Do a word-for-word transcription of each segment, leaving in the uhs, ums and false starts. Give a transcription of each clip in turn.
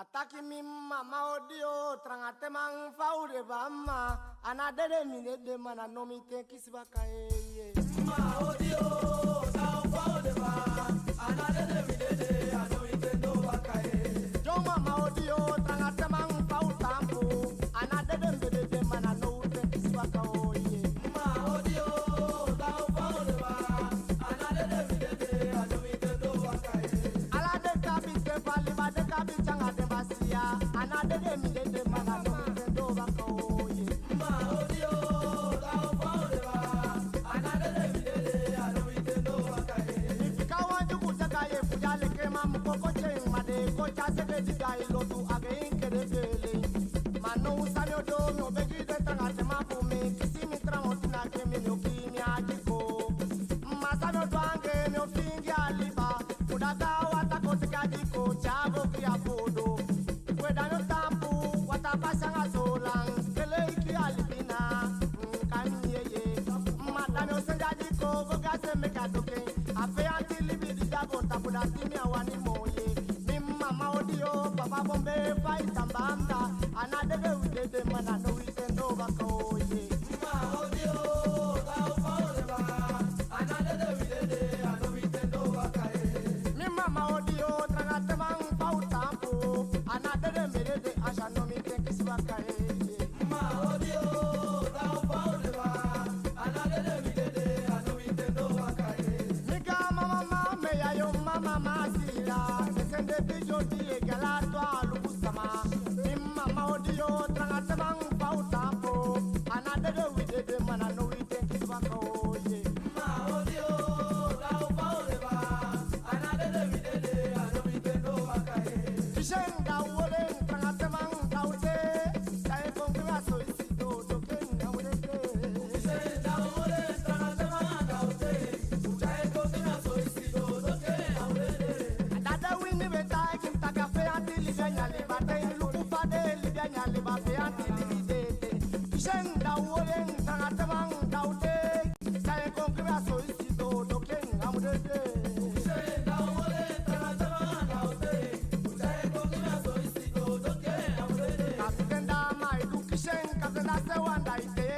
A taki mi mma, ma odi o, tranga te man fa u de ba mma. A ná dede mi dede, ma na now mi ten kisi baka, ee, ee. Mma odi o, na fa u de ba. A ná dede mi dede, a now mi ten doo baka, ee. Yo mma, ma odi o, tranga te man fa u taampu. A ná dede mi dede, ma na now u ten kisi baka, oo, ee. Mma odi o, na fa u de ba. A ná dede mi dede, a now mi ten doo baka, ee. Ala den kabiten fu a liba, den kabiten anga den basiya. A ná dede mi dede, ma na now mi ten doo baka, oo, ee. Mma odi o, na fa u de ba. A ná dede mi dede, a now mi ten doo baka, ee. Mi fika wan dyuku te ka ye fu ya leke ma mu koko tyen ma de ko tya seke di da i lotu a ge i kede fele. Ma now san mi o du, mi o begi den tranga te man fu mi kisi mi tramotina ke mi no kii mi a diko. Ma san mi o du anga en, mi o fingi a liba. Fu da gaw a tako teke a diko, tya go gi a foodu. We da mi o taampu, wataa pasi anga solan, kele i kii a libi na, mm, kan yeye. Ma da mi o sende a diko go gi a se meke a token. A feyanti libi di da go tapu, dati mi á wani moo, ee. Mi mma, ma odi o, papa Bombe, fa i tan banda. A ná dede wi dede, ma na now wi ten doo baka, oo, ee. Mma odi o, na fa u de ba. A ná dede mi dede, a now mi ten doo baka, ee. Mi mma, ma odi o, tranga te man fa u taampu. A ná dede mi dede, a sa now mi ten kisi baka, ee. Mma odi o, na fa u de ba. A ná dede mi dede, a now mi ten doo baka, ee. Mi ga mama, mama, me ya yo mama, mama, sila. Me sende bijo di e gala to a luku sama. Mi mma, ma odi o, tranga te man fa u taampu. A ná dede wi dede, ma na now wi ten kisi baka, oo, ee. Mma odi o, na fa u de ba. A ná dede mi dede, a now mi ten doo baka, ee. Kisen da wole, tranga te man da u te. Sa e kon kwe a so i si do, do ke na u de te. Kisen da wole, tranga te man da u te. A dada wini be taigi mi taki a feyanti libi a ini a liba te, i luku fa den libi a ini a liba, feyanti libi de te. Kisen da wole, tranga te man da u te. Sa e kon kwe a so i si do, do ke na u de te. Kapiten da ma i du kisen, kapiten da se wan da i te.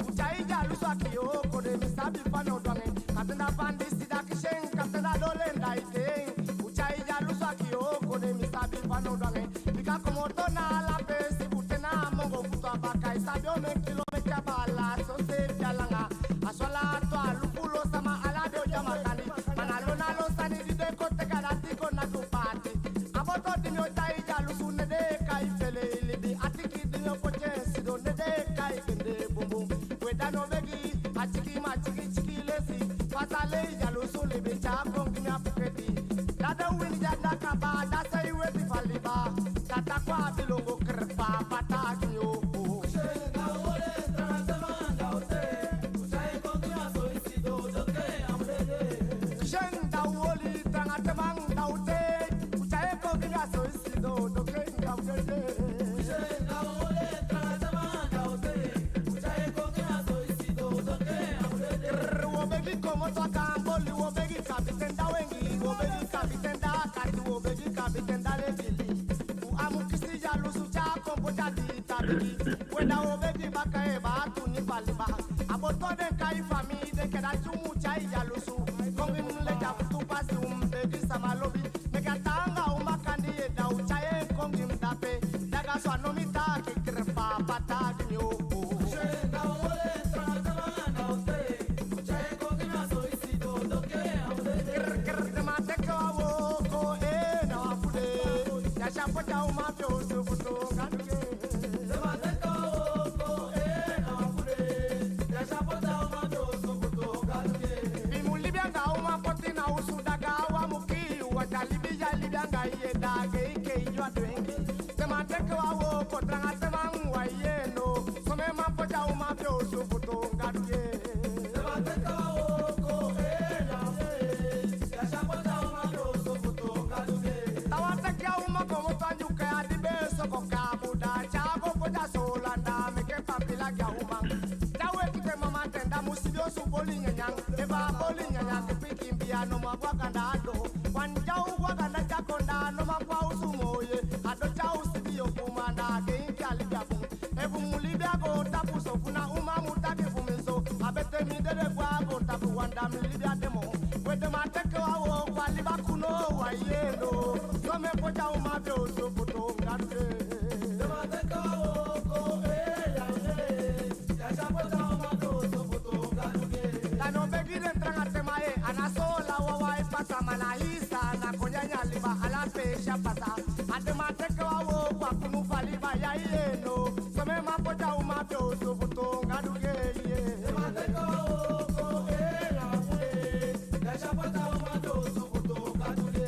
U tyai dyalusu a ki o kode, mi sabi fa mi o du anga en. Kapiten da fandi sida kisen, kapiten da dolen da i te. U tyai dyalusu a ki o kode, mi sabi fa mi o du anga en. Bika komoto na ala peesi, bute na a mongo futu a baka, i sabi omen kilometa baala, soseefi a langa. A so ala tu a luku lo sama ala den o dyama kani. Ma na lo na lo sani di den kon teke a dati kon na du paati. A boto di mi o tyai dyalusu ne den e kai fele i libi. A tiki di mi o poti en sidon ne den e kai kende bunbun. We da mi o begi, a tiki ma tiki tiki lesi. Fa sa lei dyalusu libi, tya kon gi mi a puketi. Da den wini di a da kaba, da sa i weti fu a liba. Kata kwa bilongo krpa pata gi yo. Kisen da woli, tranga te man da u te. U tyai kon gi mi a so i si do, do ke na u de de. Kisen da woli, tranga te man da u te. U tyai kon gi mi a so i si do, do ke na u de de. Krr, wo begi komoto a Gamboli, wo begi kapiten da Wengi, wo begi kapiten da Kati, wo begi kapiten da Lebili. U á mu kisi dyalusu, tya kon poti a di tabiki. We da wo begi baka e ba tuni fu a liba. A boto den kai famii, den ke da tyu mu tyai dyalusu. Kon gi mi leti a futu pasi, u mu begi sama lobi. Meke a taanga uman kande i e da, u tyai en kon gi mi dape. Da gaso a no mi taki, krpa pata gi mi o. Krr, krr, den man teke wan wooko, ee, na wan fu den. Ya sa poti a uman fi osu futu anga du ke. Fi i mu libi anga uman poti na osu, da gaw a mu kii yu. Wan ta libi ya libi anga i e daage i ke i yu a dwengi. Te man teke wan wooko, tranga te man wan yee no. Somen man poti a uman fi osu futu anga du ke. Taawan teke a uman komoto a Ndyuka ya di be soko kaabu, da tya go poti a Soolan, da meke pampila gi a uman. Tya weki te mama ten, da mu si di osu boli nyanyan. Efu a boli nyanyan, te pikin bia no man go a ganda a doo. Wan dya u go a ganda tya kon, da no man go a osu moo ye. A doo tya Go tapu wan da mi libi a demo. We dema teke wan wooko a liba kunu wan yee no. So mi e poti a uman fi en osu fu toon Gadu de. Dema teke wan wooko, eh, ya, eh. Ya, ya poti a uman fi en osu fu toon Gadu de. Da mi o begi den tranga tema, eh, a ná so la wawa e pasa, ma na hii sa na kon nyanyan liba ala peesi a pasa. A dema teke wan wooko a kunu fu a liba ya, eh, no. So mi e man poti a uman fi en osu fu toon Gadu de, eh.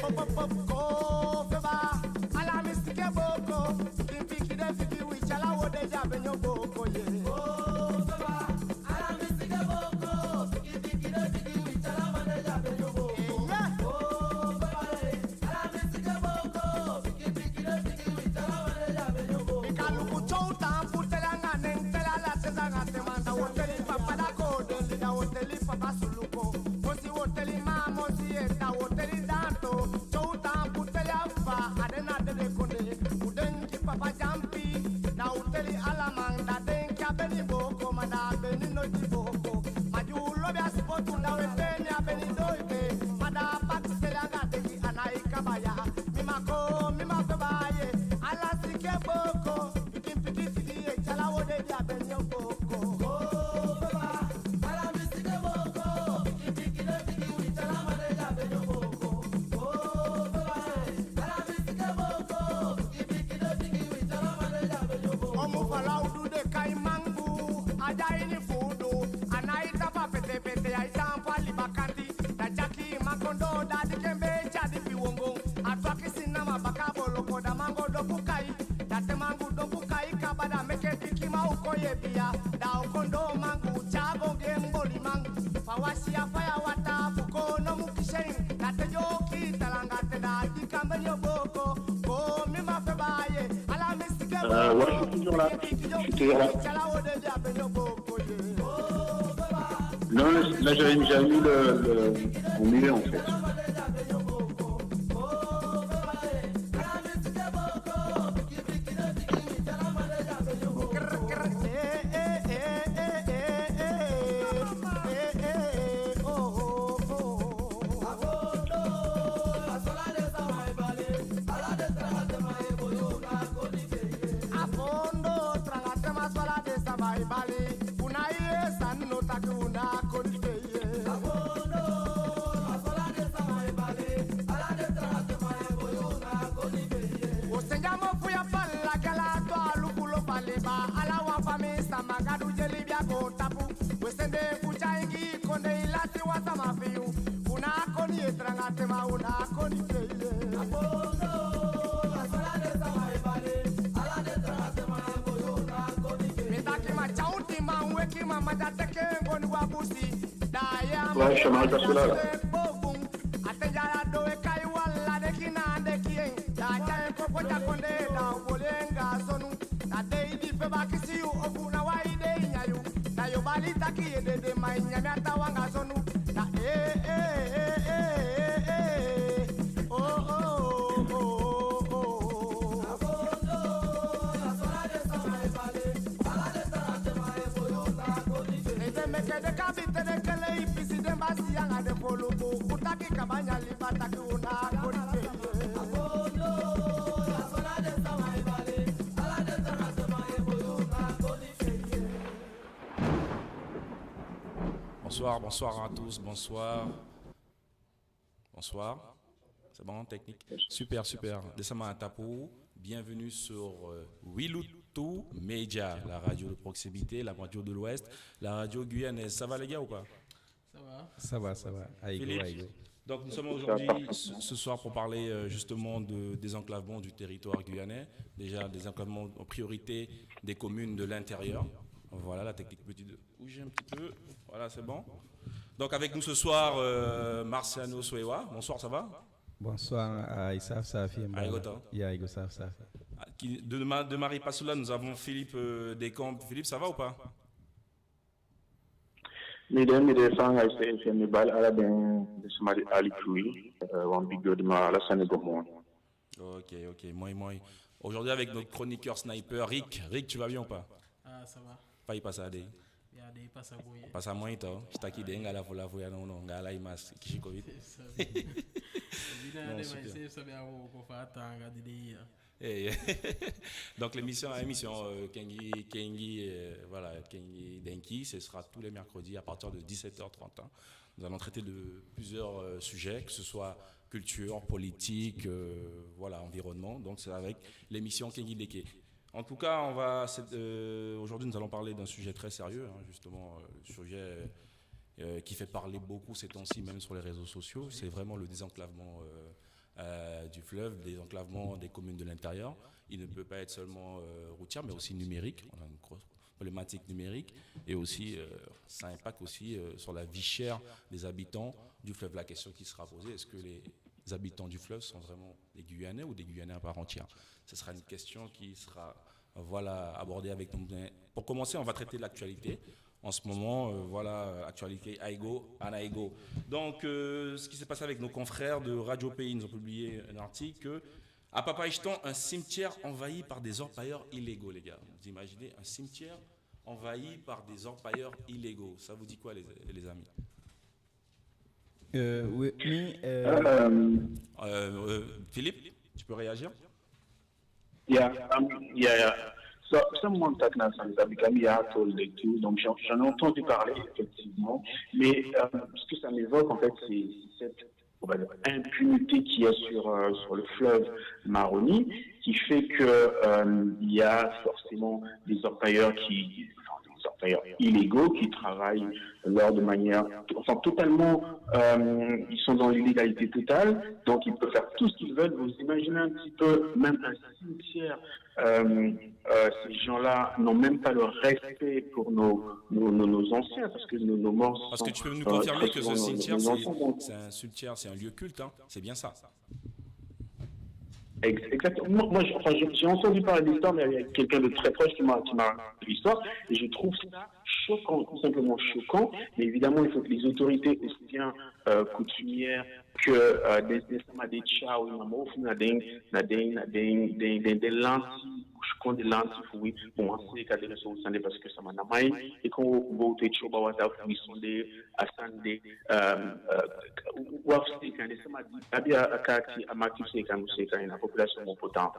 Pop, pop, pop, ko feba, ala mi sike booko, pikin pikin de fiki wi tyala wo de ya be nyo booko, ye. Ko feba, ala mi sike booko, pikin pikin de fiki wi tyala wo de ya be nyo booko. Eh, yeah. Ko feba, eh. Bika luku, tyo u taampu teli anga nen, teli ala ten anga ten man, da wo teli papa da kondee, da wo teli papa Suluko. Mosi wo teli ma, mosi e, da wo teli danto. Tyo u taampu teli a fa a de na dede kondee. U denki papa Jampi, da u teli ala man, da denki a beni booko, ma da a beni noiti booko. Ma di u lobi a sipotu, da we teni a beni doiti. Ma da a pati teli anga denki a nai kaba ya. Mi ma ko, mi ma feba ye. Ala sike booko. Pikin pikin siki e tyala wo de ya be nyo booko. Ko feba. Ala mi sike booko. Pikin pikin de fiki wi tyala wo de ya be nyo booko. Ko feba. Ala mi sike booko. Pikin pikin de fiki wi tyala wo de ya be nyo booko. Omu fala u du de kai mangu. A de a ini fu u du. A nai tapa pete pete, ai taampu a liba kanti. Da tyaki man kon doo, da di kembe tyadi fi wongo. A twaki sinama baka boloko, da mangu dopu kai. Da te mangu dopu kai kaba, da meke pikin man u kon yeepi ya. Da u kon doo mangu tya go gi en boliman. Fa wasi a faya wata fu kon nomu kisi en. Da te yo ki talanga te da di kambe yo booko. Ko mi ma feba ye. Ala mi sike booko. Euh, ouais, je suis toujours là. Je suis toujours là. Tyala wo de ya be nyo booko. Non, là, j'avais, j'avais mis le, le, au milieu, en fait. A fondo, tranga tema, so ala den sama e bali. U ná yee san no taki u ná koni fee ye. A fondo, a so ala den sama e bali. Ala den tranga tema e boi, u ná koni fee ye. Wo sende a mofu ya pala gala to a luku lo pali ba. Ala wan famii sama Gadu dyeli bia go tapu. We sende fu tyaingi kondee i lasi wan sama fi yu. U ná koni e tranga tema, u ná koni fee ye. Mi taki ma tya u di man weki, ma ma da teke en go a busi. Da ya ma da sule bogun. A ten ya da we kai wala de kina de kien. Da tya en kon poti a kondee, da o boli en anga sonu. Da dei di feba kisi yu, ofu na wai dei nyan yu. Da yo bali taki ye dede, ma i nyan mi a taawan anga sonu. Da eh, eh, eh, eh, eh, eh. Oh, oh, oh, oh, oh. Ete meke den kabi te den kele i pisi den basi anga den foluku. U taki kaba nyan liba taki u ná koni fee ye. Bonsoir, bonsoir à tous, bonsoir. Bonsoir. C'est bon, technique ? Super, super. Den sama a tapu, bienvenue sur, euh, Wilutu Media, la radio de proximité, la radio de l'Ouest, la radio guyanaise. Ça va les gars ou pas ? Ça va ? Ça va, ça va. Aïe, Philippe, aïe. Donc nous sommes aujourd'hui ce, ce soir pour parler, euh, justement de désenclavement du territoire guyanais. Déjà, désenclavement en priorité des communes de l'intérieur. Voilà, la technique peut bouger un petit peu. Voilà, c'est bon. Donc avec nous ce soir, euh, Marciano Soewa. Bonsoir, ça va ? Bonsoir, euh, i safi safi, i go tan ? Ya, i go safi safi. Ah, qui, de, ma- de Maripasoula, nous avons Philippe, euh, Descamps. Philippe, ça va ou pas ? Mi de, mi de, fa anga i seefi, mi bali ala den, den sama di e aliki wi, euh, wan big up gi den, ma ala sani go moi. Ok, ok, moi, moi. Aujourd'hui avec notre chroniqueur sniper, Rick. Rick, tu vas bien ou pas ? Ah, ça va. Fa i pasa a dei ? Ya, den e pasa bun, ye. Pasa moi, to. Si taki den anga lafu lafu ya, no, no, anga ala i mas, kisi covid. Sabi. Sabi na. Non, den man super. Seefi sabi a wooko fa a taanga di den ya. Eh, yeah. Donc l'émission, émission, euh, Kengi, Kengi, euh, voilà, Kengi Denki, ce sera tous les mercredis à partir de dix-sept heures trente, hein. Nous allons traiter de plusieurs, euh, sujets, que ce soit culture, politique, euh, voilà, environnement. Donc c'est avec l'émission Kengi Denki. En tout cas, on va, c'est, euh, aujourd'hui, nous allons parler d'un sujet très sérieux, hein, justement, euh, le sujet, euh, qui fait parler beaucoup ces temps-ci, même sur les réseaux sociaux, c'est vraiment le désenclavement, euh, euh, du fleuve, le désenclavement des communes de l'intérieur. Il ne peut pas être seulement, euh, routier, mais aussi numérique. On a une grosse problématique numérique et aussi, euh, ça impacte aussi, euh, sur la vie chère des habitants du fleuve. La question qui sera posée, est-ce que les habitants du fleuve sont vraiment des Guyanais ou des Guyanais à part entière ? Ce sera une question qui sera, euh, voilà, abordée avec nous. Mais pour commencer, on va traiter de l'actualité. En ce moment, euh, voilà, euh, actualité, Aigo, Anaigo. Donc, euh, ce qui s'est passé avec nos confrères de Radio Pays, ils nous ont publié un article que, à Papaïchton, un cimetière envahi par des orpailleurs illégaux, les gars. Vous imaginez un cimetière envahi par des orpailleurs illégaux. Ça vous dit quoi, les, les amis ? Euh, oui, mi, euh, Euh, euh, Philippe, tu peux réagir ? Yeah, um, yeah, yeah. So, someone talking about something that became, yeah, I told it too. Donc, j'en, j'en ai entendu parler, effectivement. Mais, euh, ce que ça m'évoque, en fait, c'est cette, on va dire, impunité qu'il y a sur, euh, sur le fleuve Maroni, qui fait que, euh, il y a forcément des orpailleurs qui, enfin, des orpailleurs illégaux qui travaillent leur de manière, enfin, totalement, euh, ils sont dans l'illégalité totale, donc ils peuvent faire tout ce qu'ils veulent. Vous imaginez un petit peu, même un cimetière, euh, euh, ces gens-là n'ont même pas le respect pour nos, nos, nos, nos anciens, parce que nos, nos morts sont, euh, très souvent nos, nos anciens, donc. Parce que tu peux nous confirmer que ce cimetière, c'est, c'est un cimetière, c'est un lieu culte, hein, c'est bien ça. Ex-, exactement. Moi, moi, je, enfin, je, j'ai entendu parler de l'histoire, mais il y a quelqu'un de très proche qui m'a, qui m'a raconté l'histoire, et je trouve ça choquant, tout simplement choquant. Mais évidemment, il faut que les autorités, aussi bien, euh, coutumières que, euh, den, den sama di e tyai wi, ma mofu na den, na den, na den, den, den, den lanti, busikondee lanti fu wi, bon, wan seeka den sowtu sani de, parce que sama ná man e kon gowtu e tyobo a wataa fu wi sondee a sani de, euh, euh, wi abi seeka, den sama di abi a, a kaakiti, a makiti fu seeka, mu seeka, en a population mu poti en.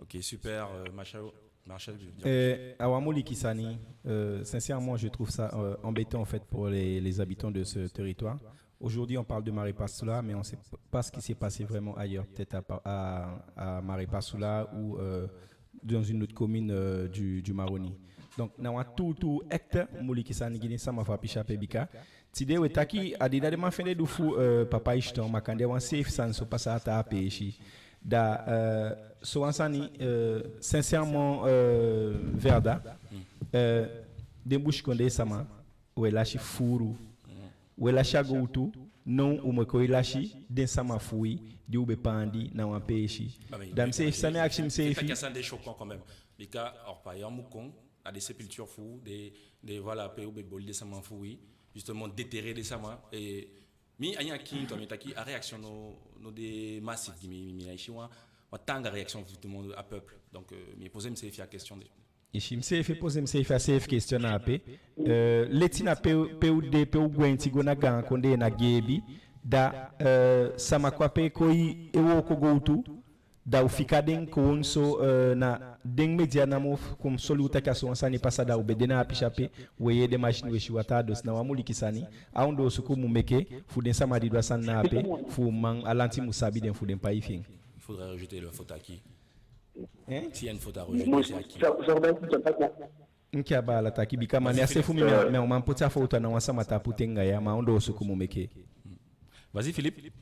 Ok, super, euh, Marshal, Marshal, tu veux dire quelque chose ? Euh, a wan mouliki sani, euh, sincèrement, je trouve ça, euh, embêtant, en fait, pour les, les habitants de ce territoire. Aujourd'hui, on parle de Maripasoula, mais on sait pas ce qui s'est passé vraiment ailleurs, peut-être à, Pa-, à, à Maripasoula ou, euh, dans une autre commune, euh, du, du Maroni. Donc, na wan tuutuu echt mouliki sani gi den sama fu a pisi ape, bika tide we taki a di da den man fende du fu, euh, Papaïchton, ma kande wan seefi sani so pasa a taa peesi. Da, euh, so wan sani, euh, sincèrement, euh, Verda, euh, den busikondee sama, we lasi fuu. We lasi a gowtu, now u mu kon e lasi den sama fu wi di u be paandi na wan peesi. Da miseefi, san mi e akisi miseefi. Taki a sani de choquant quand même. Bika orpailleurs mu kon na den sépulture fu den, den, voilà, pe u be boli den sama fu wi, justement déterrer den sama. Et mi, a nyan kiin tu, mi taki a réaction no, no de massif, mi, mi, mi ná e si wan, wan taanga réaction fu tout le monde, a peuple. Donc, euh, mi e poser miseefi a question de. I si, miseefi e poser miseefi a seefi question na ape. Euh, leti na pe, pe u de, pe u gwenti go na gaan kondee na geebi, da, euh, sama kon ape kon e wooko gowtu, da u fika den kon so, euh, na den media namo fu kon soi u taki a so wan sani pasa, da u be de na a pisi ape, we yee den machine, we si wataa, dus na wan mouliki sani. A ondoosuku mu meke fu den sama di du a sani na ape, fu u man, a lanti mu sabi den fu den pai fi en. Il faudrait rejeter la faute à qui ? Hein ? S'il y a une faute à rejeter, c'est à qui ? Enke a baala taki, bika ma mi a se fu mi, mi á man poti a fowtu a ná wan sama tapu te anga ya, ma a ondoosuku mu meke. Vas-y, Philippe.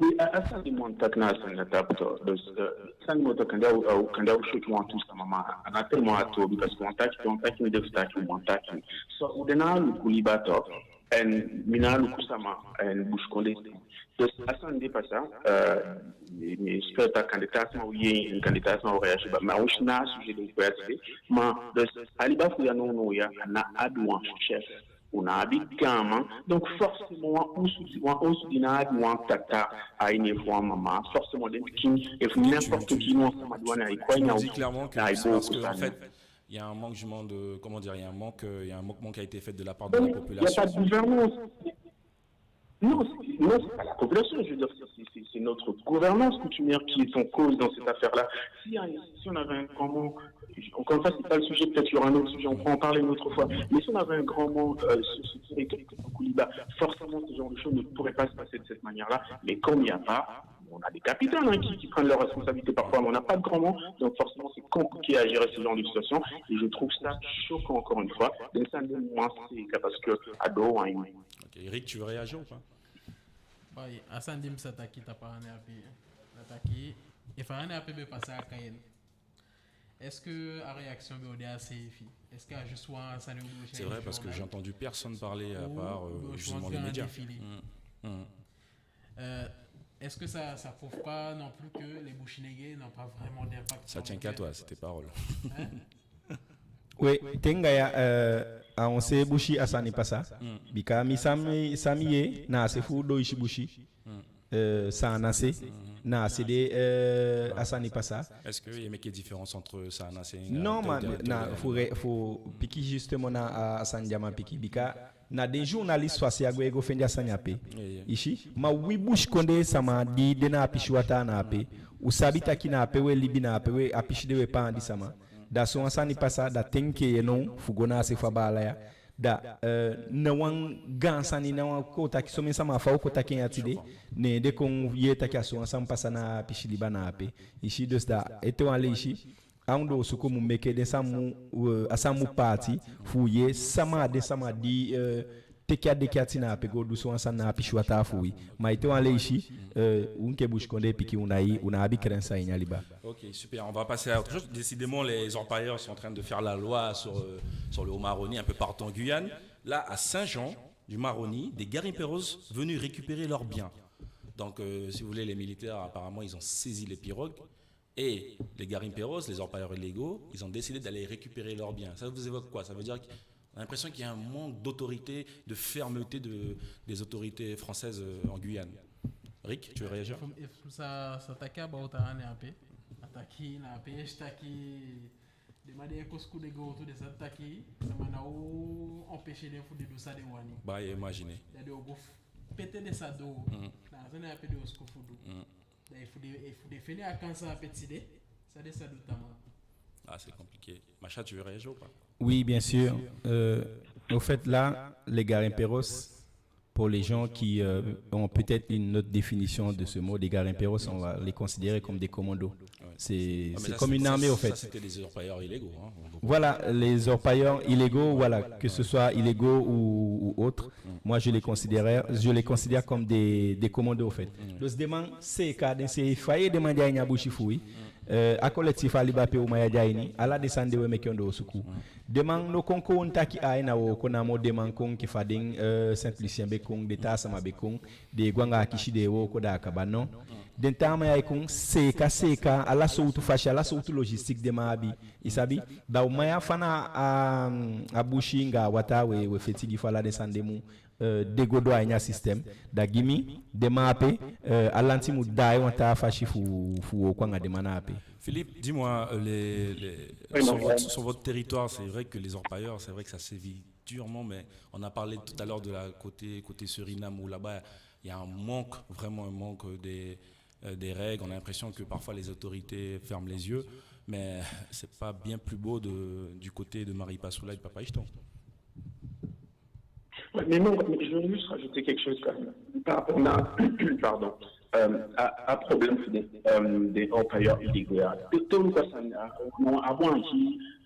Oui, a, a sani di mi wani taki na a sani na tapu tu. Dus, euh, sani mi o taki, kande a o, a o, kande a o choquer wantu sama, ma a ná tellement a toobi, parce que wan taki, wan taki mi de fu taki, wan taki. So, u de na a luku liba tu, en mi ná e luku sama, en busikondee sama. Dus a sani di pasa, euh, mi, mi espère taki kande taa sama o yee en, kande taa sama o réagir baa, ma a o si na a sujet di u kon ya tide. Ma, dus, a liba fu u ya nownow ya, a ná abi wan chef, u ná abi gaaman. Donc forcément wan osu di, wan osu di ná abi wan tata a ini en, fu wan mama, forcément den pikin, efu n'importe qui, wan sama di wani, ai kon a ini a osu, ai booko sani. Il y a un manque, je demande, euh, comment dire, il y a un manque, euh, il y a un manquement qui a été fait de la part de la population. Il n'y a pas de gouvernance. Non, c'est, non, c'est pas la population, je veux dire, c'est, c'est, c'est, c'est notre gouvernance coutumière qui est en cause dans cette affaire-là. Si, hein, si on avait un grand manque, encore une fois, c'est pas le sujet, peut-être il y aura un autre sujet, on pourra en parler une autre fois. Mais si on avait un grand manque euh, sur ce territoire, Kouliba, forcément, ce genre de choses ne pourrait pas se passer de cette manière-là. Mais comme il n'y a pas, on a des capitaines hein, qui, qui prennent leurs responsabilités parfois, mais on n'a pas de grand manque. Donc forcément, c'est compliqué à gérer ce genre de situation. Et je trouve ça choquant, encore une fois. Donc ça, moi, c'est parce que à Doha, hein, Ok, Eric, tu veux réagir ou pas? Bai, a sani di mi sa taki tapu a nen ape, na taki, efu a nen ape be pasa a Cayenne, est-ce que a réaction be o de a seefi? Est-ce que a juste wan sani u be o si a ini journal? C'est vrai, parce que j'ai entendu personne parler à part euh, justement les médias. Mm, mm. Euh, est-ce que ça, ça prouve pas non plus que les Bushinengue n'ont pas vraiment d'impact? Ça tient qu'à toi, c'est tes paroles. We, te anga ya, euh, a on se Bushi a sani pasa. Bika mi san mi, san mi yee, na a se fu Doisi Bushi. Euh, Saanan se, na a se de euh, a sani pasa. Est-ce qu'il y a une différence entre Saanan se et Non, ma, na fu, re- fu piki justement na a, a sani di a man piki. Bika na den journaliste fasi a gwe go fende a sani ape. I si, ma wi busikondee sama di de na a pisi wataa na ape, u sabi taki na ape we libi, na ape we a pisi de we paandi sama. Da so wan sani pasa, da te enke yu e now fu go na a se fu a baala ya. Da euh, na wan gaan sani, na wan kon taki, somen sama fa u kon taki en ya tide, ne den kon yee taki a so wan sani pasa na a pisi liba na ape. I si, dus da ete wan leisi a ondoosuku mu meke, den sani mu, euh, a sani mu paati fu yee sama, den sama di euh, teke a deki ati na ape go du so wan sani na a pisi wataa fu wi. Ma ete wan leisi, euh, u enke busikondee pikin, u ná e, u ná abi krensi a ini a liba. Ok, super. On va passer à autre chose. Décidément, les orpailleurs sont en train de faire la loi sur, euh, sur le haut Maroni un peu partout en Guyane. Là, à Saint-Jean du Maroni, des Garimpeiros venus récupérer leurs biens. Donc, euh, si vous voulez, les militaires, apparemment, ils ont saisi les pirogues. Et les Garimpeiros, les orpailleurs illégaux, ils ont décidé d'aller récupérer leurs biens. Ça vous évoque quoi? Ça veut dire qu'on a l'impression qu'il y a un manque d'autorité, de fermeté de, des autorités françaises euh, en Guyane. Rick, tu veux réagir? Efu, efu sa, sa taki about a nen ape, a taki na ape, si taki den man di e kon suku den gowtu, den sa taki sama ná o empêcher den fu den du san den wani. Bah, imagine. Da den o go pete den sa du. Na a sani ape den o suku fu du. Da efu den, efu den fende a kansi ape tide, san den sa du tamaa? Ah, c'est compliqué. Macha, tu veux réagir ou pas? Oui, bien sûr. Euh, au fait, là, les Garimpeiros, pour les gens qui euh, ont peut-être une autre définition de ce mot, des Garimpeiros, on va les considérer comme des commandos. C'est Ah, mais c'est ça, comme c'est- une ça, armée, au ça, fait. C'était des orpailleurs illégaux. Hein. On comprend. Voilà, les orpailleurs illégaux, voilà, que ce soit illégaux ou, ou autres, moi je les considère, je les considère comme des, des commandos, au fait. Donc, den man seeka, den seefi fa i yee den man de a ini a busi fu wi. Euh, a collectif a liba pe u man ya de a ini, ala den sani de we meke ondoosuku. Den man ná kon kon taki ai na wooko namo, den man kon enke fa den euh, Saint-Lucien be kon, den taa sama be kon, den e go anga akisi, den e wooko, da a kaba, non. Den taa man ya e kon seeka, seeka, ala sowtu fasi, ala sowtu logistique den man abi. I sabi, da u man ya, fa na a, a busi anga a wataa we, we feti gi fu ala den sani de mu euh, de go doo a ini a système. Da gi mi, den man ape, euh, a lanti mu daai wan taa fasi fu, fu wooko anga den man ape. Philippe, dis-moi, euh, les, les- Oui, sur, non, votre, ouais. Sur votre territoire, c'est vrai que les orpailleurs, c'est vrai que ça sévit durement, mais on a parlé tout à l'heure de la côté, côté Suriname, où là-bas, il y a un manque, vraiment un manque des, euh, des règles. On a l'impression que parfois les autorités ferment les yeux, mais c'est pas bien plus beau de, du côté de Maripasoula et de Papaïchton. Ouais, mais non, mais je veux juste rajouter quelque chose quand même. Par rapport à, pardon, euh, à, à problème des, euh, des orpailleurs illégaux. Tout le monde, ça,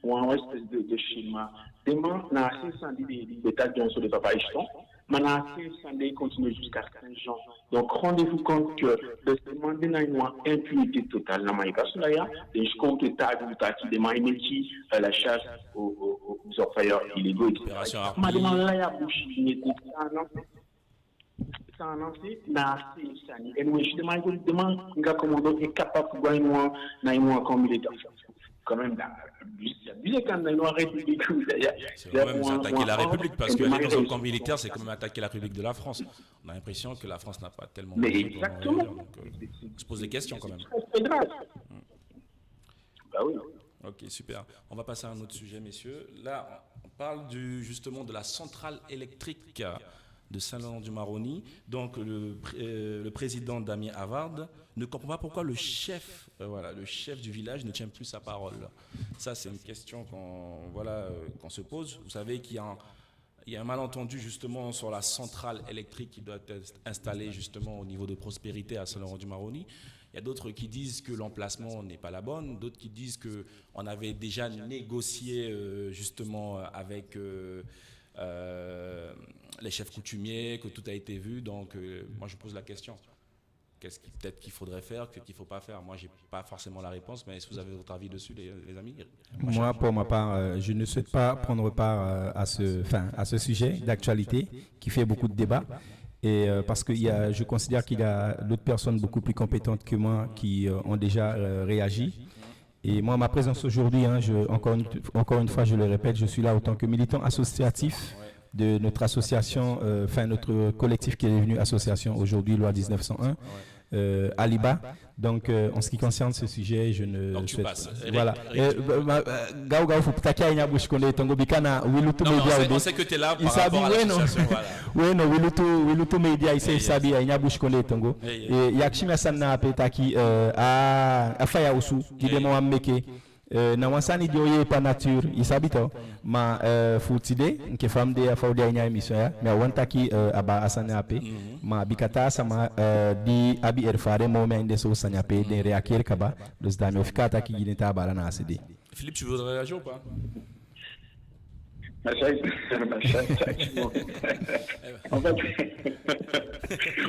on a un espèce de, de schéma. Des man, na a se sani di den taki den so de Papaïchton, ma na a se sani di kontinié jusqu'à Saint-Jean. Donc, rendez-vous compte que den man de na ini wan impunité totale na Maripasoula ya, den sikowtu e taigi u taki den man e meke euh, la chasse aux, aux, aux orpailleurs illégaux, et cetera. Opération Ma den man Harpie. Lala ya busi, ni te Saanan se, Saanan se, na a se sani. En we si den man, den man anga commando est capable de gagner na ini wan camp militaire. Quand même, là, abusé, abusé quand même, dans une république où il y a- C'est il y a quand même un- attaquer un- la République, parce un- que aller dans un un- camp militaire, c'est quand même attaquer la République de la France. On a l'impression que la France n'a pas tellement Mais bougé pendant exactement. la guerre, donc, euh, on se pose des questions quand même. C'est très, très grave. Bah oui. Ok, super. On va passer à un autre sujet, messieurs. Là, on parle du, justement de la centrale électrique de Saint-Laurent-du-Maroni. Donc, le, pré- euh, le président Damien Havard ne comprend pas pourquoi le chef, euh, voilà, le chef du village ne tient plus sa parole. Ça, c'est une question qu'on, voilà, euh, qu'on se pose. Vous savez qu'il y a un, il y a un malentendu justement sur la centrale électrique qui doit être installée justement au niveau de Prospérité à Saint-Laurent-du-Maroni. Il y a d'autres qui disent que l'emplacement n'est pas la bonne, d'autres qui disent que on avait déjà négocié, euh, justement, euh, avec, euh, euh, les chefs coutumiers, que tout a été vu. Donc, euh, moi, je pose la question. Qu'est-ce qui, peut-être qu'il faudrait faire, qu'est-ce qu'il faut pas faire. Moi, j'ai pas forcément la réponse, mais est-ce que vous avez votre avis dessus, les, les amis ? Moi, pour ma part, euh, je ne souhaite pas prendre part, euh, à ce, enfin, à ce sujet d'actualité qui fait beaucoup de débats. Et, euh, parce que il y a, je considère qu'il y a d'autres personnes beaucoup plus compétentes que moi qui, euh, ont déjà, euh, réagi. Et moi, ma présence aujourd'hui, hein, je, encore, une, encore une fois, je le répète, je suis là autant que militant associatif de notre association, euh, enfin, notre collectif qui est devenu association aujourd'hui, Loi dix-neuf cent un, euh, Aliba. Donc, euh, en ce qui concerne ce sujet, je ne... Donc, tu souhaite- passes. Eric, Voilà. Eric. Euh, bah, bah, euh, Gaw Gaw, faut que t'ailles à Nyabush Kone Tongo, bika na Wilutu Non, mais on Media sait, Ode. On sait que tu es là par Isabi, rapport à ouais, non. L'association. Voilà. Ouais, non, Wilutu, Wilutu Media, ise Eh, yes. Isabi, a Nyabush Kone Tongo. Eh, yes. Et Yakushimi Hassan na ape taki, euh, a, a faya usu, ki Eh, demo yes. ameke. Euh, na wan sani di o yee par nature, isabi to. Ma, euh, fu tide, enke fa mi de ya, fa u de a ini a émission ya, mi á wani taki, euh, a baa a sani ape. Ma bika taa sama, euh, di abi erfaren moo mi a ini den sowtu sani ape, den réagir kaba. Dus da mi o fika taki gi den taa baala na a se de. Philippe, tu voudrais réagir ou pas ? Ma chérie, ma chérie, effectivement. En fait,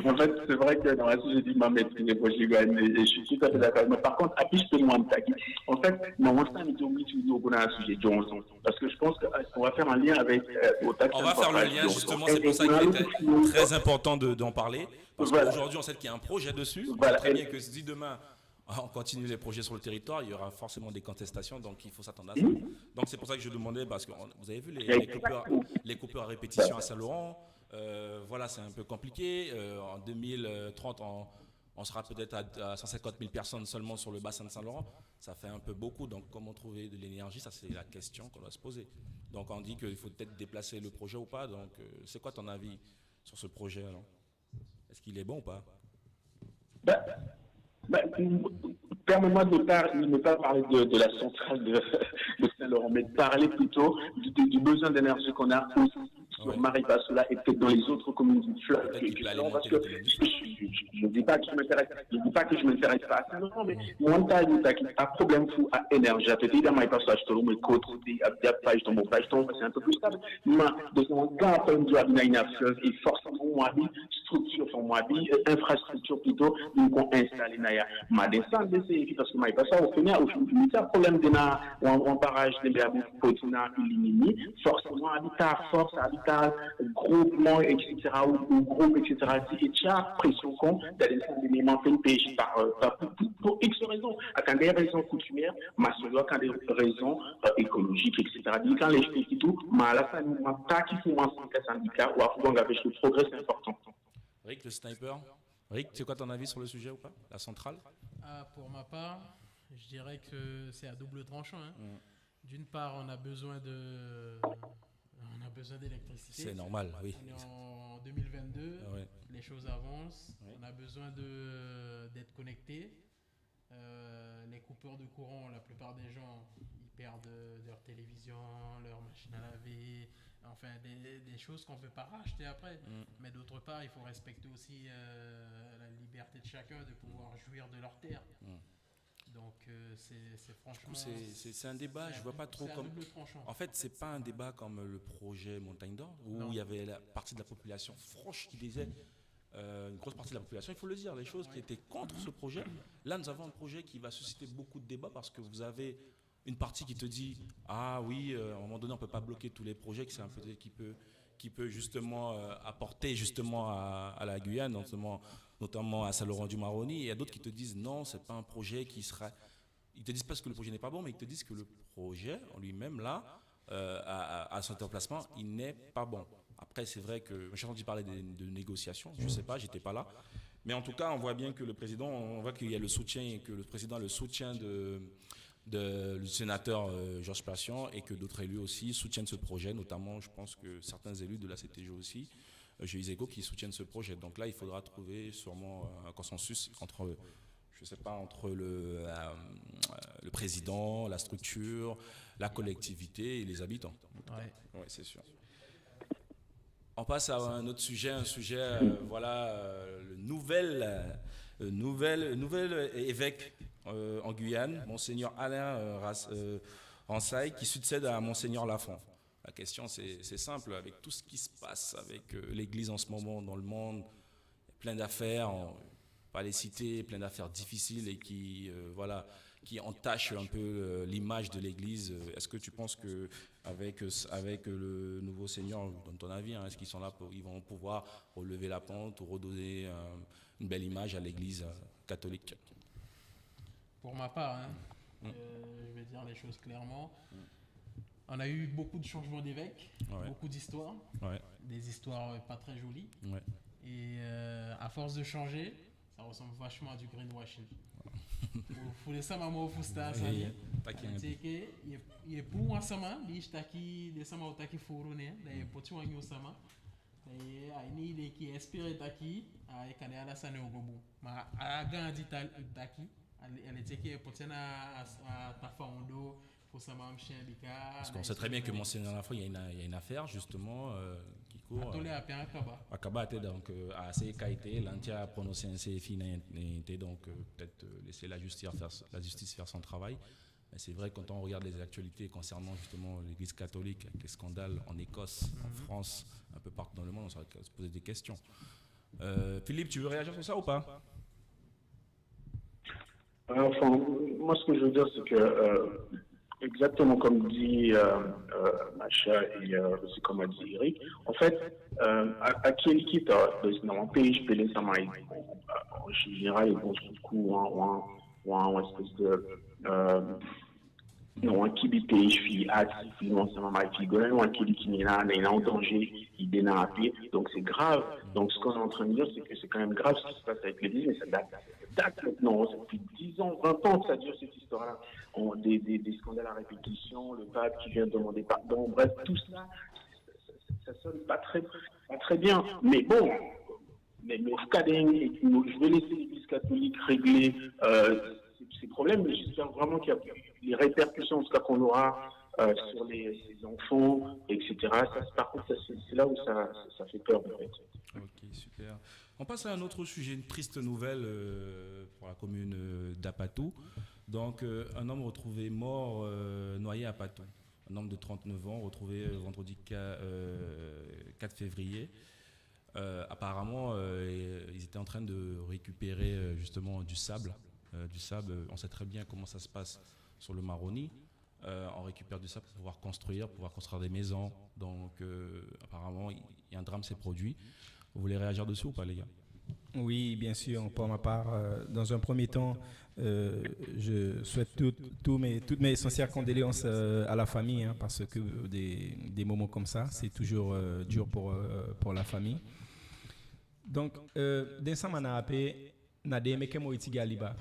en fait, c'est vrai que dans la société, ma maîtrise des projets, et je suis tout à fait d'accord. Mais par contre, appuie moi en taki. En fait, non, moi, ça, nous oublie toujours qu'on a un sujet d'urgence. Parce que je pense qu'on va faire un lien avec, euh, au taxe On va faire le important lien, d'urgence. Justement, Et- c'est pour et ça on a qu'il le était très important de- d'en parler. Parce Voilà. Qu'aujourd'hui, on sait qu'il y a un projet dessus. On Voilà. sait très bien que si demain, on continue les projets sur le territoire, il y aura forcément des contestations, donc il faut s'attendre à ça. Donc c'est pour ça que je demandais, parce que on- vous avez vu les, les coupures, Exactement. Les coupures à répétition à Saint-Laurent. Euh, voilà, c'est un peu compliqué. Euh, en deux mille trente, on, on sera peut-être à, à cent cinquante mille personnes seulement sur le bassin de Saint-Laurent. Ça fait un peu beaucoup, donc comment trouver de l'énergie ? Ça, c'est la question qu'on doit se poser. Donc on dit qu'il faut peut-être déplacer le projet ou pas. Donc, euh, c'est quoi ton avis sur ce projet, alors ? Est-ce qu'il est bon ou pas ? Bah, bah, permets-moi de ne pas, ne pas parler de, de la centrale de, de Saint-Laurent, mais de parler plutôt du, du- du besoin d'énergie qu'on a aussi sur Ouais. Maripasoula et peut-être dans les autres communes du fleuve. Peut-être que- qu'il peut que- alimenter parce que les communes du je, je- je- je dis pas que je m'intéresse, je dis pas que je m'intéresse pas à Saint-Laurent, mais moi, on t'a dit, t'as qui- pas problème fou à énergie. T'as dit, dans Maripasoula, je te loue, mais côté, il y a, il y a pas, je tombe, pas, je tombe, c'est un peu plus stable. Mais, de son gars, après, on doit venir à fleuve, et forcément, on a dit, structure, enfin, on a dit, euh, infrastructure plutôt, donc on installe, naya. Ma descend de ces, parce que, mais pas ça, au final, au final, il y a un problème de na, un, un barrage de la Potina, Ilimini, forcément, habitat force, habitat groupement, et cetera, ou, ou groupe, et cetera, et tu as pression qu'on, dans les centres d'éléments, fait une P J par, euh, par, pour, pour, pour X raisons. À quand des raisons coutumières, ma selon quand des raisons, euh, écologiques, et cetera. Dis quand les choses et tout, ma la famille, ma pas qui faut m'en syndicat, ou à foutre avec le progrès, c'est important. Rick, le sniper. Rick, c'est quoi ton avis sur le sujet ou pas ? La centrale ? Ah, pour ma part, je dirais que c'est à double tranchant, hein. D'une part, on a besoin de, on a besoin d'électricité. C'est normal, oui. On est en deux mille vingt-deux, Ah ouais. Les choses avancent, Oui. On a besoin de d'être connecté. Euh, les coupures de courant, la plupart des gens, ils perdent, euh, leur télévision, leur machine à laver, enfin des, des choses qu'on peut pas racheter après. Mais d'autre part, il faut respecter aussi, euh, la liberté de chacun de pouvoir jouir de leur terre. Donc, euh, c'est c'est Du franchement... coup, c'est c'est- c'est un débat, je vois pas trop c'est à comme. Double tranchant. En fait, c'est pas un débat comme le projet Montagne d'Or, où Non. Il y avait la partie de la population franche qui disait, euh, une grosse partie de la population, il faut le dire, les choses qui étaient contre ce projet. Là, nous avons un projet qui va susciter beaucoup de débats parce que vous avez une partie qui te dit, ah oui, euh, à un moment donné, on peut pas bloquer tous les projets, que c'est un projet qui peut, qui peut justement, euh, apporter justement à, à la Guyane, notamment, notamment à Saint-Laurent-du-Maroni. Et il y a d'autres qui te disent, non, c'est pas un projet qui sera... Ils te disent pas que le projet n'est pas bon, mais ils te disent que le projet en lui-même, là, euh, à, à- à cet emplacement, il n'est pas bon. Après, c'est vrai que, j'ai entendu parler de, de négociations, je sais pas, j'étais pas là. Mais en tout cas, on voit bien que le président, on voit qu'il y a le soutien, que le président a le soutien de, de, le sénateur euh, Georges Patient et que d'autres élus aussi soutiennent ce projet, notamment je pense que certains élus de la C T G aussi, euh, chez Isego, qui soutiennent ce projet. Donc là, il faudra trouver sûrement un consensus entre, je sais pas, entre le, euh, le président, la structure, la collectivité et les habitants. Ouais. Oui, c'est sûr. On passe à un autre sujet, un sujet, euh, voilà, euh, le nouvel, euh, nouvel, nouvel évêque euh, en Guyane, Monseigneur Alain euh, Ras- euh, Ransaille, qui succède à Monseigneur Lafont. La question, c'est c'est simple, avec tout ce qui se passe avec euh, l'Église en ce moment dans le monde, plein d'affaires, on- pas les citer, plein d'affaires difficiles et qui, euh, voilà, qui entachent un peu euh, l'image de l'Église. Euh, Est-ce que tu penses que avec, euh, avec le nouveau Seigneur, je donne ton avis, hein, est-ce qu'ils sont là, pour, ils vont pouvoir relever la pente ou redonner euh, une belle image à l'Église euh, catholique ? Pour ma part, hein, euh, je vais dire les choses clairement. On a eu beaucoup de changements d'évêques, Ouais. beaucoup d'histoires, Ouais, des histoires euh, pas très jolies. ouais. Et euh, à force de changer, ça ressemble vachement à du greenwashing. Fu den sama moo fusutan a sani. Taki Ala te ke, ye- ye puu wan sama, di i si taki den sama o taki fuu ne, da ye poti wan nyun sama. Da ye, a ini i denki, espere taki, a ye kande ala sani o go bun. Ma a gaan di ta- taki, ala te ke ye poti en a, a, a tafa ondoo, fu sama mu si en bika. Parce qu'on sait très bien que Monseigneur Lafont, il y a une, il y a une affaire justement euh, qui court. A toli euh, ape á kaba. A kaba ete, donc euh, a seeka ete, lanti a prononcé un seefi na ete, donc euh, peut-être euh, laisser la justice, faire, la justice faire son travail. Mais c'est vrai que quand on regarde les actualités concernant justement l'Église catholique, avec les scandales en Écosse, en France, un peu partout dans le monde, on s'arrête à se poser des questions. Euh, Philippe, tu veux réagir sur ça ou pas ? Euh, Enfin, moi, ce que je veux dire, c'est que, euh, exactement comme dit euh, euh, Macha et euh, aussi comme a dit Eric, en fait, euh, a- aki e liki, euh, na wan peesi pe den sama e, en général, e bon suku wan, wan, wan, wan espèce de, euh, na wan kibi peesi fi i ati, fi i wan sama, ma fi i go na wan kibi ki na, na wan danger, i de na ape. Donc c'est grave. Donc ce qu'on est en train de dire, c'est que c'est quand même grave ce qui se passe avec l'église, mais ça date, ça date maintenant, ça fait dix ans, vingt ans que ça dure cette histoire-là. On- des, des, des scandales à répétition, le pape qui vient demander pardon, bref, tout ça, ça, ça, ça sonne pas très, pas très bien. Mais bon, mais, mais au cas d'un, je vais laisser l'Église catholique régler euh, ces, ces problèmes, mais j'espère vraiment qu'il y a les répercussions, en tout cas, qu'on aura euh, sur les, ces enfants, et cetera. Ça, par contre, ça, c'est c'est là où ça, ça, ça fait peur, en fait. Ok, super. On passe à un autre sujet, une triste nouvelle euh, pour la commune euh, d'Apatou. Donc, euh, un homme retrouvé mort, euh, noyé à Apatou. Un homme de trente-neuf ans, retrouvé euh, vendredi qua- euh, quatre février. Euh, apparemment, euh, ils étaient en train de récupérer euh, justement du sable. Euh, du sable, euh, on sait très bien comment ça se passe sur le Maroni. Euh, on récupère du sable pour pouvoir construire, pouvoir construire des maisons. Donc, euh, apparemment, il y a un drame s'est produit. Vous voulez réagir dessus ou pas, les gars ? Oui, bien sûr. Pour ma part, euh, dans un premier temps, euh, je souhaite tout- tous mes, toutes mes sincères condoléances euh, à la famille, hein, parce que des, des moments comme ça, c'est toujours euh, dur pour, euh, pour la famille. Donc, euh, den sama na ape, na den e meke moiti gi a liba.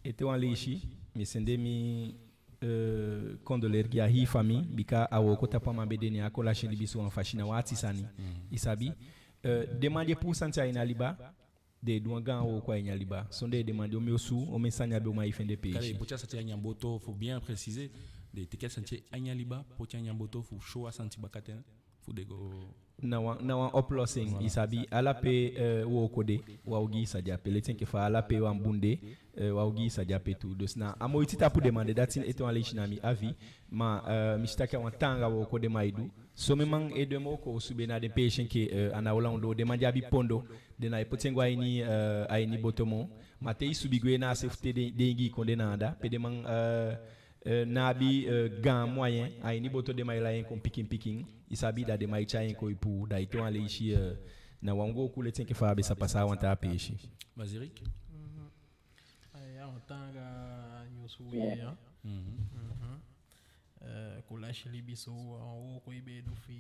Ete wan leisi, mi e sende mi euh, condoléer gi a hii famii, bika a wooko tapu a man be de, ne a kon lasi en libi sowan fasi, na wan ati sani. I sabi, euh, den man di e puu sani a ini a liba, den e du wan gaan wooko a ini a liba. Sondee den man de, omen osu, omen sani a be o man e fende peesi. Kande i poti a sani a nyan boto, faut bien préciser, den e teke a sani a ini a liba, poti a nyan boto fu show a sani bakaten, fu den go. Na wan, na wan oplossing, i sabi, ala pe euh, wooko de, wan ogii sa de ape. Leti enke fa ala pe wan bun de, euh, wan ogii sa de ape tu. Dus na a moiti tapu den man de, dati ete wan leisi na mi avis. Ma euh, mi si taki a wan taanga wooko den man e du. Somen man e du en moo koosube na den peesi enke euh, a na Ola ondoo, den man di abi pondo, den ná e poti en go a ini, euh, a ini boto moo. Ma te i subi gwe na a se fu te den, den Ingii kondee na anda, pe den man euh, euh, ná abi euh, gaan moyen, a ini boto den man e lai en kon pikin pikin, i sabi, da den man e tyai en kon e puu, da ete wan leisi euh, na wan ogii wooko leti enke fa a be sa pasa a wan taa peesi. Vas-y, Eric. A ya, wan taanga nyunsu wi ya. Mhm. Euh, kon lasi libi so, wan wooko i be e du fi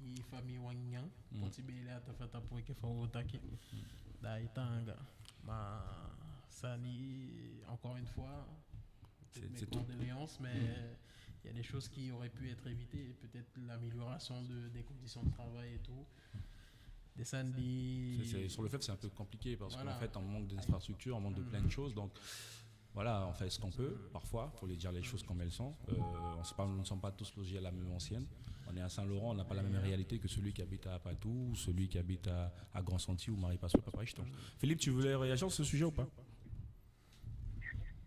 i famii wan nyan, poti beele a tafaa tapu enke fa u o taki. Da ai taanga. Ma sani, encore une fois, C'est, c'est tout. Mes condoléances, mais euh, il y a des choses qui auraient pu être évitées. Peut-être l'amélioration de, des conditions de travail et tout. Des scènes di- C'est, c'est, sur le fleuve, c'est un peu compliqué parce qu'en fait, on manque d'infrastructures, on manque de plein de choses. Donc, voilà, on fait ce qu'on peut, parfois, faut les dire les choses comme elles sont. Euh, on sait pas, nous ne sommes pas tous logés à la même ancienne. On est à Saint-Laurent, on n'a pas la même réalité que celui qui habite à Apatou, ou celui qui habite à, à Grand-Santi ou Maripasoula, Papaïchton. Philippe, tu voulais réagir sur ce sujet ou pas ?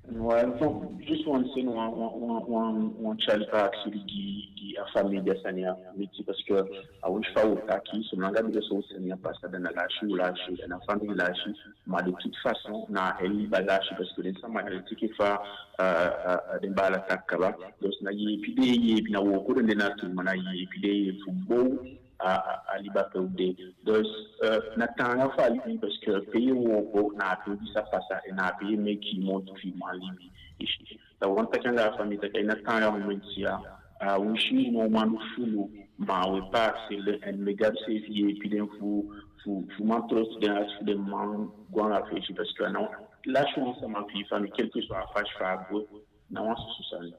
Ouais, bon, just wan sani, wan, wan, wan, wan, wan tyali, pa akisi gi, gi a famii di a sani ya miti, parce que a wi fa u taki, so langa di so sani ya pasa, da na lasi u lasi, da na famii lasi, ma de toute façon, na a heli ba lasi, parce que den sama ya teke fa, euh, euh, den baala taki kaba, dus na yeepi den e yeepi, na wooko den de na tu, ma na yeepi den e yeepi fu bow a, a, a liba pe u de. Dus, euh, na taanga fu a libi, parce que pe i e wooko, na ape i sa pasa, en na ape i e meke i montu fi i man libi. I si, da wan taki anga a famii taki, a ini a taanga momenti ya, a winsi u no man du fulu, ma we pasa le, en mi e gadu seefi yeepi den fu, fu, fu man trosi den ati fu den man go anga fesi, parce que a ná lasi wan sama fi i famii, quel que soit a fasi fa a gwe, na wan susu sani.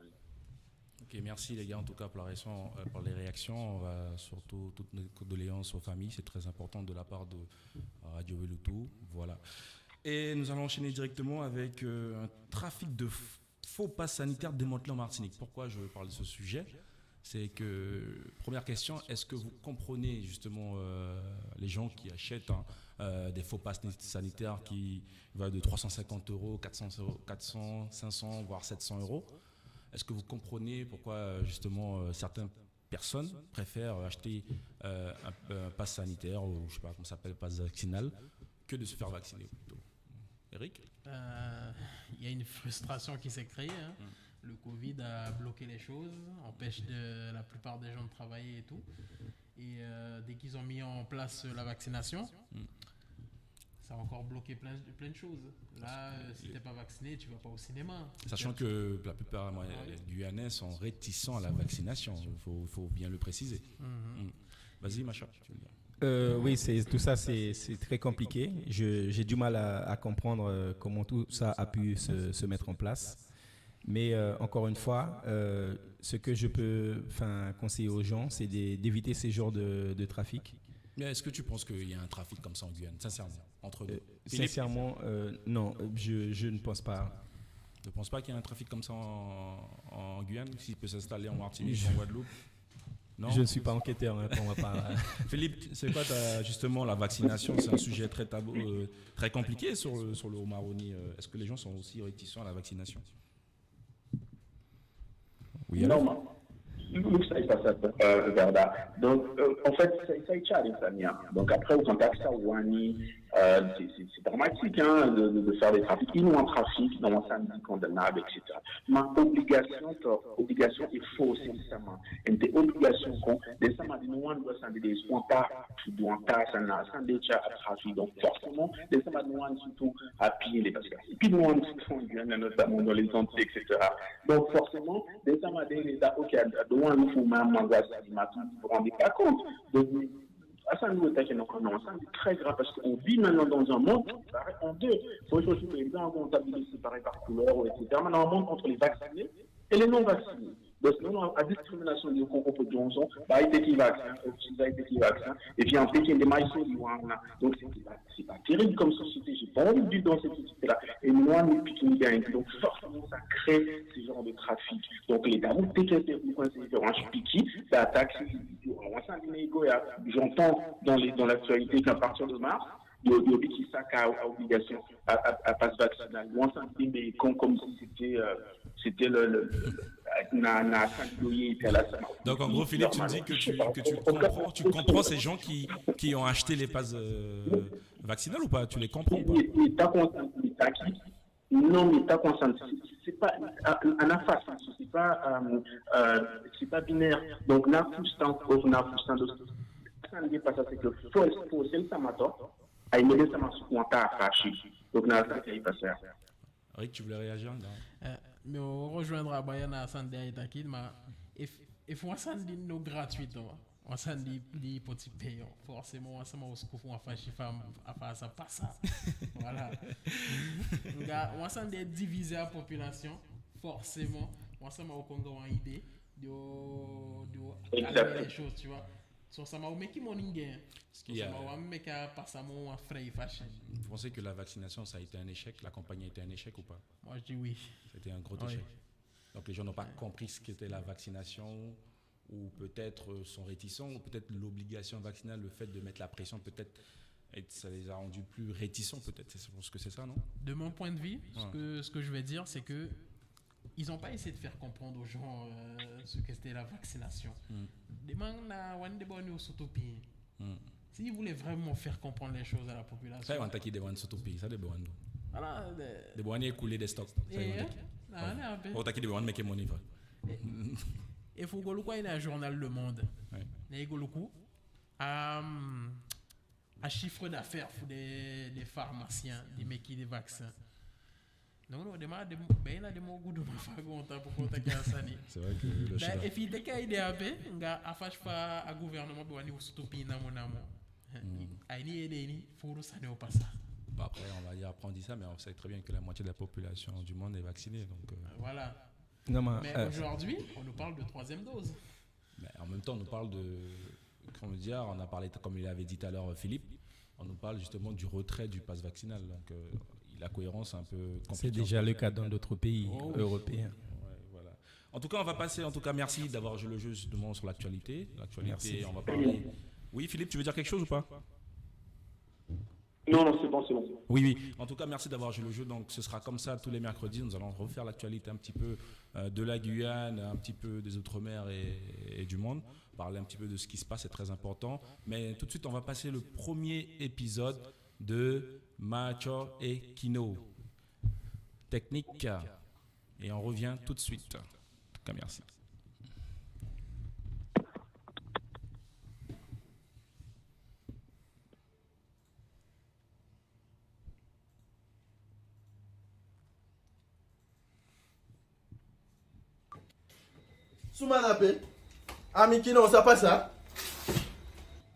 Ok, merci les gars en tout cas pour la réaction, euh, pour les réactions. On va surtout toutes nos condoléances aux familles, c'est très important de la part de Radio Welutu. Voilà. Et nous allons enchaîner directement avec euh, un trafic de f- faux passes sanitaires démantelé en Martinique. Pourquoi je parle de ce sujet ? C'est que, première question, est-ce que vous comprenez justement euh, les gens qui achètent hein, euh, des faux passes sanitaires qui va de trois cent cinquante euros, quatre cents euros, quatre cents, cinq cents, voire sept cents euros ? Est-ce que vous comprenez pourquoi euh, justement euh, certaines personnes préfèrent acheter euh, un, un pass sanitaire ou je sais pas comment ça s'appelle, pass vaccinal, que de se faire vacciner plutôt ? Eric ? Euh, il y a une frustration qui s'est créée, hein. Le covid a bloqué les choses, empêche de, la plupart des gens de travailler et tout. Et euh, dès qu'ils ont mis en place la vaccination, ça a encore bloqué plein, plein de choses. Là, euh, si t'es pas vacciné, tu vas pas au cinéma. Sachant que la plupart moi, les Guyanais sont réticents à la vaccination, il faut, faut bien le préciser. Vas-y, Macha, tu veux dire ? Euh, oui, c'est, tout ça, c'est, c'est très compliqué. Je, j'ai du mal à, à comprendre euh, comment tout ça a pu se, se mettre en place. Mais euh, encore une fois, euh, ce que je peux enfin, conseiller aux gens, c'est de- d'éviter ces genres de, de trafic. Mais est-ce que tu penses qu'il y a un trafic comme ça en Guyane, sincèrement, entre nous ? Philippe ? Sincèrement, euh, non, je, je ne pense pas. Tu ne penses pas qu'il y a un trafic comme ça en, en Guyane, s'il peut s'installer en Martinique, en Guadeloupe ? Non ? Je ne suis pas enquêteur hein, pour ma part. Philippe, c'est quoi ta- justement la vaccination ? C'est un sujet très tabou, euh, très compliqué sur le, sur le Haut-Maroni. Euh, Est-ce que les gens sont aussi réticents à la vaccination ? Oui, alors ? Non, ma- Look, ça, ça, ça, euh, Verda. Donc, euh, en fait, ça, ça, ça, ça, ça, donc, après, au contact, ça, Wani, euh, c'est, c'est, c'est dramatique, hein, de, de, de faire des trafics. Ils ont un trafic, dans un samedi condamnable, et cetera. Ma obligation, to, obligation, il faut aussi, ça, ma. Et des obligations, qu'on, des, ça, ma, des, nous, on doit s'en aider, on t'a, tu dois, on t'a, ça, na, ça, des, tu as trafic. Donc, forcément, des, ça, ma, nous, on, surtout, à piller, parce que, et puis, nous, on, on vient, notamment dans les Antilles, et cetera. Donc, forcément, des, ça, ma, des, des, ok, à, à, dans un, il faut même, on va, ça, il m'a tout, vous vous rendez pas compte. Donc, à ça, nous, attaquer, non, non, ça, c'est très grave, parce qu'on vit maintenant dans un monde qui paraît en deux. Faut aussi que les gens vont s'habiller séparés par couleur, et cetera. Maintenant, on monte entre les vaccinés et les non-vaccinés. Donc, non, non, a discrimination di Kongo Johnson, ba i teke vaccin, o si ba i teke vaccin, et puis en fait, il y a des mailles sur le wana. Donc, c'est pas, c'est pas terrible comme société, j'ai pas envie de vivre dans cette société-là. Et moi, mes petits gars, donc forcément, ça crée ce genre de trafic. Donc, les dames, peut-être, vous pensez, c'est un piqué, ça attaque, on s'en dit, j'entends dans les, dans l'actualité qu'à partir de mars, il y a, il y a des qui sacquent à, à obligation. A, a, a pass vaccinal. Moi, ça me dit, mais comme, comme si c'était, euh, c'était le, le, le, le- na, na, ça me dit, et puis à la, ça m'a- Donc, en gros, Philippe, tu me dis que tu, que tu comprends, tu comprends ces gens qui, qui ont acheté les passes euh, vaccinales ou pas ? Tu les comprends ou pas ? Mais, mais t'as conscience, mais t'as qui ? Non, mais t'as conscience, c'est, c'est pas, à, à la face, c'est pas, euh, euh, c'est pas binaire. Donc, na fustan, na fustan, donc, ça ne dit pas ça, c'est que faut, faut, c'est le samato. Ay, mais ça m'a su conta a fashi. Donc, na ça qui est passé. Rick, tu voulais réagir ? Non. Euh, mais on rejoindra Brian à Sandy et Takid, mais if, if on send no gratuit, on send di, di poti payant. Forcément, on send au scoop, on fait chiffre, on fait ça, pas ça. Voilà. Nga, on send di diviser la population. Forcément, wan sama o kon anga wan idée, di o, di o calmer les choses, tu vois. So sama o meke moni anga en. So sama o meke a pasa moo wan frei fasi. Vous pensez que la vaccination, ça a été un échec ? La campagne a été un échec ou pas ? Moi, je dis oui. C'était un gros échec. Donc les gens n'ont pas compris ce qu'était la vaccination, ou peut-être, euh, sont réticents, ou peut-être l'obligation vaccinale, le fait de mettre la pression, peut-être, et ça les a rendus plus réticents, peut-être. C'est, je pense que c'est ça, non ? De mon point de vue, ce que, ce que je vais dire, c'est que ils ont pas essayé de faire comprendre aux gens, euh, ce que c'était la vaccination. Demande à Wande Boni ou Sotopi. S'ils voulaient vraiment faire comprendre les choses à la population. Sa i wani taki den wani sutu pii, sa den be wani du? Voilà, den be wani écouler des stocks. Sa i wani taki? O taki den be wani meke moni fa. E fu go luku a ini a journal Le Monde. Ne i go luku a, a chiffre d'affaires fu den, den pharmaciens di meke den vaccin. Non, non, den man, den, be na den moo guduman fu a goontapu fu kon taki a sani. C'est vrai que le chiffre. E fi i teke a idée ape, anga a fasi fa a gouvernement be wani u sutu pii namo namo. A ini i ede ini, fuu sani o pasa. Bon, après, on va dire, après, on dit ça, mais on sait très bien que la moitié de la population du monde est vaccinée, donc, euh. Voilà. Non, mais, mais euh, aujourd'hui, on nous parle de troisième dose. Mais en même temps, on nous parle de, comment dire, on a parlé, comme il avait dit tout à l'heure, Philippe, on nous parle justement du retrait du pass vaccinal. Donc, euh, la cohérence, c'est un peu compliqué. C'est déjà le cas dans d'autres pays européens. Ouais, voilà. En tout cas, on va passer, en tout cas, merci d'avoir joué le jeu justement sur l'actualité. L'actualité, merci. On va parler. Oui, Philippe, tu veux dire quelque chose ou pas ? Non, non, c'est bon, c'est bon. Oui, oui. En tout cas, merci d'avoir joué le jeu. Donc, ce sera comme ça tous les mercredis. Nous allons refaire l'actualité un petit peu, euh, de la Guyane, un petit peu des Outre-mer et, et du monde. Parler un petit peu de ce qui se passe, c'est très important. Mais tout de suite, on va passer le premier épisode de Matcho et Kino. Technique. Et on revient tout de suite. En tout cas, merci. Suma na pe. A mi Kino, san pasa?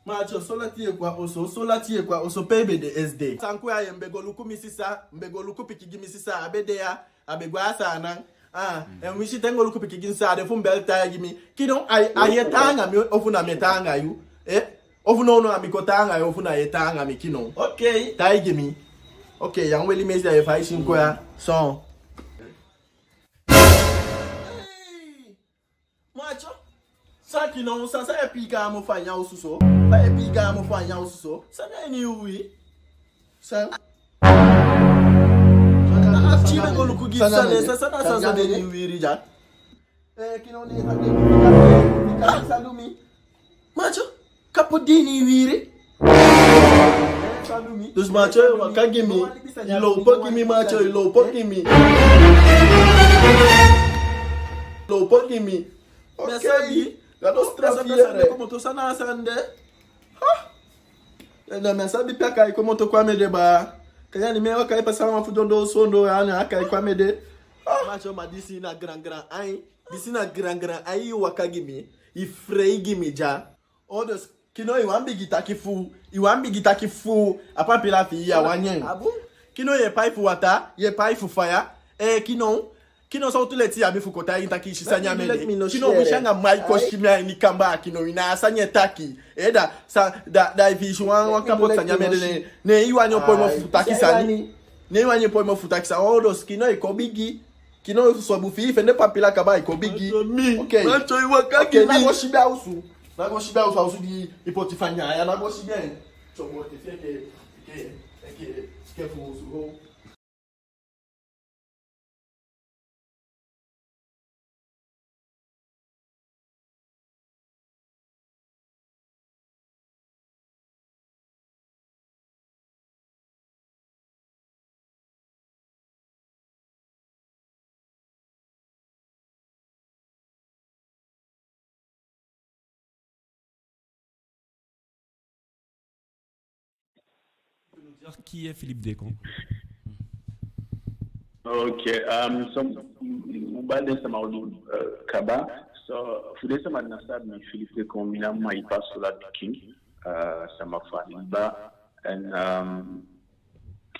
Matcho, so lati ye kon a osu, so lati ye kon a osu, pe i be de esde? San kon ya, ye, mi be go luku mi sisa, mi be go luku pikin gi mi sisa, a be de ya. A be gwe a Saanan. Ah, en mi si te mi go luku pikin gi mi sisa, a de fu mi beli taigi mi. Kino, a, a ye taanga mi, ofu na mi e taanga yu? Eh? Ofu nownow a mi kon taanga yu, ofu na ye taanga mi, Kino? Okei. Taigi mi. Okei, ya weli mi esi a ye fa i si mi kon ya. So. Matcho, san Kino, san, san ye pii gaan mofu a ini a osu so? Fa ye pii gaan mofu a ini a osu so? San na ini i uwii? San? A ti i be go luku gi san, san, san, san na ini i uwii dya? Eh, Kino, ne, san du mi? Matcho, kapu di ini i uwii. Dus Matcho, i waka gi mi. I lopo gi mi, Matcho, i lopo gi mi. I lopo gi mi. Okei. Gadu o strafu i, yee. Komoto, san na a sani de? Ha? Eh, da mi á sabi pe a kai komoto kon a mi ede baa. Kande a ini mi e waka e pasa wan fu dondoo sondoo ya, ne a kai kon a mi ede. Ha? Matcho, ma disi na grangran ain. Disi na grangran ain i waka gi mi. I frei gi mi dya. Oh, dus, Kino, i wani bigin taki fu, i wani bigin taki fu a pampila fi i ya, i wani nyan en? Kino, ye pai fu wataa, ye pai fu faya. Eh, Kino, Kino, sowtu leti i abi fu kon taigi mi taki i si sani a mi ede? Kino, winsi anga man i kon si mi a ini kamba, Kino, i ná a sani e taki. Eh, da, san, da, da i fi i si wan, wan kapot sani a mi ede, ne, ne i wani opo i mofu fu taki sani. Ne i wani opo i mofu fu taki sani. Oh, dus, Kino, i kon bigi. Kino, so bu fi i fende pampila kaba, i kon bigi. Okei. Okei, ná go sibi a osu. Ná go sibi a osu, a osu di i poti fanya ya, ná go sibi en. So, bo te fi enke, enke, enke, enke fu osu go. Tu peux nous dire qui est Philippe Decon? Ok, um, so, u bali den sama odi, uh, kaba. So, fu den sama di ná sabi mi, Philippe Decon, mi na Maipa Sola pikin, uh, sama fu Aliba. En, um,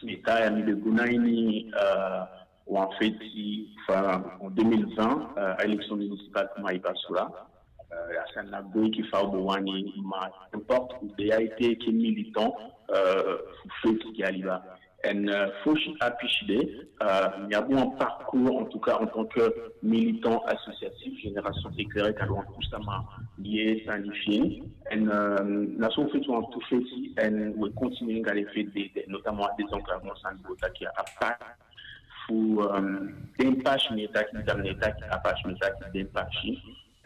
mi e tan ya, mi be go na ini, uh, wan feti fa en deux mille vingt, euh, a élection municipale fu Maribasoula. Euh, a sani na go enke fa u be wani, ma importe, u de ya ete enke militant, euh, fu feti gi Aliba. En, euh, fosi a pisi de, euh, mi abi wan parcours, en tout cas, en tant que militant associatif, Génération Éclairée, kaba wan tu sama di e sani fi en. En, euh, na so u feti wantu feti, en we continuer anga den feti de, de, notamment a désenclavement, sani di u o taki a Pâques, fu, euh, den pasi, mi e taki, mi e taki a pasi, mi e taki den pasi.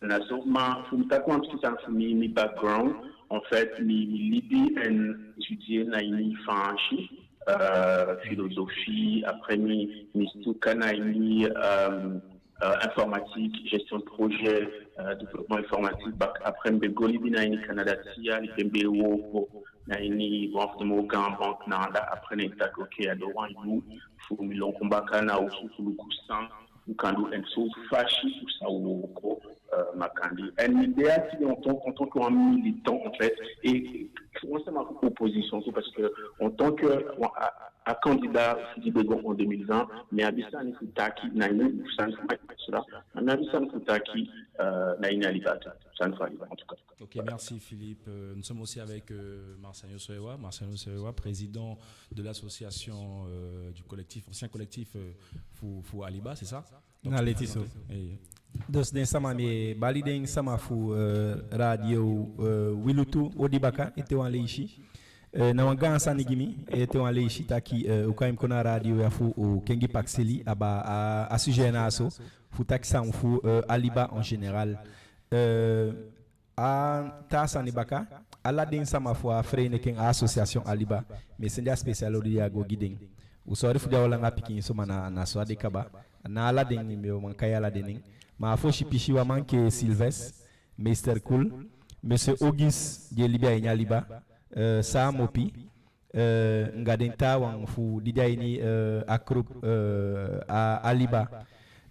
Na so, ma fu mi taki wan pikin sani fu mi, mi background, en fait, mi, mi libi en étudier na ini Faansi, euh, philosophie, après mi, mi suka na ini, euh, euh, informatique, gestion de projet, euh, développement informatique, bak, après mi be go libi na ini Canada, tia, libi mi be wooko na ini wan fu den moo gaan bank na anda, après ne mi taki, ok, a doo wan yuu fu mi lon kon baka na osu fu luku san u kan du, en so fasi u sa wooko, euh, makandii. En mi de ya tide en tant, en tant que wan militant, en fait, et wan sama fu opposition tu, parce que en tant que, wan, a, a candidat fu di be go en deux mille vingt, mi abi sani fu taki na ini sani fu Maribasoula, ma mi abi sani fu taki, euh, na ini Aliba tu, sani fu Aliba, en tout cas. Ok, merci Philippe. Euh, nous sommes aussi avec, euh, Marciano Soewa. Marciano Soewa, président de l'association, euh, du collectif, ancien collectif, euh, fu, fu Aliba, c'est ça? Donc, na leti so. Eh, dus den sama, mi e bali den sama fu, euh, radio, euh, Wilutu odi baka ete wan leisi. Euh, na wan gaan sani gi mi ete wan leisi taki, euh, u kai mi kon na radio ya fu u kengi pakiseli abaa a, a sujet na so, fu taki san fu, euh, Aliba en général. Euh, A taa sani baka, ala den sama fu a vereniging, a association Aliba, mi e sende a special odi ya go gi den. U sori fu di a o langa pikinso, ma na, na so a de kaba. Na ala den, mi o man kai ala den nen. Ma a fosi pisi, wan man enke Sylvestre, Meester Cool, Monsieur Auguste, di e libi a ini Aliba, euh, Saa Mopi, euh, anga den taawan fu di de a ini, euh, a groupe, euh, a, Aliba.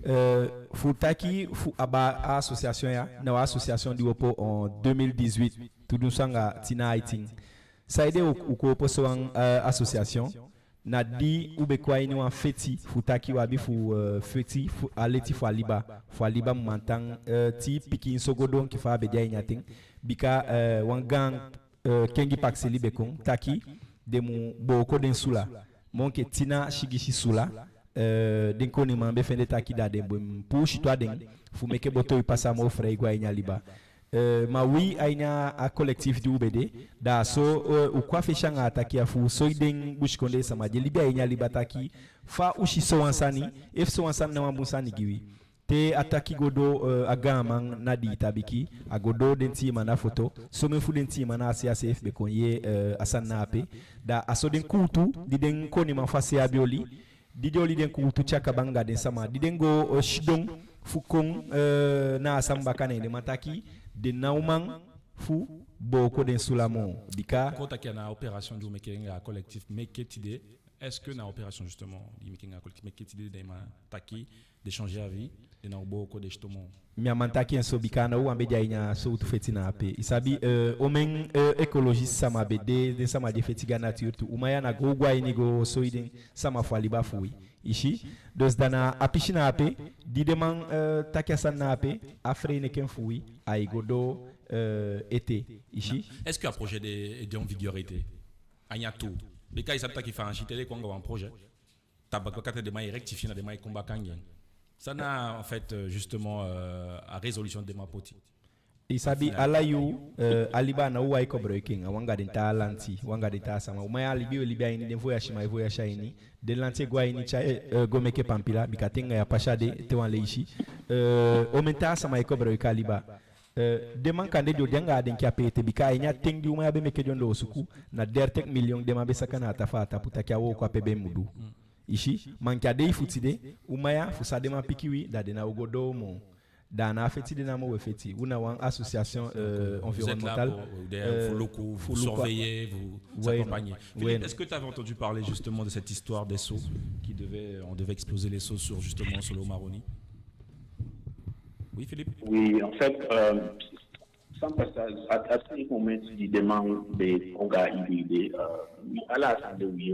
Euh, fu taki fu abaa a association ya, na wan association di u opo en deux mille dix-huit, tu dunsu anga tin na aitin. Saide u, u kon opo sowan, euh, association? Na di u be kon a ini wan feti fu taki u abi fu, euh, feti fu a leti fu Aliba, fu Aliba mu man tan, euh, tii pikinso go doo enke fa a be de a ini a ten. Bika, euh, wan gaan, euh, kengi pakiseli be kon taki den mu booko den sula. Moo enke tin na sigisi sula, euh, den koniman be fende taki da den be mu puu siton a den fu meke botoi pasa moo frei go a ini Aliba. Euh, ma wi a ini a collectif di u be de, da so, euh, u kon a fesi anga a taki ya fu soi den busikondee sama di e libi a ini Aliba taki fa u si sowan sani, efu sowan sani na wan bun sani gi wi. Te a taki go doo, euh, a gaaman na Diitabiki, a go doo den tiiman na foto, somen fu den tiiman na a se a seefi be kon yee, euh, a sani na ape. Da a so den kuutu di den koniman fu a se abi oli, di den oli den kuutu te a kaba anga den sama, di den go, euh, sidon fu kon, euh, na a sani baka, ne den man taki den ná o man fu booko den sula moo. Bika kon taki a na opération di u meke anga collectif meke tide, est-ce que na opération justement di meke anga collectif meke tide den man taki den changer avis, den ná o booko den sito moo? Mi á man taki en so, bika a ná u wan be de a ini a sowtu feti na ape. I sabi, euh, omen, euh, écologiste sama be de, den sama di e feti gi a nature tu. U man ya ná go go a ini go soi den sama fu Aliba fu wi. I si? Dus da na a pisi na ape, di den man, euh, taki a sani na ape, a vereniging fu wi, ai go doo, euh, ete. I si? Est-ce que a projet de, de en vigueur ete? A ini a tu. Bika i sabi taki Faansi te den kon anga wan projet, tabaka kate den man e rectifier, na den man e kon baka anga en. San na, en fait, euh, justement, euh, a résolution di den man poti? I sabi, ala yuu, euh, Aliba a ná u wai koboloiki en, a u anga den taa lanti, u anga den taa sama. U man ya, a libi u e libi a ini, den voyage man e voyage a ini, den lanti e go a ini, tyai, euh, go meke pampila, bika ten anga ya pasa de, te wan leisi. Euh, omen taa sama e koboloiki Aliba. Euh, den man kande den o de anga a denki ape ete, bika a ini a ten di u man ya be meke den ondoosuku, na dertig miljoen den man be saka na a tafaa tapu taki a wooko ape be mu du. I si, ma enke a dei fu tide, u man ya, fu san den man piki wi, da den ná o go doo moo. Da a ná a feti de namo u e feti. U na wan association, euh, environnementale, euh, fu luku, fu surveiller, vous accompagner. Philippe, est-ce que tu avais entendu parler justement de cette histoire des seaux qui devait, on devait exposer les seaux sur justement Solo Maroni? Oui, Philippe? Oui, en fait, euh, san pasa, a, a se momenti di den man be o go a ini ide, euh, wi ala a sani de wi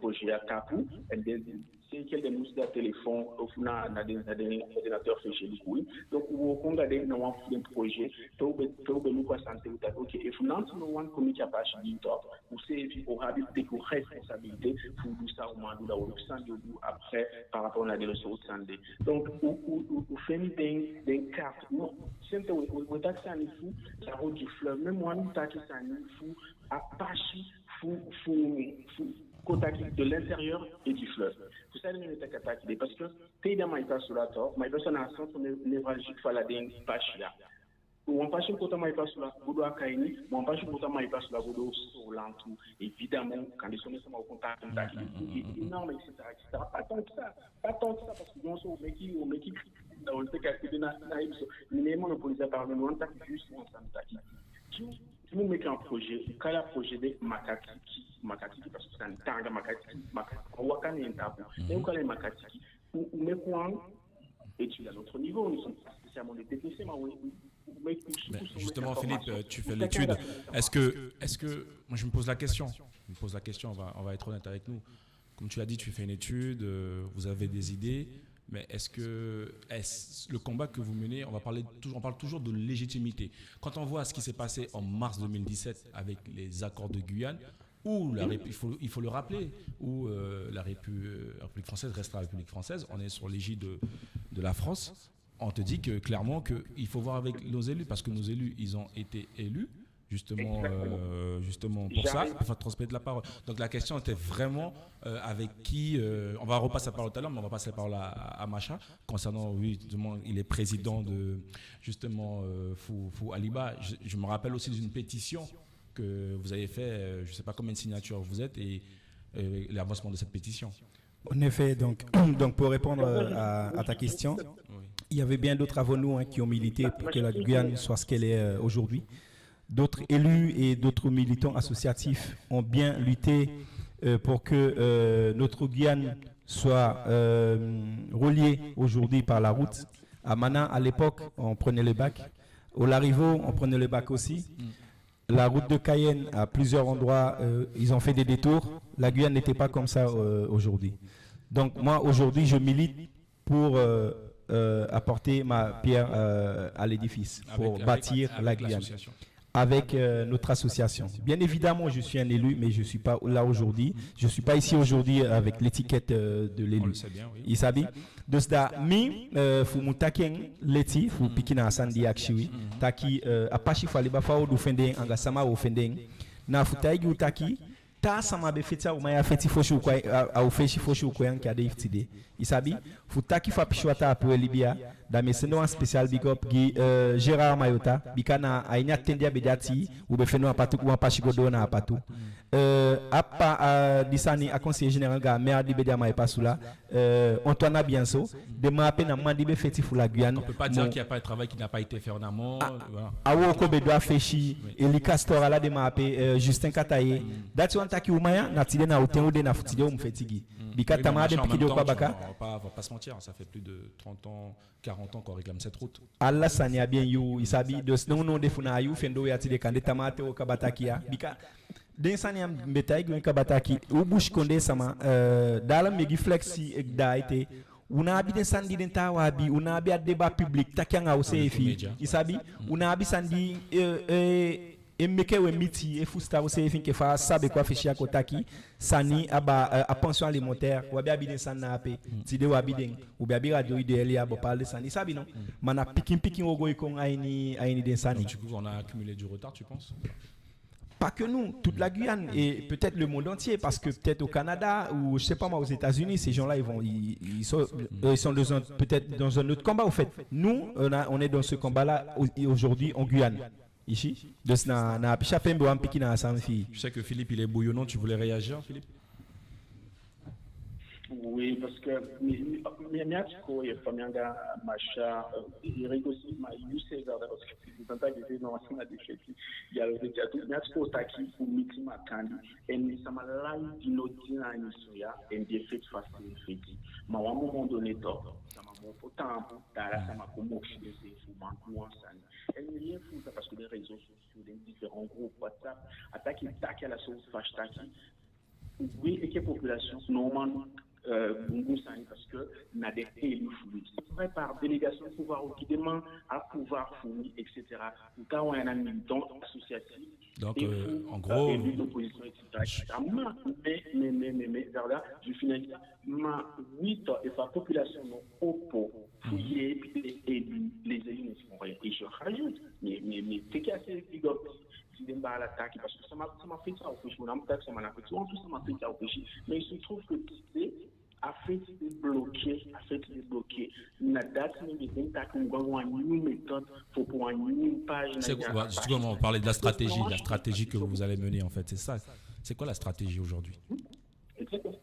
projet ya kapu, en den seefi den musu de a telefon ofu na, na den, na den ordinateur fi en, se luku. Donc u wooko anga den na wan fu den projet, pe u be, pe u be luku a sani te, u taki, ok, efu nanti no wan kon meke a pasi gi en, tok, u seefi o abi fu teke u responsabilité fu du san u man du, da u o luku san u o du après par rapport na den sowtu sani de. Donc u, u, u, u feni den, den carte. Non, sente we, we, we taki sani fu la route du fleuve, même wan taki sani fu a pasi fu, fu, fu kon taki de l'intérieur et du fleuve. Fu san mi taki a taki de, parce que te i de a Maripasoula, tok, Maripasoula na centre né-, névralgique fu ala den pasi ya. Wan pasi u koti a Maripasoula go doo a Kaini, wan pasi u koti a Maripasoula go doo Soolan tu. Évidemment, kande somen sama o kon taki, taki, énorme, et cetera, et cetera. Pas tant que ça, pas tant que ça, parce que bon, so, u meke, u meke, na, u meke a kede na, na, so, mi ná e monopoliser a parole, mi wani taki juste wan sani taki. Di u, di u meke un projet, u kai a projet de Makatiki, Makatiki, parce que c'est un tanga Makatiki, Makatiki, u waka na en tapu. Et u kai en Makatiki, u, u meke wan étude à notre niveau, nous sommes pas spécialement des techniciens, mais oui, oui, oui, oui, Mais oui, oui, justement, oui, Philippe, oui, euh, tu oui, fais oui, l'étude. oui, oui. Est-ce que, est-ce que, moi je me pose la question. Je me pose la question. On va, on va être honnête avec nous. Comme tu l'as dit, tu fais une étude, euh, vous avez des idées, mais est-ce que, est-ce le combat que vous menez, on va parler toujours, on parle toujours de légitimité. Quand on voit ce qui s'est passé en mars deux mille dix-sept avec les accords de Guyane, où la Rép-, il faut, il faut le rappeler, où euh, la, Répu-, euh, la République française restera la République française, on est sur l'égide de, de la France. On te dit que clairement qu'il faut voir avec nos élus, parce que nos élus, ils ont été élus justement, euh, justement pour ça, pour faire transmettre la parole. Donc la question était vraiment euh, avec qui, euh, on va repasser la parole tout à l'heure, mais on va passer la parole à, à, à Macha, concernant, oui, justement, il est président de, justement, euh, Fou, Fou Aliba. Je, je me rappelle aussi d'une pétition que vous avez fait, euh, je sais pas combien de signatures vous êtes, et euh, l'avancement de cette pétition. En effet, donc, donc pour répondre euh, à, à ta question, il y avait bien d'autres avant nous, hein, qui ont milité pour que la Guyane soit ce qu'elle est euh, aujourd'hui. D'autres élus et d'autres militants associatifs ont bien lutté euh, pour que euh, notre Guyane soit euh, reliée aujourd'hui par la route. À Mana, à l'époque, on prenait le bac. Au Larivot, on prenait le bac aussi. La route de Cayenne, à plusieurs endroits, euh, ils ont fait des détours. La Guyane n'était pas comme ça euh, aujourd'hui. Donc moi, aujourd'hui, je milite pour euh, euh, apporter ma pierre euh, à l'édifice, pour Avec, avec, bâtir avec la Guyane. L'association. Avec euh, notre association. Bien évidemment, je suis un élu, mais je suis pas là aujourd'hui. Je suis pas ici aujourd'hui avec l'étiquette euh, de On l'élu. Le sait bien, oui. I sabi, dus da mi euh, fu mu taki en leti fu piki na a sani di i akisi wi. Taki euh, a pasi fu Aliba, fa u du fende en anga sama u fende en. Na fu taigi u taki taa sama be feti a uman ya feti fosi u kon a, a u fesi fosi u kon ya enke a dei fu tide. I sabi, fu taki fa pisiwataa ape u e libi ya, da mi e sende wan special big up gi euh, Gérard Mayota, bika na a ini a ten di a be de a tii, u be fende wan patu, wan pasi go doo na a patu. Euh, a papa, euh, di sani, a conseiller général anga a maire di be de a Maripasoula, euh, Antoine Abianso, den man ape na man di be feti fu la Guyane. On peut pas dire qu'il n'y a pas de travail qui n'a pas été fait en amont. Voilà. A wooko be du a fesi, Eli Castor, ala den man ape, euh, Justin Kataye. Dati wani taki uman ya, na tide na u ten u de, na fu tide u mu feti gi. Bika tamaa den pikin di o kon a baka. On va pas, on va pas se mentir, ça fait plus de trente ans, quarante ans qu'on réclame cette route. Ala sani abi en yuu, i sabi, dus nownow de fu na a yuu fende u ya tide, kande tamaa ten u o kaba taki ya. Bika den sani ya mi be taigi u en kaba taki u busikondee sama, euh, da ala mi e gi flexi, eh, da ete. U ná abi den sani di den taawan abi, u ná abi a débat public taki anga useefi, i sabi. U ná abi sani di eh, eh, e meke u e miti, e fusutan useefi enke fa a sa be kon a fesi ya kon taki sani aba, eh, a pension alimentaire, u á be abi den sani na ape. Tide u abi den, u be abi radio idéal ya, bopal den sani, i sabi no. Ma na pikin pikin u o go e kon a ini, a ini den sani. Du coup, on a accumulé du retard, tu penses ? Pas que nous, toute la Guyane et peut-être le monde entier, parce que peut-être au Canada ou je sais pas moi, aux États-Unis, ces gens-là, ils vont, ils, ils sont, eux, ils sont dans un- peut-être dans un autre combat, au fait. Nous, on, a- on est dans ce combat-là au- aujourd'hui en Guyane. Ici, dus na na a pisi ape mi be wani piki na a sani fi i. Je sais que Philippe, il est bouillonnant. Tu voulais réagir, Philippe ? Oui, parce que mi, mi, mi, mi ati kon, ye, fa mi anga Macha, euh, i rego si ma, you say that, parce que c'est un tas de faits, non, c'est un des faits. Il y a le, il y a tout, mi ati kon taki fu miti makandii, en sama lai di no de na a émission ya, en di e feti fa seefi e feti. Ma wan moment donné, to, sama mu opo taampu, da ala sama kon mokisi denseefi fu man du wan sani. En mi e fusutan, parce que den réseaux sociaux, den différents groupes WhatsApp, a taki, taki ala so fasi taki, wi enke population, no man, euh, bungu sani, parce que na den élu fu wi. C'est vrai, par délégation de pouvoir, u gi den man a pouvoir fu wi, et cetera. U kan wan ya na militant associatif. Donc, Et euh, fu, en gros, euh, élu d'opposition, et cetera, et cetera. Ma, mais, mais, mais, mais, mais, Zarda, je finalise ça. Ma, wi to, efu a population no opo fu yeepi den élu, les élus ne font rien. Et je rajoute, mais, mais, mais, teke a seefi big up gi den baala taki, parce que sama, sama feti a u fesi, u ná mu taki sama ná feti, wantu sama feti a u fesi. Mais il se trouve que tide, a Feti de bloke, a feti de bloke. Na dati meke mi taki mi go a wan nyun méthode fu opo wan nyun page. C'est quoi, bah, justement, on parlait de la stratégie, la stratégie que vous allez mener en fait, c'est ça. C'est quoi la stratégie aujourd'hui ? Exactement.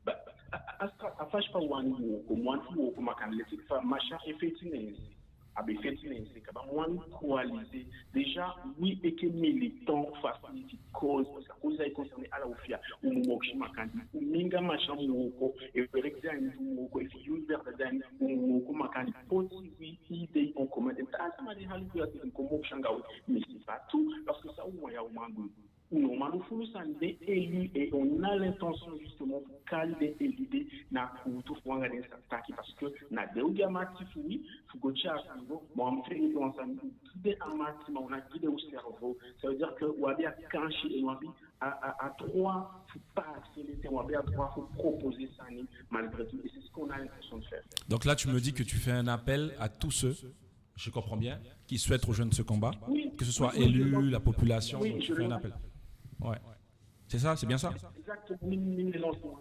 Bah, a, a, a, a fasi fa u wani wooko, u wani wooko makandii, leti fa Masha e feti neen se. A be feti neen se kaba. U wani coaliser. Déjà, wi enke militant, faciliter cause, parce que cause ai concerner ala u fiya. U mu mokisi makandii. U minga Masha mu wooko, e werk de a ini u mu wooko, e fi yu werk de a ini u mu wooko makandii. Poti wi idée en commun. Den taa sama di hali ku ya te den kon mokisi anga u. Mais c'est pas tout, parce que san u wani ya u man du. U no man du fulu sani. Den élu, et on a l'intention justement fu kali den élu de na kuutu fu anga den sa taki, parce que na den o gi a mati fu wi fu go tyai a sani go. Bon, a mu feni wan sani, u gi den a mati, ma u ná gi den u cerveau. Ça veut dire que u abi a kansi, et u abi a, a, a droit fu passe le temps, u abi a droit fu proposer sani malgré tout, et c'est ce qu'on a l'intention de faire. Donc là, tu me dis que tu fais un appel à tous ceux, je comprends bien, qui souhaitent rejoindre ce combat, Oui, que ce soit oui, oui, élu, oui. La population, Oui, tu je fais un le appel. Ouais. C'est ça, c'est bien ça ? Exactement. Mi, mi, mi lance wan,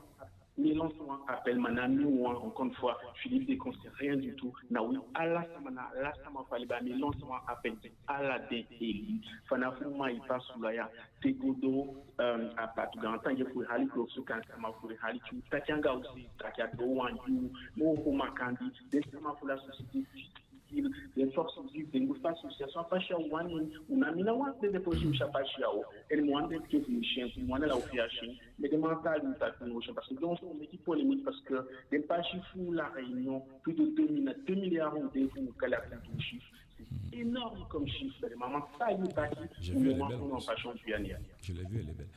mi lance wan appel, ma na mi wan, encore une fois, Philippe Descamps, c'est rien du tout. Na wi ala sama, na ala sama fu a liba, mi lance wan appel gi ala den élu. Fanafu Maipa Soulaya te go doo, euh, a Patu Grand Tangi, fu hali Klofu, kan sama fu hali tu, taki anga u si, taki a doo wan yuu, moo kon makandii, den sama fu la société civile, den forces vives, den go fa association, a fasi ya u wani, u ná, mi ná wani den déposer u si a fasi ya o. En mi wani den ke fu mi si en, mi wani ala u fiya si en, mais den man taali u taki u ná o si en, parce que den o meke polémique, parce que den pasi fu La Réunion, plus de deux mille, deux milliards u de fu u kali a kuutu chiffre. C'est énorme comme chiffre, den man taali u taki u ná o meke u na pasi fu u ya. Je l'ai vu, elle est belle.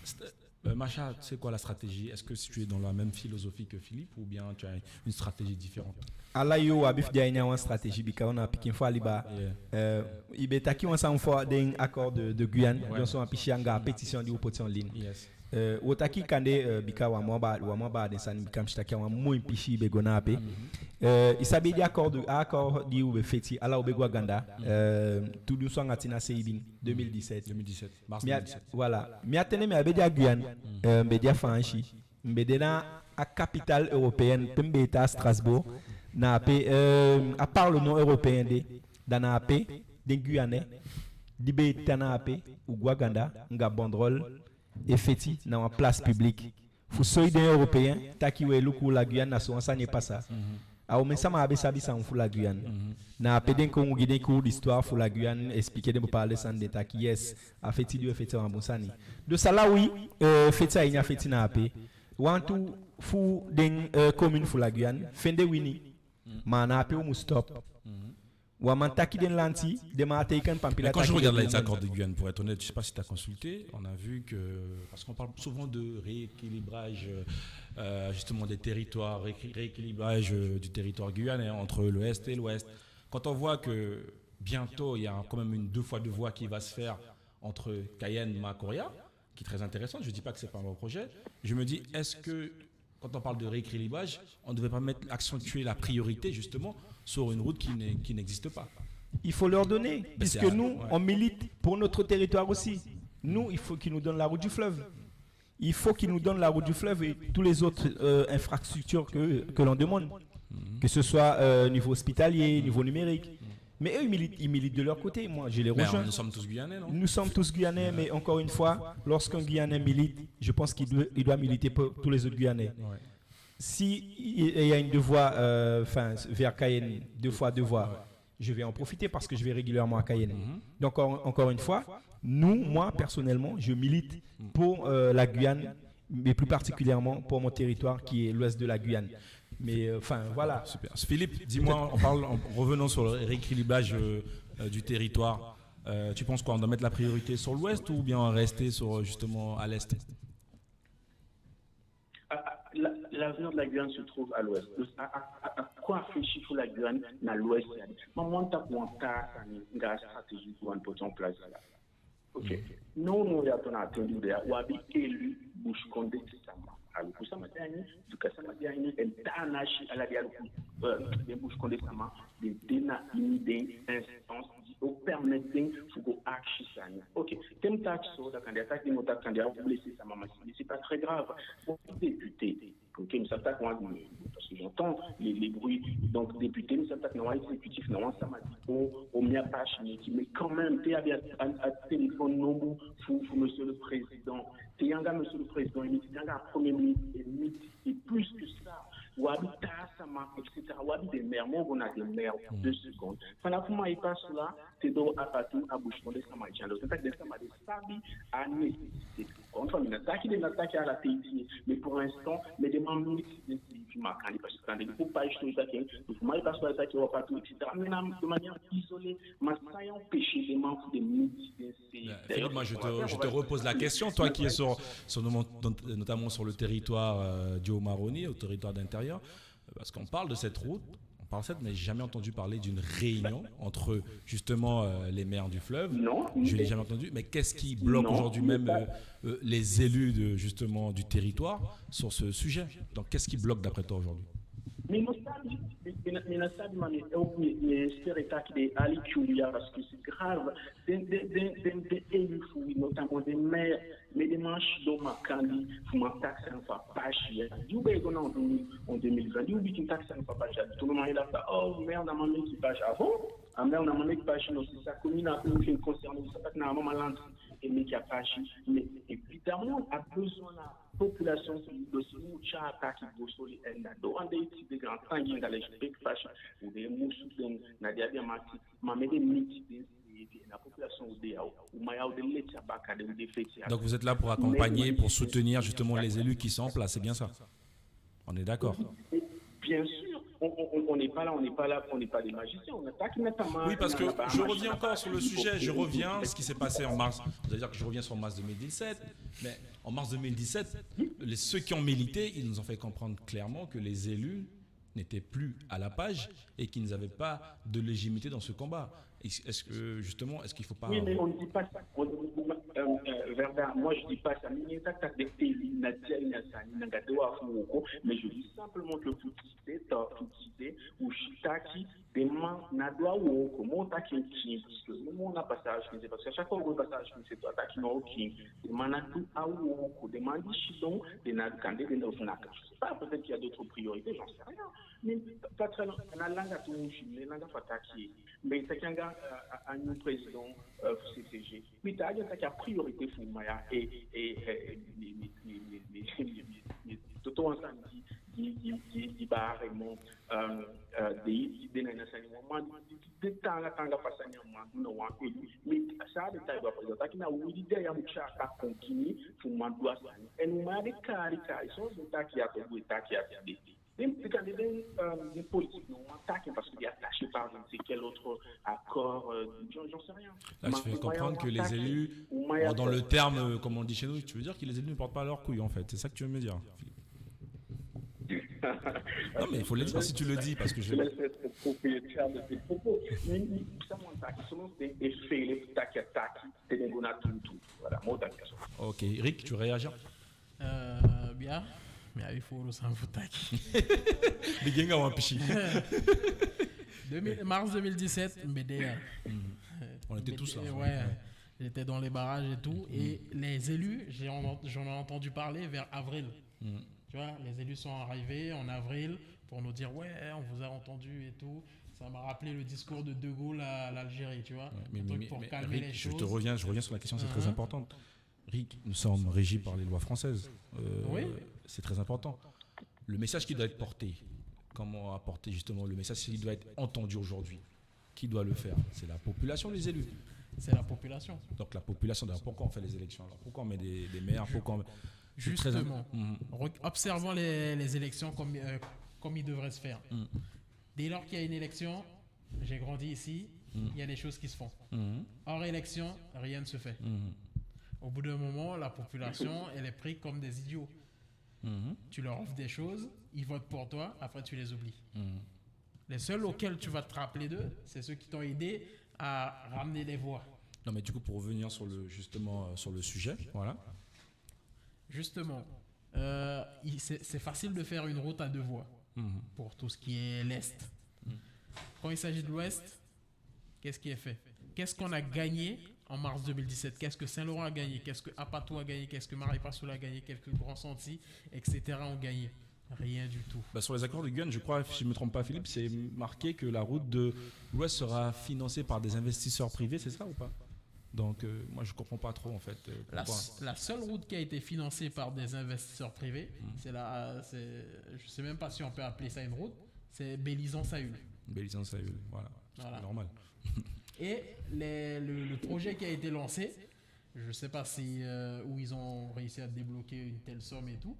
C'est- Euh, Masha, c'est quoi la stratégie ? Est-ce que si tu es dans la même philosophie que Philippe ou bien tu as une stratégie différente ? Ala yuu u abi fu de a ini a wan stratégie, bika u na pikin fu a liba. Yeah. Euh, i be taki wan sani fu den accord de, de Guyane, Ouais. Donc so wan pisi anga a pétition di u poti en ligne. Yes. Euh, wo taki kande, euh, bika wan moo baa, wan moo baa den sani, bika mi si taki a wan moi pisi be go na ape. Euh, i sabi di accord, accord di u be feti, ala u be go a ganda, euh, tu dunsu anga tin a seibin, deux mille dix-sept. deux mille dix-sept, mars Mi a, deux mille dix-sept. voilà. Mi a ten de mi á be de a Guyane, euh, mi be de a Faansi. Mi be de na a capitale européenne, pe mi be e tan a Strasbourg, na ape, euh, a Parlement européen de, da na ape den Guyanais di be e tan na ape, u go a ganda anga banderole, e feti na wan place publique fu soi den Européens taki we luku, la Guyane, na so wan sani e pasa. A omen sama á be sabi san fu la Guyane. Na ape den kon gi den cours d'histoire fu la Guyane, expliquer den bepaalde sani, den taki yes, a feti di we feti a wan bun sani. Dus ala wi, euh, feti a ini a feti na ape. Wantu fu den, euh, commune fu la Guyane fende wini. Ma na ape u mu stop. Wan man taki den lanti, den man teken pampila. Mais quand je taki regarde den les bun. Accords de Guyane, pour être honnête, je sais pas si tu as consulté, on a vu que, parce qu'on parle souvent de rééquilibrage, euh, euh, justement des territoires, rééqui- rééquilibrage, euh, du territoire guyanais entre l'Ouest et l'Ouest. Quand on voit que bientôt, il y a quand même une deux fois deux voies qui va se faire entre Cayenne, Macoria, qui est très intéressante, je dis pas que c'est pas un bon projet, je me dis, est-ce que quand on parle de rééquilibrage, on ne devait pas mettre, accentuer la priorité justement sur une route qui n'est- qui n'existe pas ? Il faut leur donner, puisque c'est un- nous, ouais. On milite pour notre territoire aussi. Nous, il faut qu'ils nous donnent la route du fleuve. Il faut qu'ils nous donnent la route du fleuve et toutes les autres, euh, infrastructures que, que l'on demande, que ce soit, euh, niveau hospitalier, niveau numérique. Mais eux, ils militent, ils militent de leur côté. Moi, je les Mais rejoins. Nous sommes tous Guyanais, non ? Nous sommes tous Guyanais, mais encore une fois, lorsqu'un Guyanais milite, je pense qu'il doit, il doit militer pour tous les autres Guyanais. Ouais. Si il y a une deux voies, euh, enfin, vers Cayenne, deux fois deux voies, je vais en profiter parce que je vais régulièrement à Cayenne. Donc, en- encore une fois, nous, moi, personnellement, je milite pour, euh, la Guyane, mais plus particulièrement pour mon territoire qui est l'ouest de la Guyane. Mais, euh, enfin, voilà. Super. Philippe, dis-moi, on parle, en revenant sur le rééquilibrage, euh, euh, du territoire, euh, tu penses quoi ? On doit mettre la priorité sur l'ouest ou bien rester sur, euh, justement, à l'est ? A, a, la, l'avenir de la Guyane se trouve à l'ouest. A, a, a, a, quoi fait chiffre la Guyane na l'ouest ya? Ma mi wani taki wan taa sani anga a stratégie fu wan poti en place ya. Ok. Nownow ya, to na a ten di u de ya, u abi élu Busikondee sama. Aluku sama de a ini, Ndyuka sama de a ini, en taa nasi ala de, aluku, euh, den Busikondee sama, den de na ini den instance di o permettre den fu go akisi sani. Ok. Te mi taki so, da kande a taki den o taki kande a o blesser sama, ma c'est pas très grave. Bon, député, Ok, mi sa taki wan, parce que j'entends les, les bruits. Donc, député, mi sa taki na wan exécutif, na wan sama di o, o, mi á pasi meke, mais quand même, te i abi a, a, a téléphone nombre fu, fu Monsieur le Président. Te i anga Monsieur le Président, i miti, te i anga Premier Ministre, i miti, et plus que ça, u abi taa sama, et cetera. U abi des maires, mi o go na des maires, deux secondes. Fanafu Maripasoula te doo Apatou, a busikondee sama e tyai en. Donc, c'est-à-dire, den sama de sabi a nécessité. Encore une fois, mi ná taki den ná taki ala te i si, mais pour l'instant, mi e miti den seefi makandii, parce que kande di fu Page so e taki en, di fu Maripasoula e taki en, Apatou, et cetera. Mais na de manière isolée, ma san e empêcher den man fu den miti den seefi. Ben, Philippe, moi, je te, je te repose la question, toi qui es sur, sur, notamment sur le territoire, euh, du Haut-Maroni, au territoire d'Intérieur, parce qu'on parle de cette route, on parle cette, mais j'ai jamais entendu parler d'une réunion entre, justement, euh, les maires du fleuve. Non. Je l'ai jamais entendu. Mais qu'est-ce qui bloque aujourd'hui même, euh, euh, les élus de, justement, du territoire sur ce sujet ? Donc, qu'est-ce qui bloque d'après toi aujourd'hui ? Mi ná sabi, mi, mi, mi ná sabi, ma mi, eh, mi, mi espère taki den hali kiu ya, parce que c'est grave. Den, den, den, den, den élu fu wi, notamment den maire, mais den man sidon makandii fu man taki sani fu a Page ya. Di u be e go na en deux mille, en deux mille vingt, di u bigin taki sani fu a Page ya, tout le monde est là, oh, maire ná man meke Page. Ah bon ? A maire ná man meke Page, non, c'est sa commune à eux qui est concernée, c'est pas que normalement l'entrée et meke a Page. Mais évidemment, a besoin la population, c'est le seul mucha taki go soli en na doo ande i tide, grand tangi nga les big Page, u de musu den, na di a di a mati, ma mi e miti den, na population u de ya, u man ya, u de leti a baka, den u de feti a. Donc vous êtes là pour accompagner, pour soutenir justement les élus qui sont en place, c'est bien ça ? On est d'accord ? Bien sûr, on, on, on n'est pas là, on n'est pas là, on n'est pas des magiciens, on attaque notamment. Oui, parce que je reviens encore sur le sujet, je reviens ce qui s'est passé en mars, c'est-à-dire que je reviens sur mars deux mille dix-sept, mais en mars deux mille dix-sept, les, ceux qui ont milité, ils nous ont fait comprendre clairement que les élus n'étaient plus à la Page et qu'ils n'avaient pas de légitimité dans ce combat. Est-ce que, justement, est-ce qu'il faut pas... Oui, mais on ne dit pas ça. On, euh, euh, Verda, moi, je dis pas ça. Mi ná taki taki den élu ná de aini a sani, ná anga droit fu wooko, mais je dis simplement que fu tide, fu tide, u si taki den man ná du a wooko, mi o taki en kiin, parce que mi, mi ná passage kiin, parce que chaque fois u go passage kiin, c'est toi taki no kiin, den man ná du a wooko, den man di sidon, den ná du, kande den ná o fu naka. Je sais pas, peut-être qu'il y a d'autres priorités, j'en sais rien. Mais pas très long, na langa tu, mi langa fu taki, mi taki anga, euh, a, a nyun président, euh, fu C C G. Mi taigi en taki a priorité fu u man ya, e, e, e, mi, mi, toto wan sani di, di, di, di, di baa Raymond, euh, euh, de, di de na ini a sani, wan man di, di, di de taanga, taanga fa sani a man du na wan élu. Mi, san a de taigi a président, taki na wi di de ya mu tyai a kon kini fu man du a sani. En u man ya de kali, kali, so den taki ya to, u e taki ya tide. Den, den, den, euh, den politique, non, on attaque parce que est attaché par je ne sais quel autre accord, euh, j'en, j'en sais rien. Là, tu fais comprendre que les élus ont, dans le terme, euh, comme on dit chez nous, tu veux dire que les élus ne portent pas leurs couilles, en fait. C'est ça que tu veux me dire, Philippe ? Non, mais il faut le dire si tu le dis, parce que je... Je laisse être propriétaire de tes propos. Mais, mais, ça, mon attaque, sinon, c'est un fait, les attaques, attaques, c'est des gona tout, tout. Voilà, mon attaque. Ok, Rick, tu réagis ? Euh, bien. Mais il faut le sang vous taki. Bigin anga wan pisi. Deux mille, mars deux mille dix-sept, mi be de ya. On était tous là, ouais. J'étais dans les barrages et tout. Et les élus, j'ai en-, j'en ai entendu parler vers avril. Tu vois, les élus sont arrivés en avril pour nous dire, ouais, on vous a entendu et tout. Ça m'a rappelé le discours de De Gaulle à l'Algérie, tu vois. Ouais, mais, un truc pour calmer les choses. Rick, je te reviens, je reviens sur la question, c'est très important. Rick, nous sommes régis par les lois françaises. Euh, c'est très important. Le message qui doit être porté, comment apporter justement le message qui doit être entendu aujourd'hui ? Qui doit le faire ? C'est la population, les élus. C'est la population. Donc la population, d'ailleurs, pourquoi on fait les élections alors ? Pourquoi on met des, des maires ? Pourquoi on met... Justement, observons les, les élections comme, euh, comme il devrait se faire. Dès lors qu'il y a une élection, j'ai grandi ici, il y a des choses qui se font. Hors élection, rien ne se fait. Au bout d'un moment, la population, elle est prise comme des idiots. Tu leur offres des choses, ils votent pour toi, après tu les oublies. Les seuls auxquels tu vas te rappeler d'eux, c'est ceux qui t'ont aidé à ramener des voix. Non, mais du coup, pour revenir sur le, justement, euh, sur le sujet, voilà. Justement, euh, il, c'est, c'est facile de faire une route à deux voies pour tout ce qui est l'Est. Quand il s'agit de l'Ouest, qu'est-ce qui est fait ? Qu'est-ce qu'on a gagné en mars deux mille dix-sept ? Qu'est-ce que Saint-Laurent a gagné ? Qu'est-ce que Apatou a gagné ? Qu'est-ce que Maripasoula a gagné ? Qu'est-ce que Grand-Santi, et cetera ont gagné ? Rien du tout. Bah, sur les accords de Guyane, je crois, si je ne me trompe pas, Philippe, c'est marqué que la route de l'Ouest sera financée par des investisseurs privés, c'est ça ou pas ? Donc, euh, moi, je comprends pas trop, en fait. Euh, La, pourquoi. La seule route qui a été financée par des investisseurs privés, c'est la, c'est, je sais même pas si on peut appeler ça une route, c'est Belizen-Saül. Belizen-Saül, voilà. Voilà. Normal. Et les- le, le projet qui a été lancé, je sais pas si euh, où ils ont réussi à débloquer une telle somme et tout,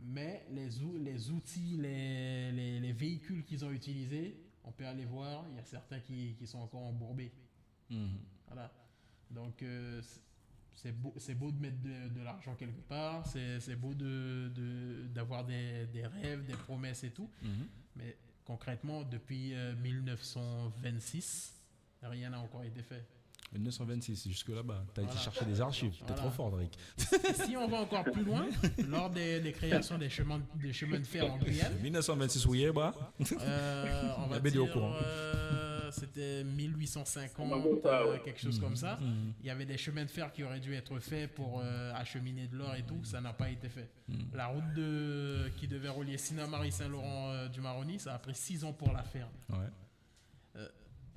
mais les, ou- les outils, les, les- les véhicules qu'ils ont utilisés, on peut aller voir, il y a certains qui, qui sont encore embourbés. Mhm. Voilà. Donc, euh, c'est- c'est beau, c'est beau de mettre de, de l'argent quelque part, c'est c'est beau de, de- d'avoir des, des rêves, des promesses et tout, Mhm. mais concrètement, depuis euh, mille neuf cent vingt-six, rien n'a encore été fait. Le neuf cent vingt-six, jusque là-bas. T'as été Voilà. Chercher des archives. T'es Voilà. Trop fort, Drake. Et si on va encore plus loin, lors des, des créations des chemins, des chemins de fer en Guyane, mille neuf cent vingt-six, oui, bah. euh, on va La B D au dire, courant. euh, c'était mille huit cent cinquante, Ah bon, ça, euh, ouais. quelque chose comme ça. Mhm. Il y avait des chemins de fer qui auraient dû être faits pour euh, acheminer de l'or et tout, ça n'a pas été fait. La route de, qui devait relier Sinnamary-Saint-Laurent euh, du Maroni, ça a pris six ans pour la faire. Ouais.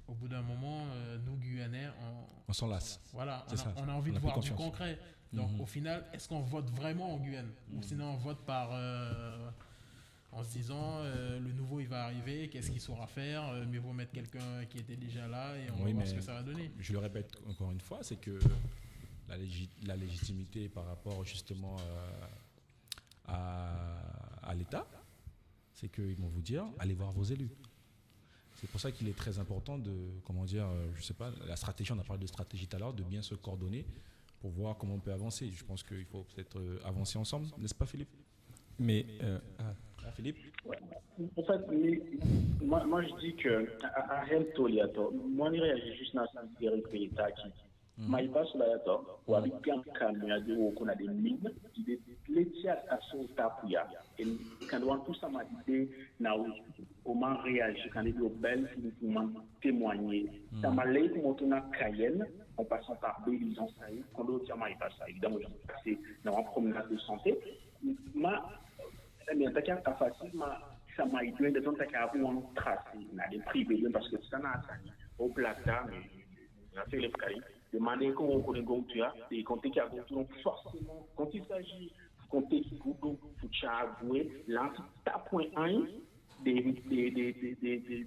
Au bout d'un moment, euh, nous Guyanais, on, On s'en lasse. voilà, on C'est a, ça, on a envie on de a voir plus du confiance. Concret. Donc Mhm. Au final, est-ce qu'on vote vraiment en Guyane ? Ou sinon on vote par, euh, en se disant, euh, le nouveau il va arriver, qu'est-ce qu'il saura faire ? Euh, mieux vaut mettre quelqu'un qui était déjà là et on Oui, va voir mais ce que ça va donner. Je le répète encore une fois, c'est que la, légi- la légitimité par rapport justement euh, à, à l'État, c'est qu'ils vont vous dire, allez voir vos élus. C'est pour ça qu'il est très important de, comment dire, euh, je sais pas, la stratégie, on a parlé de stratégie tout à l'heure, de bien se coordonner pour voir comment on peut avancer. Je pense qu'il faut peut-être euh, avancer ensemble, n'est-ce pas, Philippe ? Mais euh, ah, Ah, Philippe ? En fait, mi, moi, moi, je dis que a, a, a hɛn toli a to, moi, mi réagis juste na san Eric Payet taki. Mai Paso la ya to, wabi pian kami a de wooko na den mine, di de leti a so tapu ya. En kande wantu sama di de na o, o man réagir, kande den o bel fu, fu man témoigner. Sama lei komoto na Cayenne, en passant par Belizen-Saül, kon den o tyai Mai Paso, évidemment, den o pase na wan promenade de santé. Ma, mi á taki a facile, ma sama e du en, den e taki a abi wan tracé, na den privé du en, parce que san na a sani, o plata, mi, na fele fu kai, den man di e kon wooko den gowtu ya, den e kon teke a gowtu, donc forcément, quand il s'agit fu kon teke gudu fu tyai a gwe, lanti tapu en ain, den, den,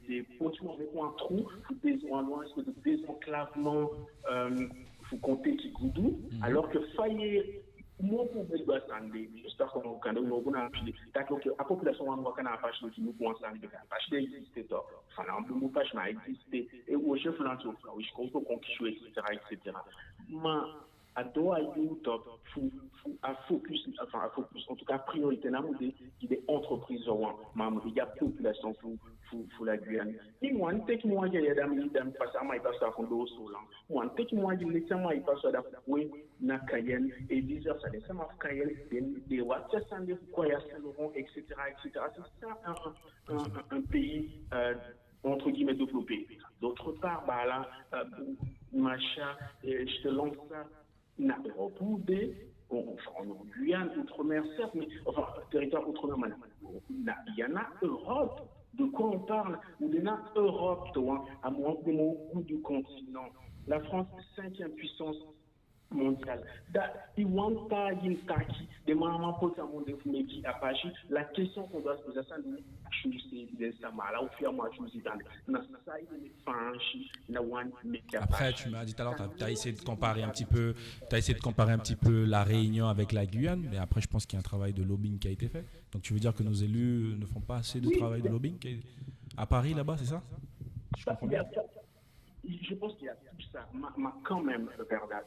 den poti wan, meke wan trou, fu dés-, wan, wan espèce de désenclavement, euh, fu kon teke gudu, alors que fa i e moo kon be du a sani de, juste a kon kande u no go na pile, taki ok, a population wani waka na a pasi de, ki luku wan sani de, a pasi de existe toch, fa na wan bunbun pasi, ma a existe, e u o si efu lanti o kon, u si kon, kon kisi u, et cetera, et cetera. Ma a doo a yuu toch fu, fu a focus, enfin a focus, en tout cas priorité ná mu de gi den entreprise wawan, ma a mu de gi a population fu, fu, fu la Guyane. Mi wani teke mi wan yeye, da mi, da mi pasa a Mai Paso a kon doo Soolan. Mi wani teke mi wan yeye, leti a Mai Paso a da fu gwe na Cayenne, et vice versa. Den sama fu Cayenne, den, den e wani tyai sani de fu kon a Saint-Laurent, et cetera, et cetera. C'est ça un, un, un, un pays, euh, entre guillemets, développé. D'autre part, bah là, euh, machin, euh, je te lance ça. Na Europe ou de, on, enfin, en Guyane, outre-mer, certes, mais, enfin, territoire outre-mer, mais na, na, il y en a Europe. De quoi on parle ? Ou de na Europe, toi, à moins de mon goût du continent. La France, cinquième puissance mondiale. Da i wani taigi mi taki den man á man poti a moyen fu meke a pasi. La question qu'on doit se poser, san den e akisi u seefi, den sama, ala u fi a mu akisi u seefi, na saide den e fansi, na wani meke a pasi. Après, tu m'as dit tout à l'heure, t'as, t'as essayé de comparer un petit peu, t'as essayé de comparer un petit peu la Réunion avec la Guyane, mais après, je pense qu'il y a un travail de lobbying qui a été fait. Donc, tu veux dire que nos élus ne font pas assez de Oui, travail de mais lobbying qui est à Paris, là-bas, c'est ça ? Je comprends bien. Je pense qu'il y a tout ça, ma, ma quand même, Bernard.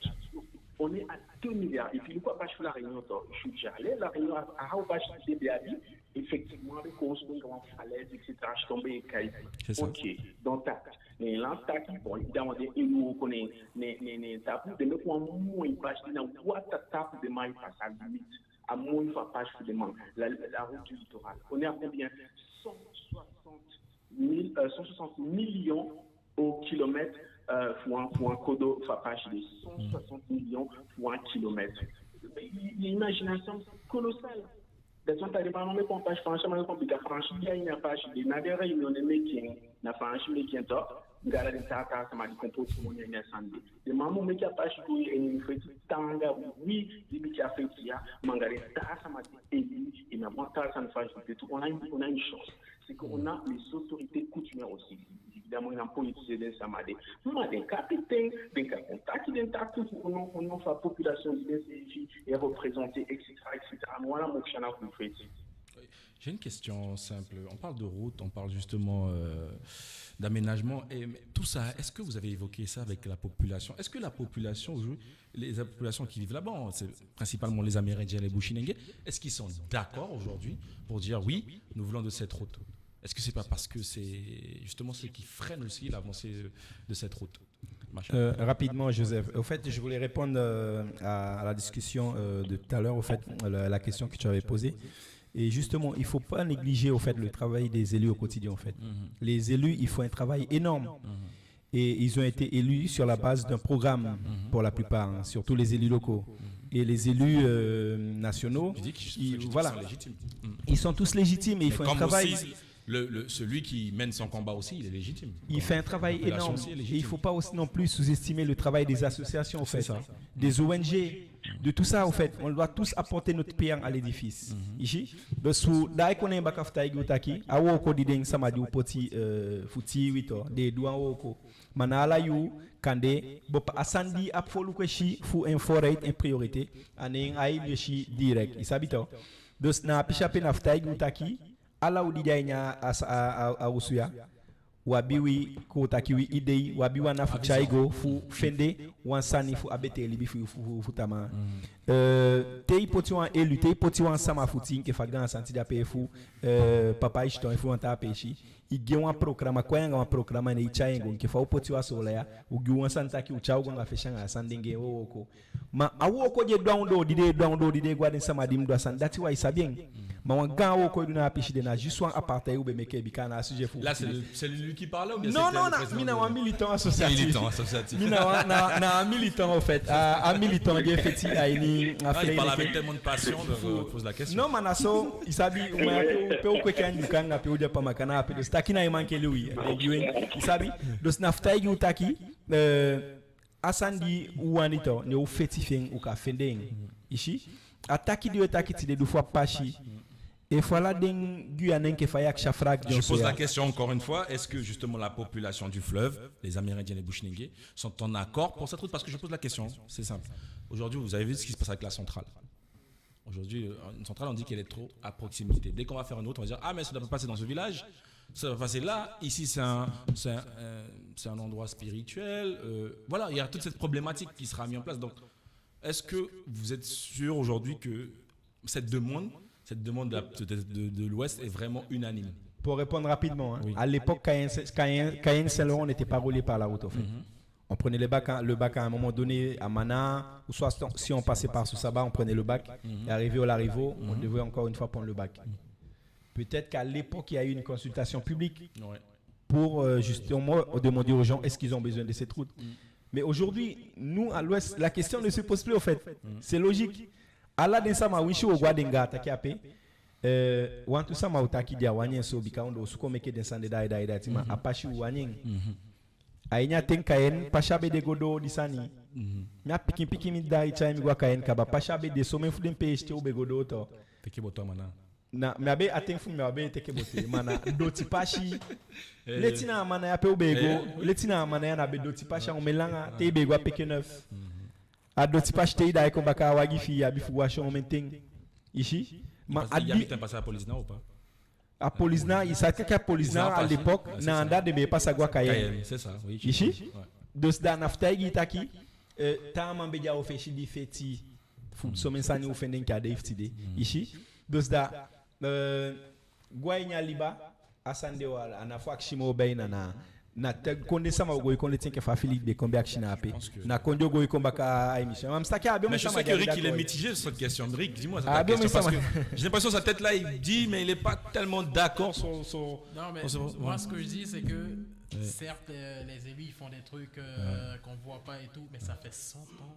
On est à deux milliards. Et puis, pourquoi pas sur la Réunion, toi ? Je suis déjà allé. La Réunion a, a, a pas de débit à vie. Effectivement, avec construire une grande falaise, et cetera. Je suis tombé et caillé. C'est ça. Ok, donc, t'as, mais là, t'as qui, bon, évidemment, des élus, on connaît, ne, ne, ne, tapu, den meke wan moi, parce que na wata tapu den man e pasa, limite. A moi fu a pasi fu den man, la, la route du littoral. On est à combien ? Cent soixante mille, euh, cent soixante millions au kilomètre, euh, fu wan, fu wan kodo fu a pasi de, cent soixante millions fu wan kilomètre. I, i imagine ça, c'est colossal. Dati wani taki den man mu meke wan pasi Faansi, man kon bika Faansi de a ini a pasi de. Na den réunion den meke en, na Faansi meke en, tok. Anga ala den taa taa sama di kon poti moni a ini a sani de. Den man mu meke a pasi go a ini feti taanga, wi di meke a feti ya, ma anga den taa sama di e libi, i ná abi wan taa sani Faansi de tu. On a une, on a une chance. C'est qu'on a les autorités coutumières aussi. Évidemment, i ná mu politiser den sama de. Ma den kapiten, den kan kon taki den takuu fu unu, unu fu a population di den seefi e représenter, et cetera, et cetera. No wan mu si a na fu feti. J'ai une question simple. On parle de route, on parle justement euh, d'aménagement. Et mais tout ça, est-ce que vous avez évoqué ça avec la population ? Est-ce que la population aujourd'hui, les populations qui vivent là-bas, c'est principalement les Amérindiens, les Bushinengue, est-ce qu'ils sont d'accord aujourd'hui pour dire oui, nous voulons de cette route ? Est-ce que c'est pas parce que c'est justement ce qui freine aussi l'avancée de cette route ? Euh, rapidement, Joseph. Au fait, je voulais répondre euh, à, à la discussion euh, de tout à l'heure, au fait, la, la question que tu avais posée. Et justement, il ne faut pas négliger, au fait, le travail des élus au quotidien, en fait. Les élus, ils font un travail énorme. Et ils ont été élus sur la base d'un programme, pour la plupart, hein, surtout les élus locaux. Et les élus euh, nationaux, Je dis que ils, qu'ils voilà, sont légitimes. Ils sont tous légitimes et ils Mais font un comme travail. Aussi, le, le- celui qui mène son combat aussi, il est légitime. Il fait un travail Population énorme. Aussi est Et légitime. il ne faut pas aussi non plus sous-estimer le travail des associations, en C'est fait. Ça. Des O N G, de tout ça, en fait. On doit tous apporter notre pierre à l'édifice. Ici, donc, su da i kon a en baka fu taigi u taki, a wooko di den sama di u poti euh, fu tii wi tu, den e du a wooko. Ma na ala yuu, kande, bon, a sani di a foluku e si fu en vooruit, en priorité, a ná en ai si direct. I sabi tu. Dus na a pisi ape na fu taigi u taki, ala u di de a ini a, a, a, a osu ya, u abi wi, kon taki wi idei, u abi wan fu tyai go fu fende wan sani fu a betee libi fu, fu, fu, fu tamaa. Euh, te i poti wan élu, te i poti wan sama fu tii, enke fa Gaan Santi de ape fu euh, Papa Iston, fu wan taa peesi, i gi en wan programa, kon anga wan programa, ne i tyai en go, enke fa u poti u a Soolan ya, u gi u wan sani taki u tyai u go anga fesi anga a sani de, enke wooko. Ma a wooko di e du a ondoo, di den e du a ondoo, di den e go a den sama di mu du a sani, dati wi á sabi en. Ma wan gaan wooko e du na a pisi de, na juste wan apartheid u be meke, bika a ná a sujet fu Là, c'est le- c'est lui qui parlait ou bien Non, c'était non, le non, président mi na de- wan militant associatif. Militant associatif. Mi na wan, na, na militant, en fait. A, a militant di e feti a ini a Ah, il fele parle enke. Avec tellement de passion de reposer la question. Non, ma na so, i sabi, u man ya pe u, pe u kweki a nyuka anga pe u de a pamaka na ape, dus taki na i mankeli wi, den gi wi en, i sabi, dus na fu taigi u taki, euh, a sani di u wani tu, ne u feti fi en, u kan fende en. I si, a taki di u e taki tide, du fu a pasi. Efu ala den Guyanais, enke fa i akisi a vraag, Je pose la question encore une fois, est-ce que justement la population du fleuve, les Amérindiens, les Bushinengue, sont en accord pour cette route ? Parce que je pose la question, c'est simple. Aujourd'hui, vous avez vu ce qui se passe avec la centrale. Aujourd'hui, euh, une centrale, on dit qu'elle est trop à proximité. Dès qu'on va faire une route, on va dire, ah, mais ça ne doit pas passer dans ce village, ça va passer là. Ici, c'est un, c'est un, euh, c'est un endroit spirituel. Euh, voilà, il y a toute cette problématique qui sera mise en place. Donc, est-ce que vous êtes sûr aujourd'hui que cette demande, cette demande de, la- de- de- de l'Ouest est vraiment unanime ? Pour répondre rapidement, hein, Oui. à l'époque, quand il y a un- quand il y a un- quand il y a un Saint-Laurent, on n'était pas relié par la route, au fait. On prenait le bac, à, le bac à un moment donné à Mana, ou soit si on passait par Sousaba, on prenait le bac, et arrivé au Larivot, on devait encore une fois prendre le bac. Peut-être qu'à l'époque, il y a eu une consultation publique Ouais. pour euh, justement demander aux gens est-ce qu'ils ont besoin de cette route. Mais aujourd'hui, nous, à l'ouest, la question ne se pose plus, au fait. C'est logique. Ala den sama, winsi u o go a den anga a taki ape, euh, wantu sama o taki den á wani en so, bika u ondoo suku meke den sani de, da i, da i, da i, tima, a pasi u wani en. A ini a ten Cayenne, pasi á be de go doo di sani. Mi a pikin pikin, mi dda e tyai mi go a Cayenne kaba, pasi á be de, somen fu den peesi te u be go doo tu. Teke boto a Mana. Na, mi á be, a ten fu mi á be teke boto, ma na doti pasi. Leti na a Mana ya pe u be e go, leti na a Mana ya na be doti pasi, a omen langa, te i be e go a Peke Neuf. A doti pasi, te i daai kon baka, a wagi fi i abi fu wasi omen ten. I si? Ma a Il y a di, un passage à Polisna ou pas ? a Polisna, i sa taki a Polisna, à l'époque, na anda den be e pasa go a Cayenne. Cayenne, c'est ça, oui. I si? Ouais. Dus da na fu taigi i taki, euh, taa man be de a u fesi di feti fu somen sani u fende enke a dei fu tide. I si? Dus da, euh, go a ini a liba, a sani de, wala, a ná fu akisi moo, be na, na, na te kondee sama o go e kon leti enke fa Philippe be kon be akisi na ape. Na kondee o go e kon baka a émission. Ma mi si taki a be Mais je sama sais di que a Rick, il est d'accord. Mitigé sur cette question. Rick, dis-moi Ah, ta bien, question, mais ça parce va. Que j'ai l'impression que sa tête là, il dit, mais il n'est pas tellement d'accord sur, sur- Non, mais sur ce- moi, ce que je dis, c'est que certes, euh, les élus, ils font des trucs euh, qu'on voit pas et tout, mais ça fait cent ans.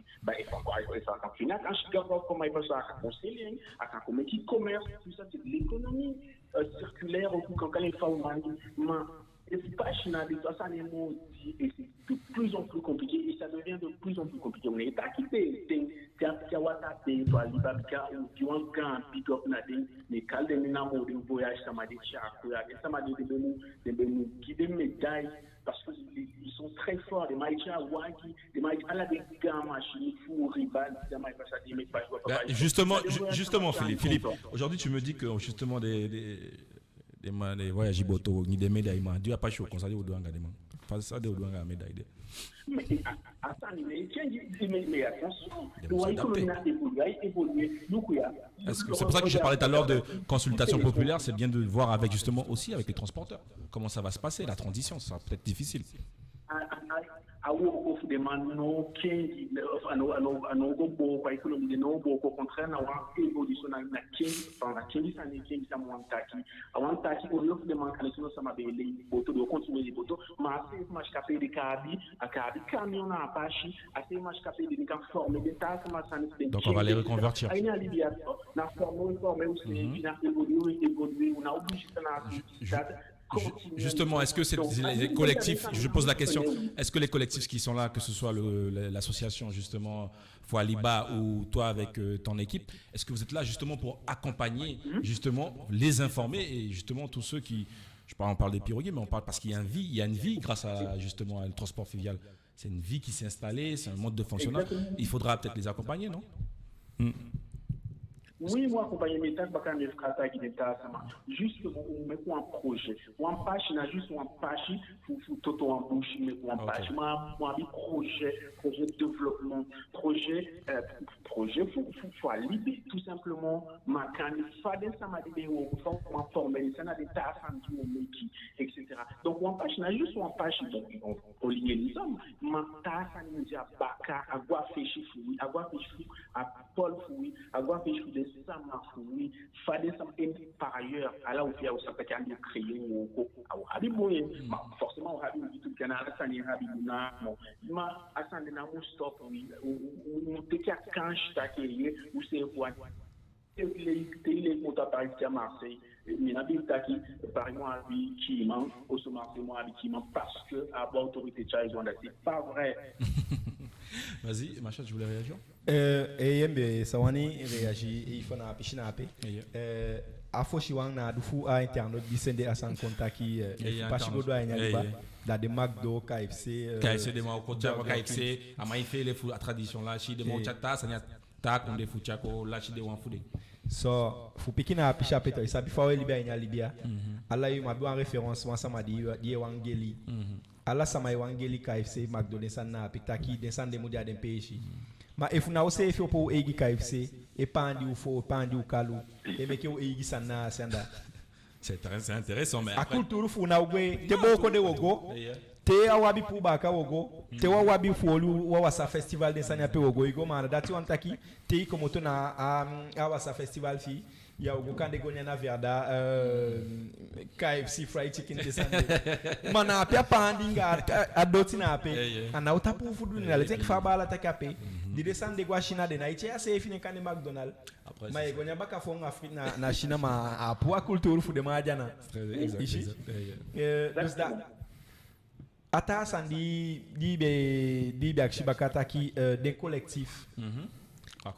pasi. Ben, e fa, e fa, e fa a kan fini, a kan si kaba, kon, ma e pasa, a kan kon seli en, a kan kon meke commerce, tout ça, c'est de l'économie, euh, circulaire, ou kon, kan e fa u man, ma e pasi na den tu, a sani e moo dii, et c'est de plus en plus compliqué, et ça devient de plus en plus compliqué. U ná e taki te, te, te a, te a wataa de, to a liba, bika u gi wan gaan big up na den, ne kali den, ne na moo den voyage sama de tyai kon ya, den sama de, den be mu, den be mu gi den médaille, parce que ils, ils sont très forts, den man e tyai wagi, den man e, ala den gaan machine fu riba, den man e pasa, den man e pasa. Ben, justement, justement, Philippe, Philippe, aujourd'hui, tu me dis que, justement, des, des, des, man, des voyages boto, ni des médailles, man. Di a pasi, kon sa di u du anga den, man. Fa sa di u du anga médaille de. Mais, a, a sani, mais, kengi, mais, mais attention, le économie na évolué, a évolué, donc, il y a... Est-ce que, c'est pour ça que je parlais tout à l'heure de consultation populaire, c'est bien de voir avec, justement, aussi avec les transporteurs comment ça va se passer, la transition, ça sera peut-être difficile. A, a, a, a wooko fu den man ná o kengi, a ná, a ná, a ná o go booko, a économie de ná o booko, au contraire, na wan évolution, na, na kengi, na kengi sani, kengi sani, wan taki, a wan taki, au lieu fu den man, kande so, no, sama be e lei boto, den o continuer lei boto, ma a seefi masikapei de kan abi, a kan abi camion na a pasi, a seefi masikapei de, den kan former den taa sama, sani, den... Donc, on va les reconvertir. A ini a libi ya so, na former, former u seefi, na évoluer, évoluer, u ná obligé na... Ju-, ju-, justement, est-ce que c'est les, les collectifs, je pose la question, est-ce que les collectifs qui sont là, que ce soit le, le, l'association justement Fwaliba ou toi avec, euh, ton équipe, est-ce que vous êtes là justement pour accompagner, justement, les informer et justement tous ceux qui, je sais pas, on parle des piroguiers, mais on parle parce qu'il y a une vie, il y a une vie grâce à, justement, le transport fluvial. C'est une vie qui s'est installée, c'est un mode de fonctionnement. Exactement. Il faudra peut-être les accompagner, non ? Mm. Oui, mu akompanye, mi e taki baka, mi e fu taigi den taa sama. Justement, u meke wan projet. Wan pasi, na juste wan pasi fu, fu toto wan busi, meke wan pasi. Ma, mu abi projet, projet développement, projet, euh, projet fu, fu, fu a libi, tout simplement. Ma kande fa den sama di be e wooko, fa u man former den, san na den taa sani di u o meke, et cetera. Donc, wan pasi, na juste wan pasi, bon, on, on ligne ensemble, ma taa sani mu de a baka, a go a fesi fu wi, a go a fesi fu a pol fu wi, a go a fesi fu den sama fu wi, fa den sama en, par ailleurs, ala u fi a u sa taki andi créer wooko, a u abi bun, ma forcément u abi u di tu, bika na ala sani abi bun, na, bon, ma a sani de ná mu stop wi, u, u, u, u mu teke a kansi taki, ye, u seefi wani. Te i lei, te i lei, kon ta Paris te a Marseille. Mi ná be taki Paris mu abi kiiman, ofuso Marseille mu abi kiiman, parce que a abi autorité tyai wan dati. C'est pas vrai. Vas-y, Machat, tu voulais réagir ? Euh, e, ye, mi be sa wani réagir, e, i fa na a pisi na ape. Eeye. Euh, A fosi wan na du fu a internaute di sende a sani kon taki, eh, efu pasi go doo a ini a liba, da den McDo, K F C, eh, K F C, den man o kon tyai Burger King. K F C, a man e feele fu a tradition lasi, den man o tyai taa sani a taa kondee fu tyai kon lasi den wan fu den. So, fu piki na a pisi ape tu, i sabi fa we libi a ini a libi ya. Ala yuu mi abi wan référence, wan sama di, di e wani geli. Ala sama e wani geli K F C, McDo, den sani na ape, taki den sani de mu de a den peesi. Ma efu na u seefi opo u eigi K F C, e paandi u foo, e paandi u kalu, e meke u eigi sani na a se anda. C'est très, c'est intéressant, mais a après kulturu fu u na u gwe, te booko de wo go, te a u abi puu baaka wo go, te u abi fu oli u, u a wasa festival, den sani ape wo go, i go, ma a ná dati wani taki te i komoto na a, a wasa festival fi i, ya o go kande go nyan na verda, eh, K F C fried chicken, den sani de. Ma na ape a paandi anga a, a doti na ape. A ná o tapu u fu du den, na leti enke fa a baala taki ape. Di den sani de go a China, den ná e tyai a seefi nen kande McDonald. Ma i e go nyan baka foo anga friet na, na China, ma a puu a kulturu fu den man a de ana. I si? Eh, dus da A taa sani di, di be, di be akisi baka taki, eh, den collectif.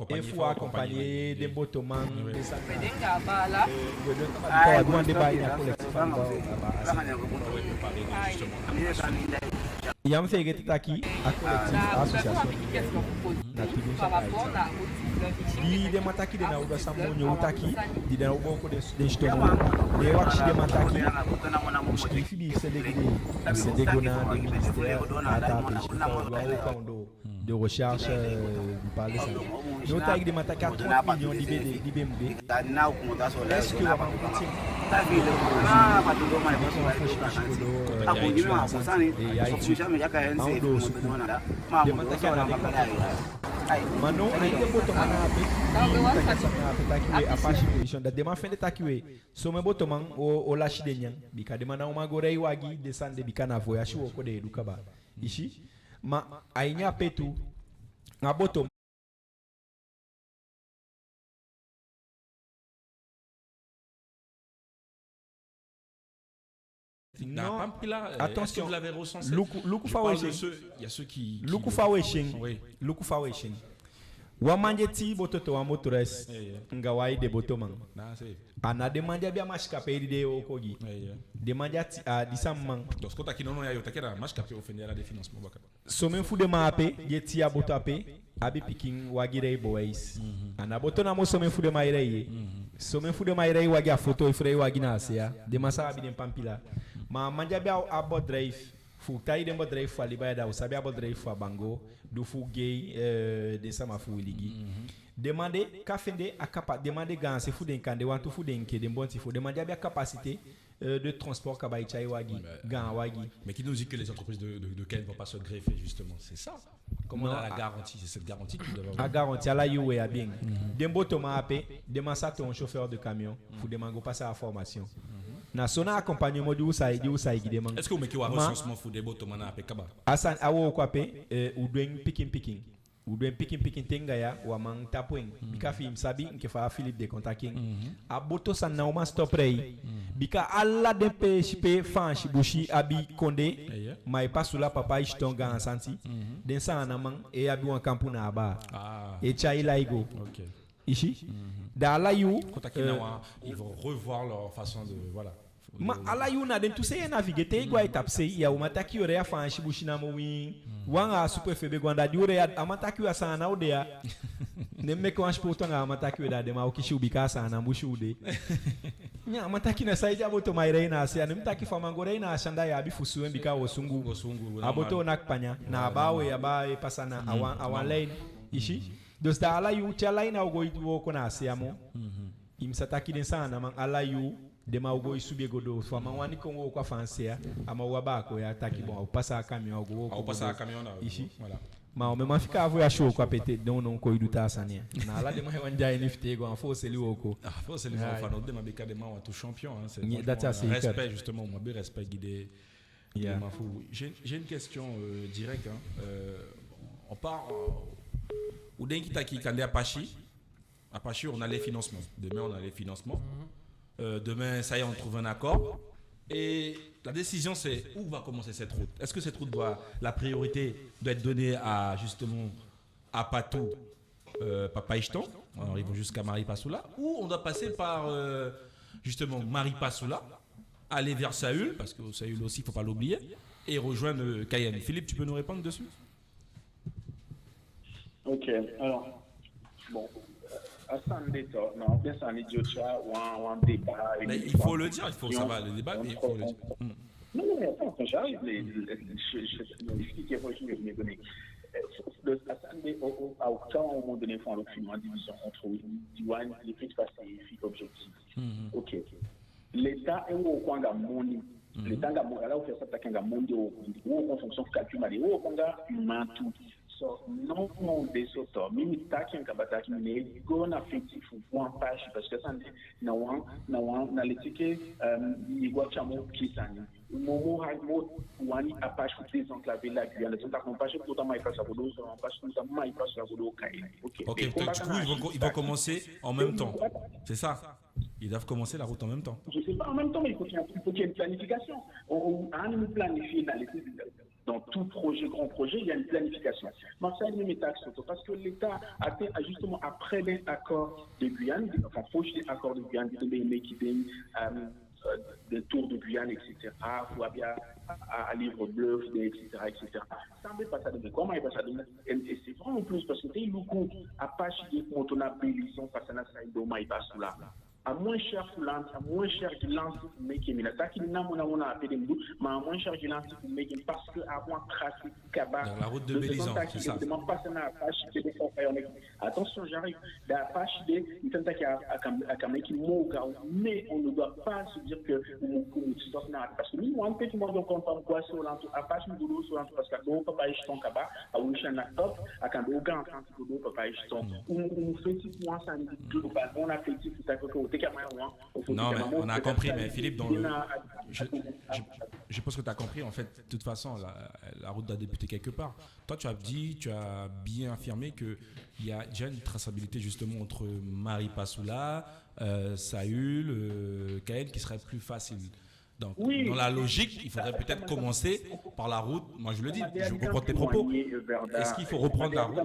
Efu a accompagner den botoman, den sani. Eh, we don kaba, bika wan den baa ini a collectif anga, aba, a sani. Ya mu feegete taki a collectif, a association, na tu den sani. Di den man taki den ná o du a sani moo, u taki, di den ná o booko den, den siton moo. Den e wakiti den man taki, u sikiifi, di sende gi den, u sende go na den ministère, a taa peesi, bika u du a wooko a ondoo, den recherche, eh, di parle ça. Den o taigi den man taki a trente millions di be de, di be mu de. Est-ce que wan man o koti en? Eh, ya, i si. A ondoo suku. Den man taki a ná den koti en. Ma now, a ini den botoman na ape, di taki a sani na ape taki we, a pasi position, da den man fende taki we, somen botoman o, o lasi den nyan, bika den man ná o man go rei wagi, den sani de, bika na voyage wooko den e du kaba. I si? Ma a ini ape tu, a boto Non, attention. Luku, luku fa we si en. Luku fa we si en. Luku fa we si en. Wan man di e tii boto, to, wan motres, anga wan ede botoman. A ná den man di abi a masikapei di den e wooko gi. Den man di a tii, a di sama man. Donc, kon taki, non, non, ya, yo, taki na masikapei o fende ala den financement baka. Somen fu den man ape, di e tii a boto ape, abi pikin wagi rei bewijs. A ná boto namo somen fu den man e rei. Somen fu den man e rei wagi, a foto efu rei wagi na a se ya. Den man sa abi den pampila. Ma a man di abi a, a bedrijf, fu tai den bedrijf fu a liba ya, da u sabi a bedrijf fu a bango, du fu gei, eh, den sama fu wiligi. Den man de kan fende a kapa, den man de gaanse fu den, kande wantu fu den enke den bonti fu den man di abi a capacité, euh, de transport kaba e tyai wagi, gaan wagi. Mais qui nous dit que les entreprises de, de, de Kenya ne vont pas se greffer, justement? C'est ça. Comme on a la garantie, c'est cette garantie qui doit avoir. A garantie, ala yuu we abi en. Den botoman ape, den man sa toon chauffeur de camion, fu den man go pasa a formation. Na so na accompagnement di u sa, di u sa e gi den man. Est-ce que u meke wan recensement fu den botoman na ape kaba? A sani, a wooko ape, eh, u du en pikin pikin. U du en pikin pikin, te anga ya, wan man tapu en. Bika fi i mu sabi enke fa Philippe de kon taki en. A boto sani ná o man stop rei. Bika ala den peesi pe Faansi busi abi kondee, Mai Pasula, Papa Iston, Gaan Santi, den Saanaman e abi wan kampu na a baa. E tyai lai go. I si? Da ala yuu, kon taki na wan, ils vont revoir leur façon de, voilà. Ma ala yuu na den tu sei e naviguer, te i go a etape sei, ya, u man taki yo rei a Faansi busi namo, wi. Wan a supu efu e be go anda, di u rei a, a man taki u a Saanan u de ya. Ne meke wan sipotu anga a man taki we, da den man o kisi u, bika a Saanan busi u de. Nya, a man taki na saide a botoman e rei na a se ya. Ne mi taki fa a man go rei na a se anda, ya abi fu suu en, bika wo sungu. A boto o naki panya. Na a baa we, a baa e pasa na a wan, a wan lijn. I si? Dus da ala yuu te a lijn á o go e wooko na a se ya moo. I mu sa taki den Saanaman ala yuu, den man o go e subi e go doo. Fa a man wani kon wooko a Faansi se ya, a man o abaa kon ya taki bon, a o pasa a camion, a o go wooko. A o pasa a camion na. I si? Voilà. Ma omen man fika a voyage wooko ape te, nownow kon e du taa sani ya. Na ala den man e wani de a ini fitego, a ná fu seli wooko. A ná fu seli wooko, fa no, den man, bika den man wantu champion, hein, c'est franchement un respect, justement, u abi respect gi den. J'ai, j'ai une question, euh, directe, hein. Euh, on part, euh, u denki taki kande a pasi, a pasi, on a les financements. Demain, on a les financements. Euh, demain, ça y est, on trouve un accord. Et la décision, c'est où va commencer cette route. Est-ce que cette route doit, la priorité doit être donnée à, justement, à Patou, euh, Papa Iston, en arrivant jusqu'à Mai Pasula, ou on doit passer par, euh, justement Maripasoula, aller vers Saül, parce que Saül aussi, il ne faut pas l'oublier, et rejoindre, euh, Cayenne. Philippe, tu peux nous répondre dessus ? Ok, alors, bon, euh, a sani de to, non, a sani de to, wan, wan débat. Mais il faut le dire, il faut savoir le débat, mais il faut le dire. Hmm. Non, non, mais attends, quand j'arrive, mais, euh, je, je, je vais expliquer, moi, je vais donner. Euh, le, a sani de, au, au, à aucun moment donné, faut le film en division entre Diwan, les fixes passés et objectifs. Mhm. Ok. L'État e wooko anga moni. L'État anga moni, ala u fesa taki anga moni de wooko. Wooko en fonction fu calcul ma de wooko anga humain tu. So, non, non, de so to. Mi, mi taki en kaba taki mi ná e go na feti fu wan pasi, parce que sani de na wan, na wan, na leti ke, euh, mi go a tyamo ki sani. Moo, moo, ha, moo wani a pasi fu désenclaver la Guyane. Son taki wan pasi fu koti a Maripasoula go doo, wan pasi fu koti a Maripasoula go doo Cayenne. Ok. Ok, Mais donc du coup, ils vont, ils vont commencer en même temps. C'est ça. Ils doivent commencer la route en même temps. Je sais pas, en même temps, il faut qu'il y ait, il faut qu'il y ait une planification. On, on, on planifie dans les, dans tout projet, grand projet, il y a une planification. Marseille, nous met axe auto, parce que l'État a fait, a justement, après l'accord de Guyane, enfin, fo si accord de Guyane, de, de, de, euh, euh, de tour de Guyane, et cetera, faut bien à, à, à Livre Bleu, et cetera, et cetera. Ça me passe à des, comment il passe à des, et, et c'est vrai en plus, parce que t'es louco, a pasi de, quand on a Bélizon, parce que ça, il doit, il passe là. A moins cher fu lanti, a moins cher ki lanti fu meke, mi ná taki na mona mona a pe den du, ma a moins cher ki lanti fu meke, parce que a wan trafic kaba. Donc la route de Bélizon, c'est ça. Demande pas na a pasi ke den fon faya meke. Attention, j'arrive. Da a pasi de, mi tan taki a, a kan, a kan meke moo gaw, mais on ne doit pas se dire que on, on stop na, parce que mi wan pe ki mo don kon pa mi go a Soolantu, a pasi mi go doo Soolantu, parce que a doo papa Eston kaba, a winsi a ná stop, a kan doo gaan Go doo papa Eston. U, u feti fu wan sani globalement, na feti fu taki, ok, u teke a man ya wan, u feti... Non, mais on a compris, mais Philippe, dans le, je, je, je pense que t'as compris, en fait, de toute façon, la, la route doit débuter quelque part. Toi, tu as dit, tu as bien affirmé que il y a déjà une traçabilité, justement, entre Maripasoula, euh, Saül, euh, Cayenne, qui serait plus facile. Donc, dans la logique, il faudrait peut-être commencer par la route. Moi, je le dis, je reprends tes propos. Est-ce qu'il faut reprendre la route ?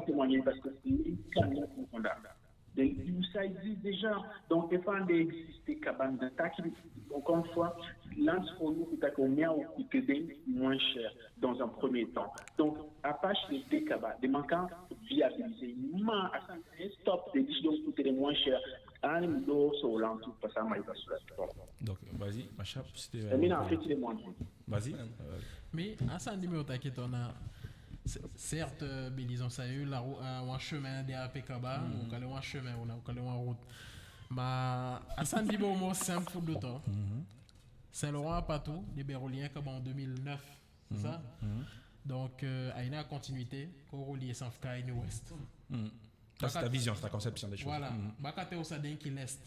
Donc, ça existe déjà. Donc, il faut en exister quand même. Encore une fois, lance pour nous, c'est qu'on met au coût moins cher dans un premier temps. Donc, a pasi de kaba, de manquant viabiliser. Ma, à stop, des décisions coûter moins cher. Ani mi doo Soolantu pasa Maripasoula. Voilà. Donc, vas-y, Machap, c'était... Et maintenant, en fait, il est moins bon. Vas-y. Mi, a sani di mi o taki tu na, c-, certes, euh, Bélizon, Saül, la rou-, euh, wan chemin de a pe kaba, u kali en wan chemin, u ná, u kali en wan route. Ma a sani di be o moo simple fu du tu. Saint-Laurent-à-Patou, den be relier kaba en deux mille neuf, c'est ça ? Donc, euh, a ini a continuité, kon relier Sanfka a ini ouest. Ça, c'est ta vision, c'est ta conception des choses. Voilà. Bakaten u sa denki l'est.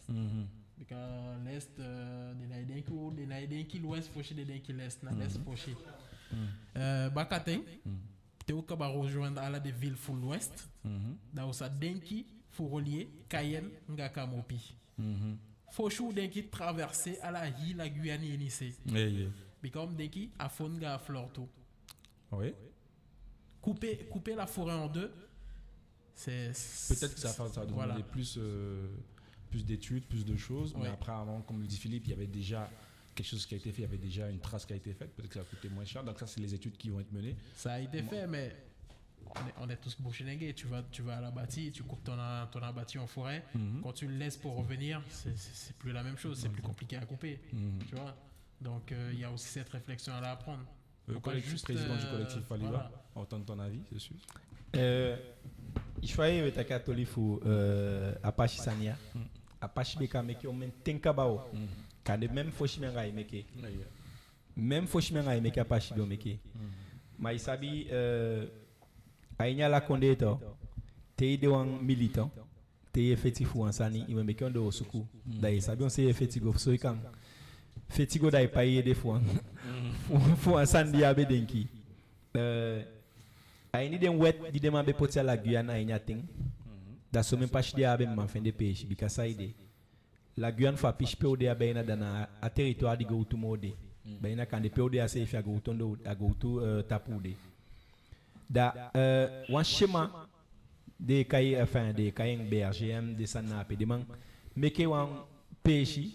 Bika l'est, euh, den ná e denki, den ná e denki l'ouest fosi, den denki l'est, na l'est fosi. Euh, bakaten, te u kaba rejoindre ala den ville fu l'ouest, da u sa denki fu relier Cayenne anga Camopi. Fosi u denki traverser ala hii la Guyane ini se. Bika u mu denki a faune anga a flore tu. Oui. Couper, couper la forêt en deux, c'est... Peut-être que ça, ça va demander plus, euh, plus d'études, plus de choses. Mais après, avant, comme le dit Philippe, il y avait déjà quelque chose qui a été fait, il y avait déjà une trace qui a été faite. Peut-être que ça a coûté moins cher. Donc ça, c'est les études qui vont être menées. Ça a été fait, mais on est, on est tous bouche nègre. Tu vas, tu vas à la bâtie, tu coupes ton, ton abattis en forêt. Quand tu le laisses pour revenir, c'est, c'est, c'est plus la même chose. C'est plus compliqué à couper. Tu vois. Donc, euh, il y a aussi cette réflexion à la prendre. Le collectif, président du collectif Faliba, entendre ton avis dessus. Euh, i fa i be taki a toli fu, euh, a pasi sani ya. A pasi be kan meke omen ten kaba o. Kande même fosi mi anga i meke. Même fosi mi anga i meke a pasi be o meke. Ma i sabi, euh, a ini ala kondee tu, te i de wan militant, te i e feti fu wan sani, i mu meke ondoosuku. Da i sabi on se i e feti go, fu so i kan feti go da i pai i ede fu wan, fu, fu wan sani di i á be denki. Euh, a ini den wet di den man be poti a la Guyane a ini a ten, da somen pasi di a á be man fende peesi, bika saide? La Guyane, fu a pisi pe u de a, be na, da na a territoire di gowtu moo de. Be na kande pe u de a seefi a gowtu ondoo, a gowtu, euh, tapu u de. Da, euh, wan sema den e kai, enfin, den e kai en B R G M, den sani na ape, den man meke wan peesi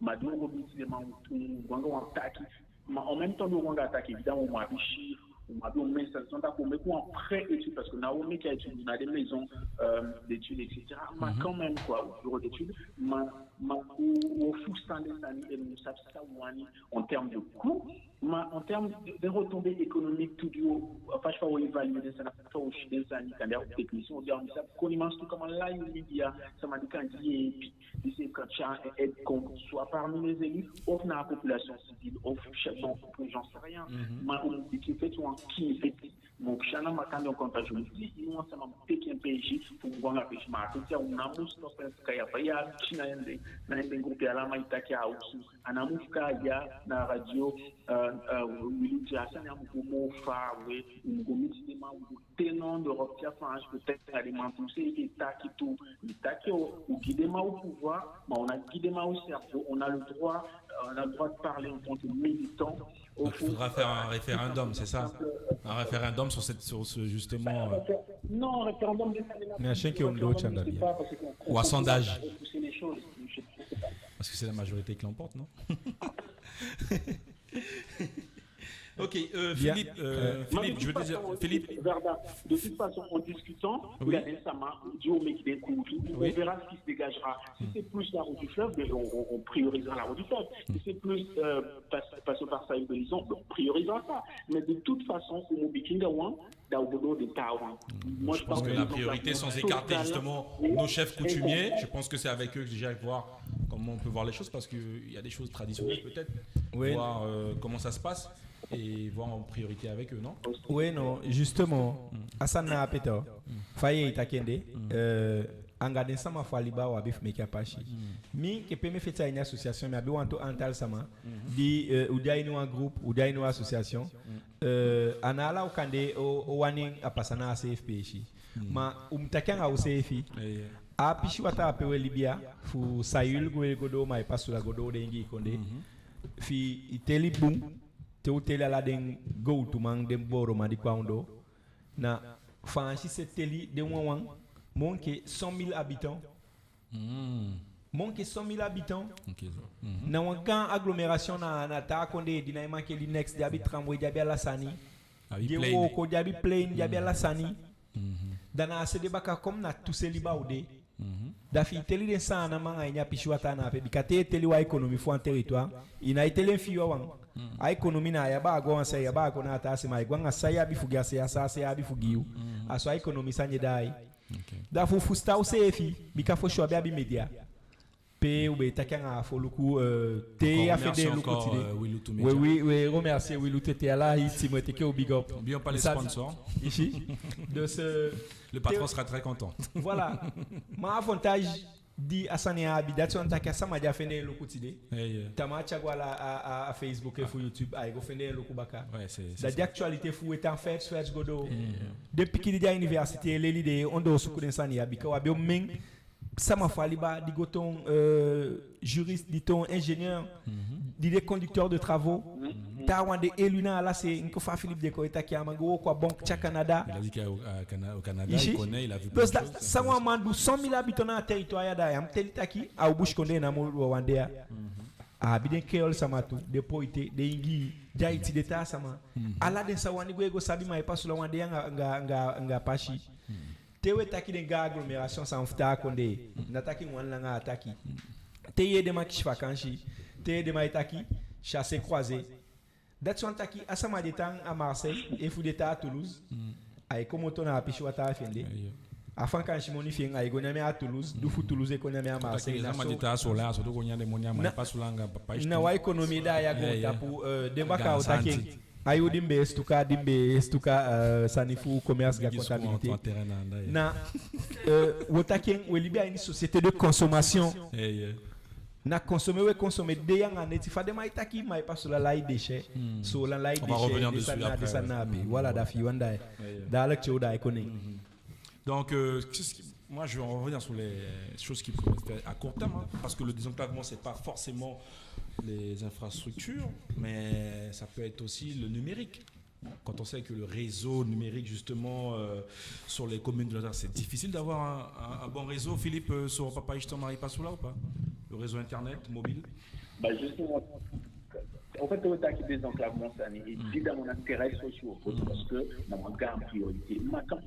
Ma di u o go miti den man, u, u go anga wan taki. Ma en même temps di u o go anga taki, évidemment u mu abi chiffre. Ma bi omen sani, son ta kon meke wan pré-étude, parce que na o meke a étude, na den maison, euh, d'études, et cetera. Ma quand même, quoi, au bureau d'études, ma, ma o, o fusutan den sani, en, sa, sa wani, en termes de coût, ma en termes de, de retombées économiques, tu di o, a fasi fa o évaluer den sani, a fasi fa o si den sani, kande a technicien, ou bien, sa, koniman, surtout comment là, il y a, sama di kan di, et puis, di se kan tyai en aide, qu'on soit parmi les élus, of na population civile, of chef d'entreprise, j'en sais rien. Ma, euh, di ki feti wan ki feti. Mon, si a na makandii, on compte, je le dis, i wan sama mu teke en P J, fu mu go anga P J, ma a feti a u ná mu stop en, ka ya fa ya, si na en den, na en den groupe ya, ala man e taki a osu, a ná mu fika ya na radio, euh, euh, Wilu, a sani ya mu go moo faawe, u mu go miti den man, u mu go te na Europe, te a Faansi, peut-être, a den man tu, seefi e taki tu, i taki o, u gi den man u pouvoir, ma u ná gi den man u cerveau, on a le droit, euh, on a le droit de parler en tant que militant. Donc, il faudra faire un référendum, c'est ça ? Un référendum sur cette, sur ce, justement, euh, non, référendum, mais je sais pas, parce que ou un sondage. Parce que c'est la majorité qui l'emporte, non ? Ok, euh, Philippe, euh, Philippe, je veux dire, Philippe. Verda, de toute façon, en discutant, il y a des sama, Dieu met des coups, on verra ce qui se dégagera. Si c'est plus la route du fleuve, mais on, on, on priorisera la route du fleuve. Si c'est plus, euh, passe, passe par ça, une solution, on priorisera ça. Mais de toute façon, au Mubikinga, hein, je pense que la priorité, sans écarter justement nos chefs coutumiers, je pense que c'est avec eux que déjà voir comment on peut voir les choses, parce qu'il y a des choses traditionnelles peut-être, voir, euh, comment ça se passe et voir en priorité avec eux, non ? Oui, non, justement, a sani na ape tu, fa i e taki en de, euh, anga den sama fu a liba u abi fu meke a pasi. Mi, enke pe mi e feti a ini association, mi abi wantu aantal sama di, euh, u de a ini wan groupe, u de a ini wan association, euh, a ná ala u kande o, o wani a pasa na a seefi peesi. Ma u mu taki anga useefi. A pisiwataa pe u e libi ya, fu Sayil gwe go doo, Maripasoula go doo, den Ingii kondee. Fi i teli bun, te u teli ala den gowtuman, den booloman di kon a ondoo, na Faansi se teli den wanwan, moo enke cent mille habitants. Moo enke cent mille habitants. Na wan gaan agglomération na, na taa kondee di ná e mankeli neks, di abi tramway, di abi ala sani. Di e wooko, di abi plein, di abi ala sani. Da na a se de baka, comme na tu se liba u de. Da fi i teli den Saanaman a ini a pisiwataa na ape, bika te i e teli wan économie fu wan territoire, i ná e teli en fi i wawan. A économie na ya, baa go anga san ya, baa go na a taa se, ma i e go anga san i abi fu gi a se, a san a se abi fu gi yu. A so a économie sani e daai. Da fu fusutan useefi, bika fosi u á be abi média. Pe u be e taki anga a foluku, euh, te a fende en luku tide. We, we, we remercier Wilu tete, ala hii team, we teke u big up. N'oublions pas les sponsors. Ici. De ce... Le patron sera très content. Voilà. Ma avantage di a sani ya abi, dati wani taki a sama di a fende en luku tide, tamaa a tyai go ala a, a, a Facebook efu YouTube, ai go fende en luku baka. Da di actualité fu u e tan feti feti go doo. Den pikin di de a université e leli, den e ondoosuku den sani ya, bika u abi omen sama fu a liba di go toon, euh, juriste, di toon ingénieur, di de conducteur de travaux. Taawan de élu na ala se, enke fa Philippe de kon e taki, a man go wooko a banque tya Canada. Il a dit qu'au, à Cana-, au Canada, il connaît, il a vu plein de choses. San wan man du, cent mille habitants na a territoire ya, da ya mu teli taki a u busikondee namo wawan de ya. A abi den créole sama tu, den Poite, den Ingii, di a e tei, den taa sama. Ala den sa wani gwe go sabi Maripasoula wan dei anga, anga, anga, anga pasi. Te we taki den gaan agglomération san fu taa kondee, ná taki wan langa a taki. Te i yee den man kisi vakansi, te i yee den man e taki chassé-croisé. Dati wani taki a sama di e tan a Marseille, efu di e tan a Toulouse, ai komoto na a pisiwataa fi en de. A vakansi moni fi en, ai go nyan en a Toulouse, du fu Toulouse e kon nyan en a Marseille. Na so den sama di e tan a Soolan, a so den go nyan den moni a Maripasoula anga papa. Na wan économie da ya go tapu, euh, den baka o taki en. A yuu di mi be e sutuka, di mi be e sutuka, euh, sani fu commerce anga comptabilité. Na, euh, wo taki en, we libi a ini société de consommation. Na consommer we consommer dei anga neti, fa den man e taki, Maripasoula lai déchet. Soolan lai déchet, den sani na, den sani na ape. Voilà, da fi i wani da, da lecture da e kon en. Donc, euh, qu'est-ce qui, moi, je vais en revenir sur les choses qui peuvent être faites à court terme, hein, parce que le désenclavement, c'est pas forcément les infrastructures, mais ça peut être aussi le numérique. Quand on sait que le réseau numérique, justement, euh, sur les communes de la Terre, c'est difficile d'avoir un, un, un bon réseau. Philippe, euh, sur Papaïchtan, Maripasoula ou pas ? Le réseau Internet, mobile ? Bah, justement, En fait, wi taki désenclavement sani, i di da wan intérêt socio, parce que na wan gaan priorité. Ma kan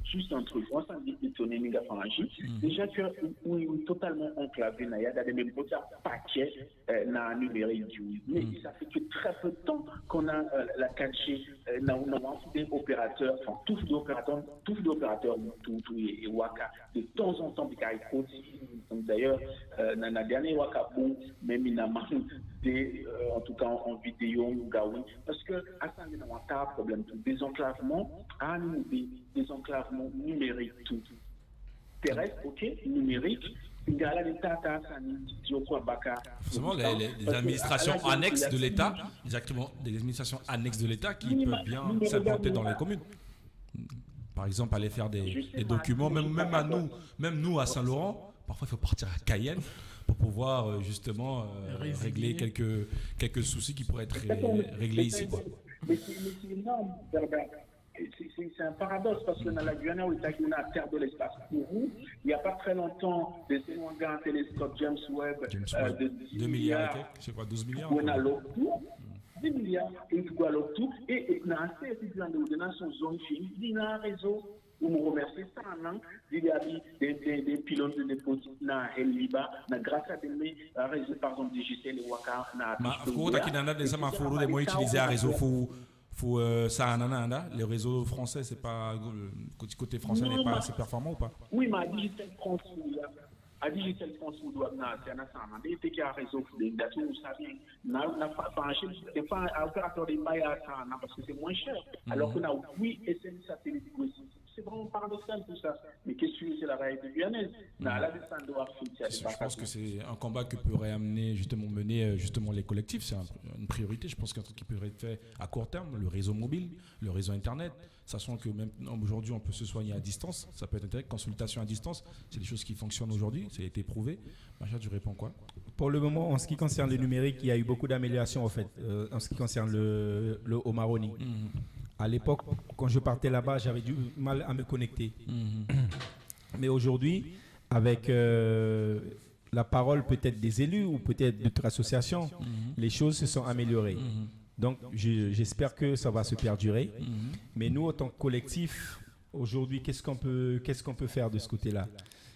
juste un truc, wan sani di étonné mi, nga Faansi. Déjà que wi, wi totalement enclavé na ya, da den be poti a paquet, euh, na numérique, mais ça fait que très peu de temps qu'on a, euh, la quatre G, euh, na, na wan fu den opérateur, enfin, tu fu den opérateur, tu fu den opérateur, tu, tu e, e waka de temps en temps, bika i koti, donc d'ailleurs, euh, na, na dernier waka bun, même i ná man de, euh, en tout cas en, en vidéo, nga wi, parce que a sani na wan taa problème tu, désenclavement, a ni de, désenclavement numérique tu. Terrestre, ok, numérique, nga ala den taa taa sani di o kon a baka. Forcément, les, les, les administrations annexes de l'État, exactement, des administrations annexes de l'État qui peuvent bien s'implanter dans les communes. Par exemple, aller faire des, des documents, même, même à nous, même nous à Saint-Laurent, parfois il faut partir à Cayenne pour pouvoir, euh, justement, euh, régler quelques, quelques soucis qui pourraient être ré-, réglés ici, quoi. Mais c'est, mais c'est énorme, Berbère. Et c'est, c'est, c'est un paradoxe parce que dans la Guyane, on est dans la terre de l'espace. Pour vous, il n'y a pas très longtemps, des, un grand télescope James Webb, euh, de dix milliards, deux milliards et quelques, c'est quoi, douze milliards, on a l'autre tour, dix milliards, et tu vois l'autre tour, et, et dans ces, ces grandes, dans son zone, il y a un réseau. Wi mu remercie Saanan, di abi den, den, den pylône, den, den pôle na heli liba, na grâce à des, euh, réseaux, par exemple, Digicel, e waka na. Ma fu taki na anda den sama fu den mu utiliser a réseau fu, fu, euh, Saanan anda, le réseau français, c'est pas, euh, côté, côté français n'est pas assez performant ou pas? Oui, ma Digicel France, oui, a Digicel France fu du a na, c'est na Saanan den e teke a réseau fu den, dati u sabi. Na, na Fa-, Faansi, des fois, a opérateur den e bai a Saanan parce que c'est moins cher. Alors que na wi S N satellite, c'est vraiment paradoxal tout ça. Mais qu'est-ce que c'est la réalité guyanaise? Na ala den sani di wi a fixé. C'est sûr, je pense que c'est un combat que pourraient amener, justement, mener, euh, justement les collectifs. C'est un, une priorité. Je pense qu'un truc qui pourrait être fait à court terme, le réseau mobile, le réseau Internet, sachant que même aujourd'hui, on peut se soigner à distance. Ça peut être intéressant. Consultation à distance, c'est des choses qui fonctionnent aujourd'hui. Ça a été prouvé. Macha, tu réponds quoi? Pour le moment, en ce qui concerne le numérique, il y a eu beaucoup d'améliorations, en fait, euh, en ce qui concerne le, le Omaroni. À l'époque, quand je partais là-bas, j'avais du mal à me connecter. Mais aujourd'hui, avec, euh, la parole peut-être des élus ou peut-être d'autres associations, les choses se sont améliorées. Donc, je, j'espère que ça va se perdurer. Mais nous, en tant que collectif, aujourd'hui, qu'est-ce qu'on peut, qu'est-ce qu'on peut faire de ce côté-là?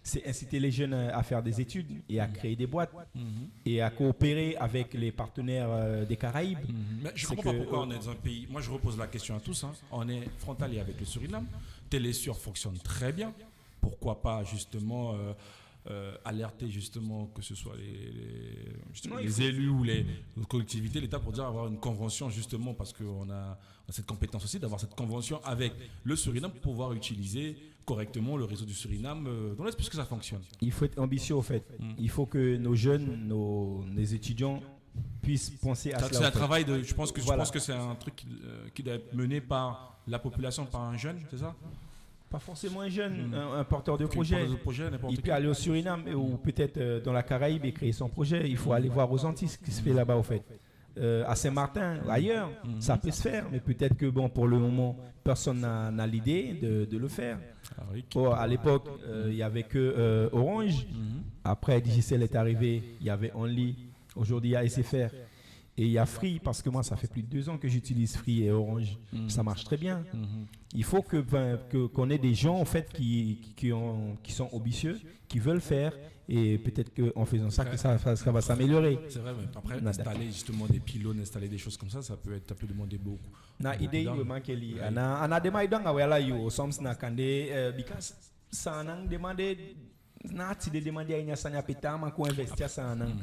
C'est inciter les jeunes à faire des études et à créer des boîtes et à coopérer avec les partenaires, euh, des Caraïbes. Mais je comprends pas pourquoi on est dans un pays. Moi, je repose la question à tous, hein. On est frontalier avec le Suriname. Télé Sûr fonctionne très bien. Pourquoi pas, justement, euh, euh, alerter, justement, que ce soit les, les, justement, les élus ou les, les collectivités, l'État, pour dire avoir une convention, justement, parce qu'on a, on a cette compétence aussi d'avoir cette convention avec le Suriname pour pouvoir utiliser correctement le réseau du Suriname, euh, dans l'esprit que ça fonctionne. Il faut être ambitieux, au fait. Il faut que nos jeunes, nos, nos étudiants puissent penser à cela, en fait. C'est un travail de, je pense que, je pense que c'est un truc qui, euh, qui doit être mené par la population, par un jeune, c'est ça? Pas forcément un jeune, un, un porteur de projet. Porteur de projet, n'importe qui. Il peut aller au Suriname ou peut-être, euh, dans la Caraïbe et créer son projet. Il faut aller voir aux Antilles ce qui se fait là-bas, au fait. Euh, à Saint-Martin, ailleurs, ça peut se faire, mais peut-être que, bon, pour le moment, personne n'a, n'a l'idée de, de le faire. Or, à l'époque, euh, il y avait que, euh, Orange. Après, Digicel est arrivé, il y avait Only. Aujourd'hui, il y a S F R. Et il y a Free, parce que moi, ça fait plus de deux ans que j'utilise Free et Orange. Ça marche très bien. Il faut que, enfin, que, qu'on ait des gens, en fait, qui, qui, qui ont, qui sont ambitieux, qui veulent faire, et peut-être qu'en faisant ça, que ça, ça, ça va s'améliorer. C'est vrai, mais après, installer justement des pylônes, installer des choses comme ça, ça peut être, ça peut demander beaucoup. Na idée yo man keli, ana, ana den man e du anga wi ala yo, soms na kande, euh, because Saanan demande, na a tide demande a ini a sani, a pe taa man kon investi a Saanan.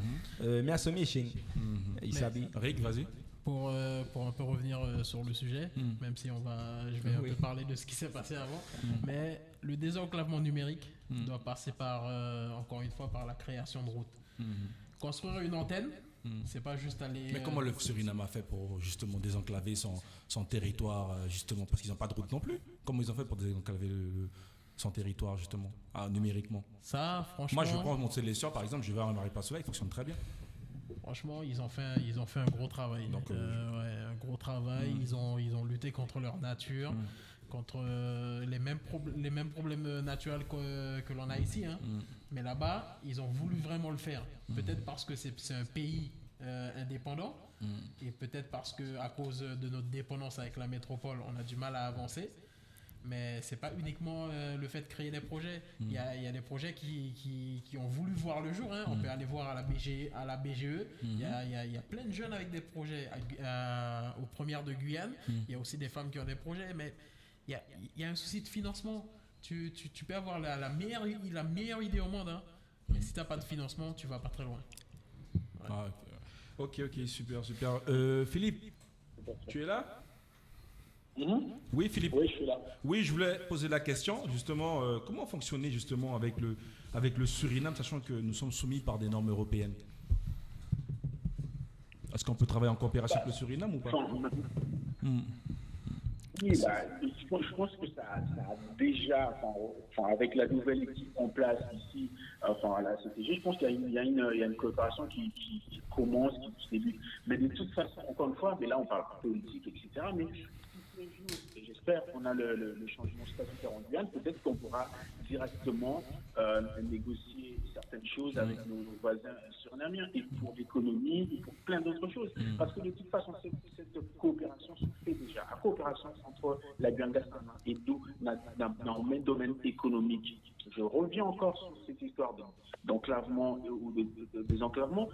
Euh, mi a so mi e si en. I sabi. Rick, vas-y. Pour, euh, pour un peu revenir, euh, sur le sujet, même si on va, je vais un peu parler de ce qui s'est passé avant, mais le désenclavement numérique doit passer par, euh, encore une fois, par la création de routes. Construire une antenne, c'est pas juste aller, euh, Mais comment le Suriname a fait pour justement désenclaver son, son territoire, euh, justement, parce qu'ils n'ont pas de route non plus. Comment ils ont fait pour désenclaver le, le, son territoire, justement, ah, numériquement? Ça, franchement, moi, je prends mon Télé Sûr, par exemple, je vais à Maripasoula, il fonctionne très bien. Franchement, ils ont fait, ils ont fait un gros travail. Donc, euh, euh, ouais, un gros travail. Ils ont, ils ont lutté contre leur nature, contre, euh, les mêmes prob-, les mêmes problèmes, euh, naturels que, que l'on a ici, hein. Mais là-bas, ils ont voulu vraiment le faire. Peut-être parce que c'est, c'est un pays, euh, indépendants. Et peut-être parce que, à cause de notre dépendance avec la métropole, on a du mal à avancer. Mais c'est pas uniquement, euh, le fait de créer des projets. Il y a, il y a des projets qui, qui, qui ont voulu voir le jour, hein. On peut aller voir à la B G, à la B G E. Il y a, il y a, il y a plein de jeunes avec des projets à Gu- à- aux premières de Guyane. Il y a aussi des femmes qui ont des projets, mais il y a, il y a un souci de financement. Tu, tu, tu peux avoir la, la meilleure, la meilleure idée au monde, hein. Mais si t'as pas de financement, tu vas pas très loin. Ah, ok. Ok, ok, super, super. Euh, Philippe, tu es là ? Mhm. Oui, Philippe. Oui, je suis là. Oui, je voulais poser la question, justement, euh, comment fonctionner justement avec le, avec le Suriname, sachant que nous sommes soumis par des normes européennes ? Est-ce qu'on peut travailler en coopération avec le Suriname ou pas ? Enfin, oui, bah, je, pense, je pense que ça, ça a déjà, enfin, enfin, avec la nouvelle équipe en place ici, enfin, à la C T G, je pense qu'il y a une, il y a une, il y a une coopération qui, qui, qui commence, qui, qui débute. Mais de toute façon, encore une fois, mais là, on parle politique, et cetera. Mais si un jour, et j'espère qu'on a le, le, le changement statutaire en Guyane, peut-être qu'on pourra directement euh, négocier certaines choses avec nos, nos voisins surinamiens et pour l'économie et pour plein d'autres choses. Parce que de toute façon, cette, cette coopération se fait déjà. La coopération entre la Guyane d'Assana et nous, dans, dans, dans le même domaine économique. Je reviens encore sur cette histoire de- d'enclavement euh, ou de, de- de désenclavement.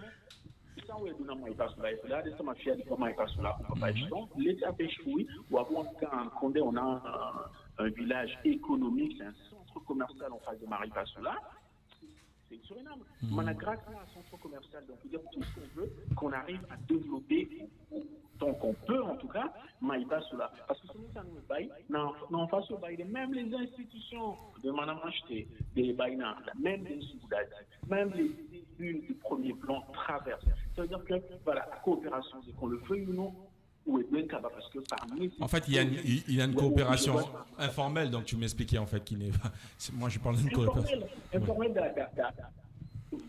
San we du na Maripasoula, e fu dati sama fi a di kon Maripasoula, on va pas être chiant. L'État pêche, oui, ou avant, quand Condé, on a un, un village économique, c'est un centre commercial en face de Maripasoula. C'est le Suriname. Mais on a grâce à un centre commercial, donc on peut dire tout ce qu'on veut, qu'on arrive à développer, tant qu'on peut en tout cas, Maripasoula. Parce que sinon, ça nous baille, non, non, face au bail, même les institutions de Madame Acheté, des bails, même les Soudades, même les élus du premier plan traversent. Ça veut dire que, voilà, la coopération, c'est qu'on le veuille ou non, ou est bien capable, parce que parmi ces En fait, il y a une, il y a une Bon, coopération je vois. Informelle, donc tu m'expliquais en fait qu'il n'est pas. C'est- Moi, je parle d'une coopération. Informel, informel da, da, da.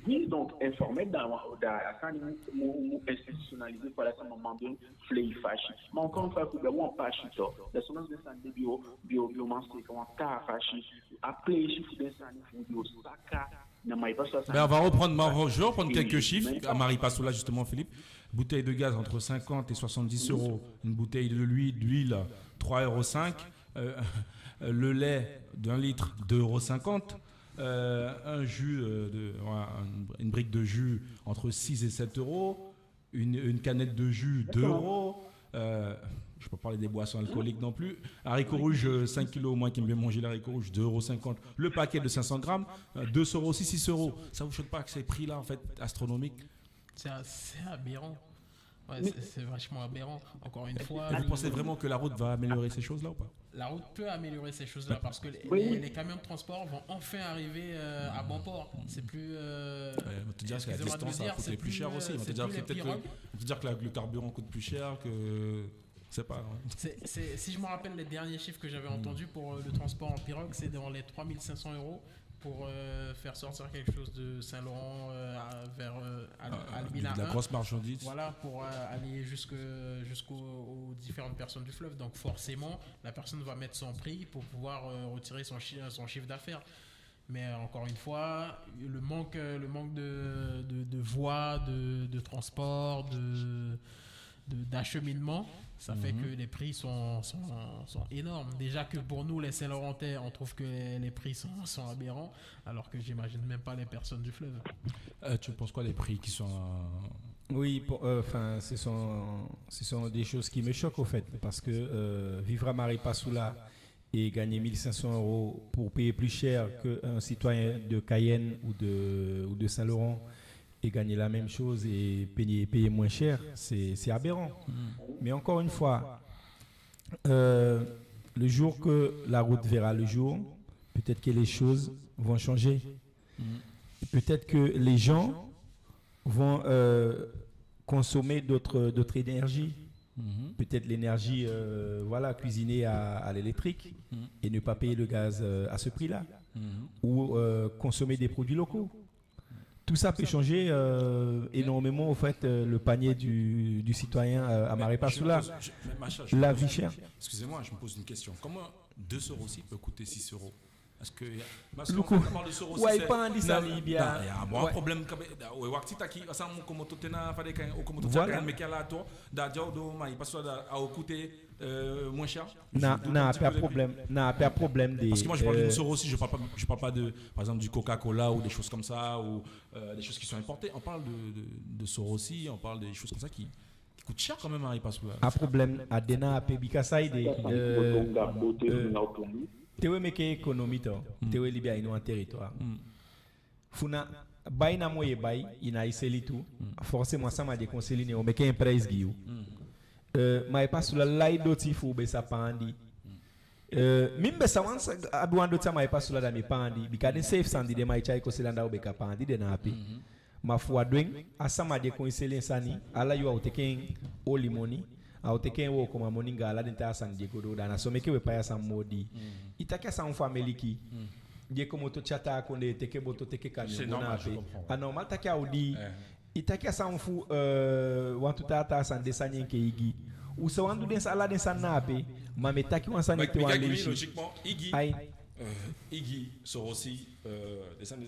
Oui, donc informel da, da, da, kan mu, mu, mu institutionnalisé, voilà, ça m'a demandé, flei fashi. Mais encore une fois, pour moi, pas chito. La semence de santé bio, bio, bio, man, c'est comment, ta fashi. Après, chiffre de santé, bio, saka. Non, mais pas ça. Mais on va reprendre, on va- je vais reprendre Et- quelques chiffres mais- à Maripasoula, justement, Philippe. Bouteille de gaz entre cinquante et soixante-dix euros. Une bouteille de l'huile, d'huile, trois euros cinq. Euh, le lait d'un litre, deux euros cinquante. Euh, un jus, euh, de, voilà, une, une brique de jus entre six et sept euros. Une, une canette de jus, deux euros. Euh, je peux parler des boissons alcooliques non plus. Haricots rouges, euh, cinq kilos, moi qui aime bien manger les haricots rouges, deux euros cinquante. Le paquet de cinq cents grammes, euh, deux euros aussi, six euros. Ça vous choque pas que ces prix-là, en fait, astronomiques ? C'est c'est aberrant. Ouais, c'est c'est vachement aberrant. Encore une fois, Et vous le- pensez vraiment que la route va améliorer ces choses-là ou pas ? La route peut améliorer ces choses-là parce que les, Oui, les- oui. les camions de transport vont enfin arriver euh, à bon port. C'est plus. Euh, Euh, on va te dire que la excusez-moi de le distance, ça va dire, coûter c'est plus cher euh, aussi. On va te c'est dire plus que les peut-être que, pirogues. on va te dire que la- le carburant coûte plus cher que. Je sais pas. Hein. C'est- c'est- Si je me rappelle, les derniers chiffres que j'avais entendus pour euh, le transport en pirogue, c'est dans les trois mille cinq cents euros pour euh, faire sortir quelque chose de Saint-Laurent euh, à- vers euh, Al- Euh, Albina de la un. Grosse marchandise. Voilà, pour euh, aller jusque, jusqu'aux aux différentes personnes du fleuve. Donc forcément, la personne va mettre son prix pour pouvoir euh, retirer son, chi- son chiffre d'affaires. Mais euh, encore une fois, le manque, euh, le manque de, de, de voies, de, de transport, de, de- d'acheminement, ça fait que les prix sont, sont, sont énormes. Déjà que pour nous, les Saint-Laurentais, on trouve que les, les prix sont, sont aberrants, alors que j'imagine même pas les personnes du fleuve. Euh, tu penses quoi, les prix qui sont. Euh, Oui, pour- euh, enfin, ce sont, ce sont des choses qui me choquent au fait, parce que euh, vivre à Maripasoula et gagner mille cinq cents euros pour payer plus cher qu'un citoyen de Cayenne ou de, ou de Saint-Laurent et gagner la même chose et payer, payer moins cher, c'est c'est aberrant. Mais encore une fois, euh, le jour que la route verra le jour, peut-être que les choses vont changer. Peut-être que les gens vont euh, consommer d'autres d'autres énergies. Peut-être l'énergie, euh, voilà, cuisiner à, à l'électrique et ne pas payer le gaz euh, à ce prix-là. Ou euh, consommer des produits locaux. Tout ça peut changer euh, énormément, au fait, euh, le panier du, du citoyen euh, à Maripasoula. Je me pose- je- mais Macha, je La me pose- vie chère. Excusez-moi, je me pose une question. Comment deux euros aussi peut coûter six euros ? Parce que, parce que quand on parle de Soro aussi, c'est, ouais, i paandi sani, bien. Ya, bon, problème, kabe, da, we wakiti taki, a san mu komoto te na, fa den kai, o komoto te, voilà, meke ala to, da, ya o doo, ma i pasa da, a o kute, euh, moins cher. Na, na, pas problème, na, pas problème de, parce que moi, je parle de, euh, Soro aussi, je parle pas, je parle pas de, par exemple, du Coca-Cola ou des choses comme ça, ou, euh, des choses qui sont importées. On parle de, de, de Soro aussi, on parle des choses comme ça qui, qui coûtent cher quand même, hein, i pasa. A problème, a de na ape, bika saide, euh, euh, te we meke économie to, te we libi a ini wan territoire. Fu na, bai namo ye bai, i ná e seli tu, forcément sama di e kon seli ne o meke en prijs gi yu. Euh, ma i pasa, ala i doti fu u be sa paandi. Euh, mi mi be sa wani sa, abi wan doti a ma i pasa, da mi e paandi, bika den seefi sani di den man e tyai kon seli anda u be kan paandi den na ape. Ma fu a du en, a sama di e kon e seli en sani, ala yuu a o teke en oli moni, a o teke en wookoman moni anga ala den taa sani di e go doo, da na so meke we pai a sani moo dii. I taki a sani fu a meliki, di e komoto te a taa kondee, teke boto, teke camion, go na ape. C'est normal, je comprends, ouais. A normal taki a o dii. I taki a sani fu, euh, wantu taa taa sani, den sani enke igi. U sa wani du den sa, ala den sani na ape, ma mi e taki wan sani te wan leisi. Logiquement, igi, euh, igi, Soro aussi, euh, den sani,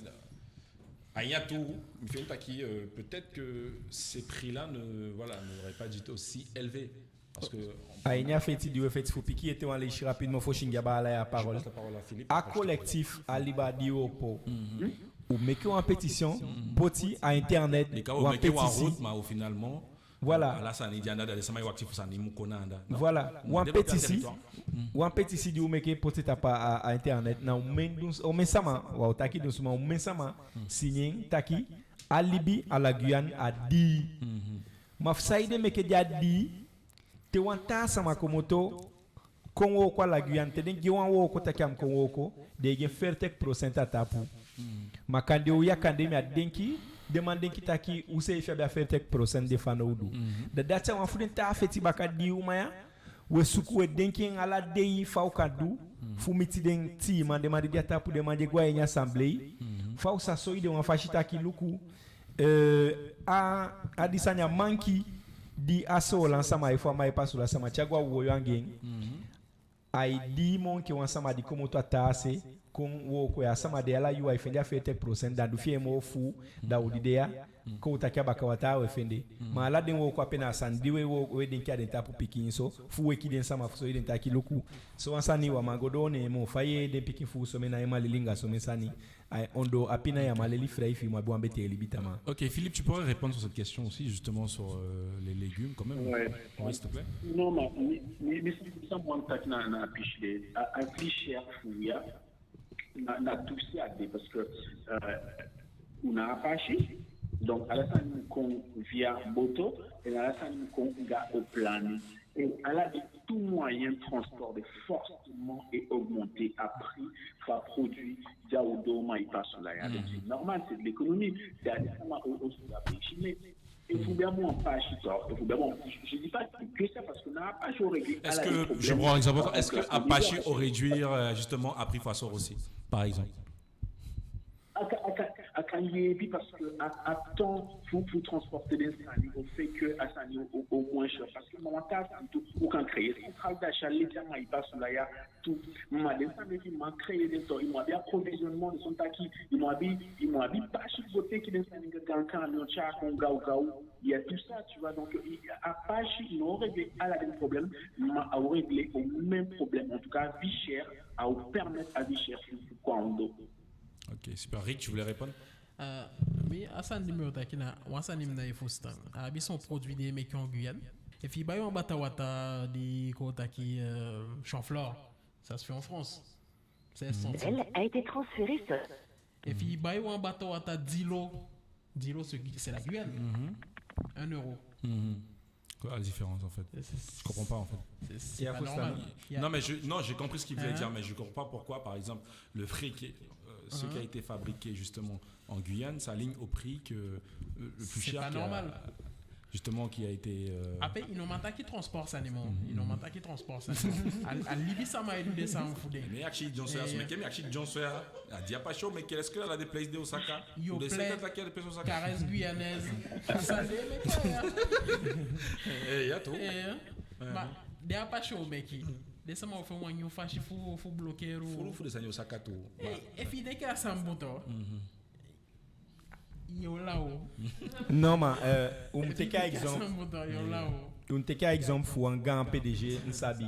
a ini a tu, mi feni taki, euh, peut-être que ces prix-là ne, voilà, n'auraient pas dû être aussi élevés. Parce que a ini a feti di we feti fu piki ete wan leisi rapidement fosi mi gi a baala ya a parole. Je passe la parole à Philippe. A collectif, a liba di u opo. U meke wan pétition, poti a internet, wan pétition. Bika u meke wan route, ma u finalement, voilà, ala sani di anda, da den sama e wakiti fu sani mu kon na anda. Voilà, wan pétition, wan pétition di u meke poti tapu a, a internet, na omen dunsu, omen sama, wa o taki dunsu, ma omen sama signé en taki a libi a la Guyane a dii. Ma fu saide meke di a dii, te wan taa sama komoto kon wooko a la Guyane, te den gi en wan wooko taki a mu kon wooko, den e gi en veertig procent a tapu. Ma kande u ya, kande mi á denki, den man denki taki u seefi abi a veertig procent de fanowdu. Da dati a wan fu den taa feti baka di u man ya, we suku, we denki en ala dei fa u kan du fu miti den tiiman, den man di de a tapu, den man di e go a ini assemblée, fa u sa soi den wan fasi taki luku, euh, a, a di sani a manki di a Soolan sama efu a Maipasula sama te a go a woyo anga en, ai dii moo enke wan sama di komoto a taa se kon wooko ya. A sama de ala yuu ai fende a veertig procent, da du fi en moo fuu, da u di de ya, kon u taki a baka wataa we fende. Ma ala den wooko ape na a sani di we, we denki a den tapu pikinso, fu weki den sama fu soi den taki luku, sowan sani u á man go doo neen moo, fa i yee den pikin fu u somen ná e man leli anga somen sani. Ai, ondoo ape na i á man leli fii, fi i mu abi wan betee libi tamaa. Ok, Philippe, tu pourrais répondre sur cette question aussi, justement, sur, euh, les légumes, quand même. Ouais. Oui, s'il te plaît. Non, ma, mi, mi, mi, mi sa wani taki na, na a pisi de, a, a vie chère fu ya, na, na tu se a de, parce que, euh, u ná a pasi, donc ala sani mu kon via boto, et ala sani mu kon anga o plani. Et ala den tu moyen transport de forcément e augmenter a prix fu a produit di a o doo Maipasula ya. Donc c'est normal, c'est de l'économie. Da den sama o, o suda be chine. Efu u be abi wan pasi, to, efu u be abi wan, je, je dis pas que ça, parce que na a pasi o régler ala den problème. Est-ce que, je prends un exemple, est-ce que a pasi o réduire, euh, justement, a prix fu a Soro aussi, par exemple? A kan, a kan, a kan yeepi, parce que a, a temps fu, fu transporter den sani, o fait que a sani o, o, o moins cher. Parce que ma wan taa sani tu, u kan créer centrale d'achat leti a Maipasula ya tu. Ma den sani fi i man créer den tu, i mu abi approvisionnement, den son taki, i mu abi, i mu abi pasi go teke den sani anga gaan camion tyai kon gawgaw. Il y a tout ça, tu vois. Donc, i, a pasi ná o régler ala den problème, ma a o régler o même problème. En tout cas, vie chère, a o permettre a vie chère fu, fu kon a ondoo. Ok, super. Rick, tu voulais répondre? Euh, mi, a sani di mi o taki na wan sani mi ná e fusutan. A abi son produit di e meke en Guyane. Efi i bai wan batawata di, kon taki, euh, chou-fleur, ça se fait en France. C'est essentiel. L'appel a été transféré sur... Efi i bai wan batawata dilo, dilo, c'est, c'est la Guyane. Un euro. Quoi la différence, en fait? Je comprends pas, en fait. C'est, c'est pas normal. Non, mais je, non, j'ai compris ce qu'il voulait dire, mais je comprends pas pourquoi, par exemple, le fric, euh, ce qui a été fabriqué justement en Guyane, s'aligne au prix que, euh, le plus cher, qui a, justement, qui a été, euh... Après, i ná man taki transport sani moo. I ná man taki transport sani moo. A, a libi sama e du den sani fu den. Mi akisi John Soya, mi akisi John Soya. A di a pasi o meke, est-ce que ala den place de Osaka? Yo, place, Osaka. Caresse guyanaise. Sani de meke ya. Eh, ya tu. Eh, ma, di a pasi o meke. Den sama o fende wan nyun fasi fu, fu blokeer u. Fulu fu den sani o saka tu. Eh, efi i denki a sani bun tu. Mhm. Yo law. Non, ma, euh, u mu teke a exemple. U mu teke a exemple fu wan gaan P D G mi sabi.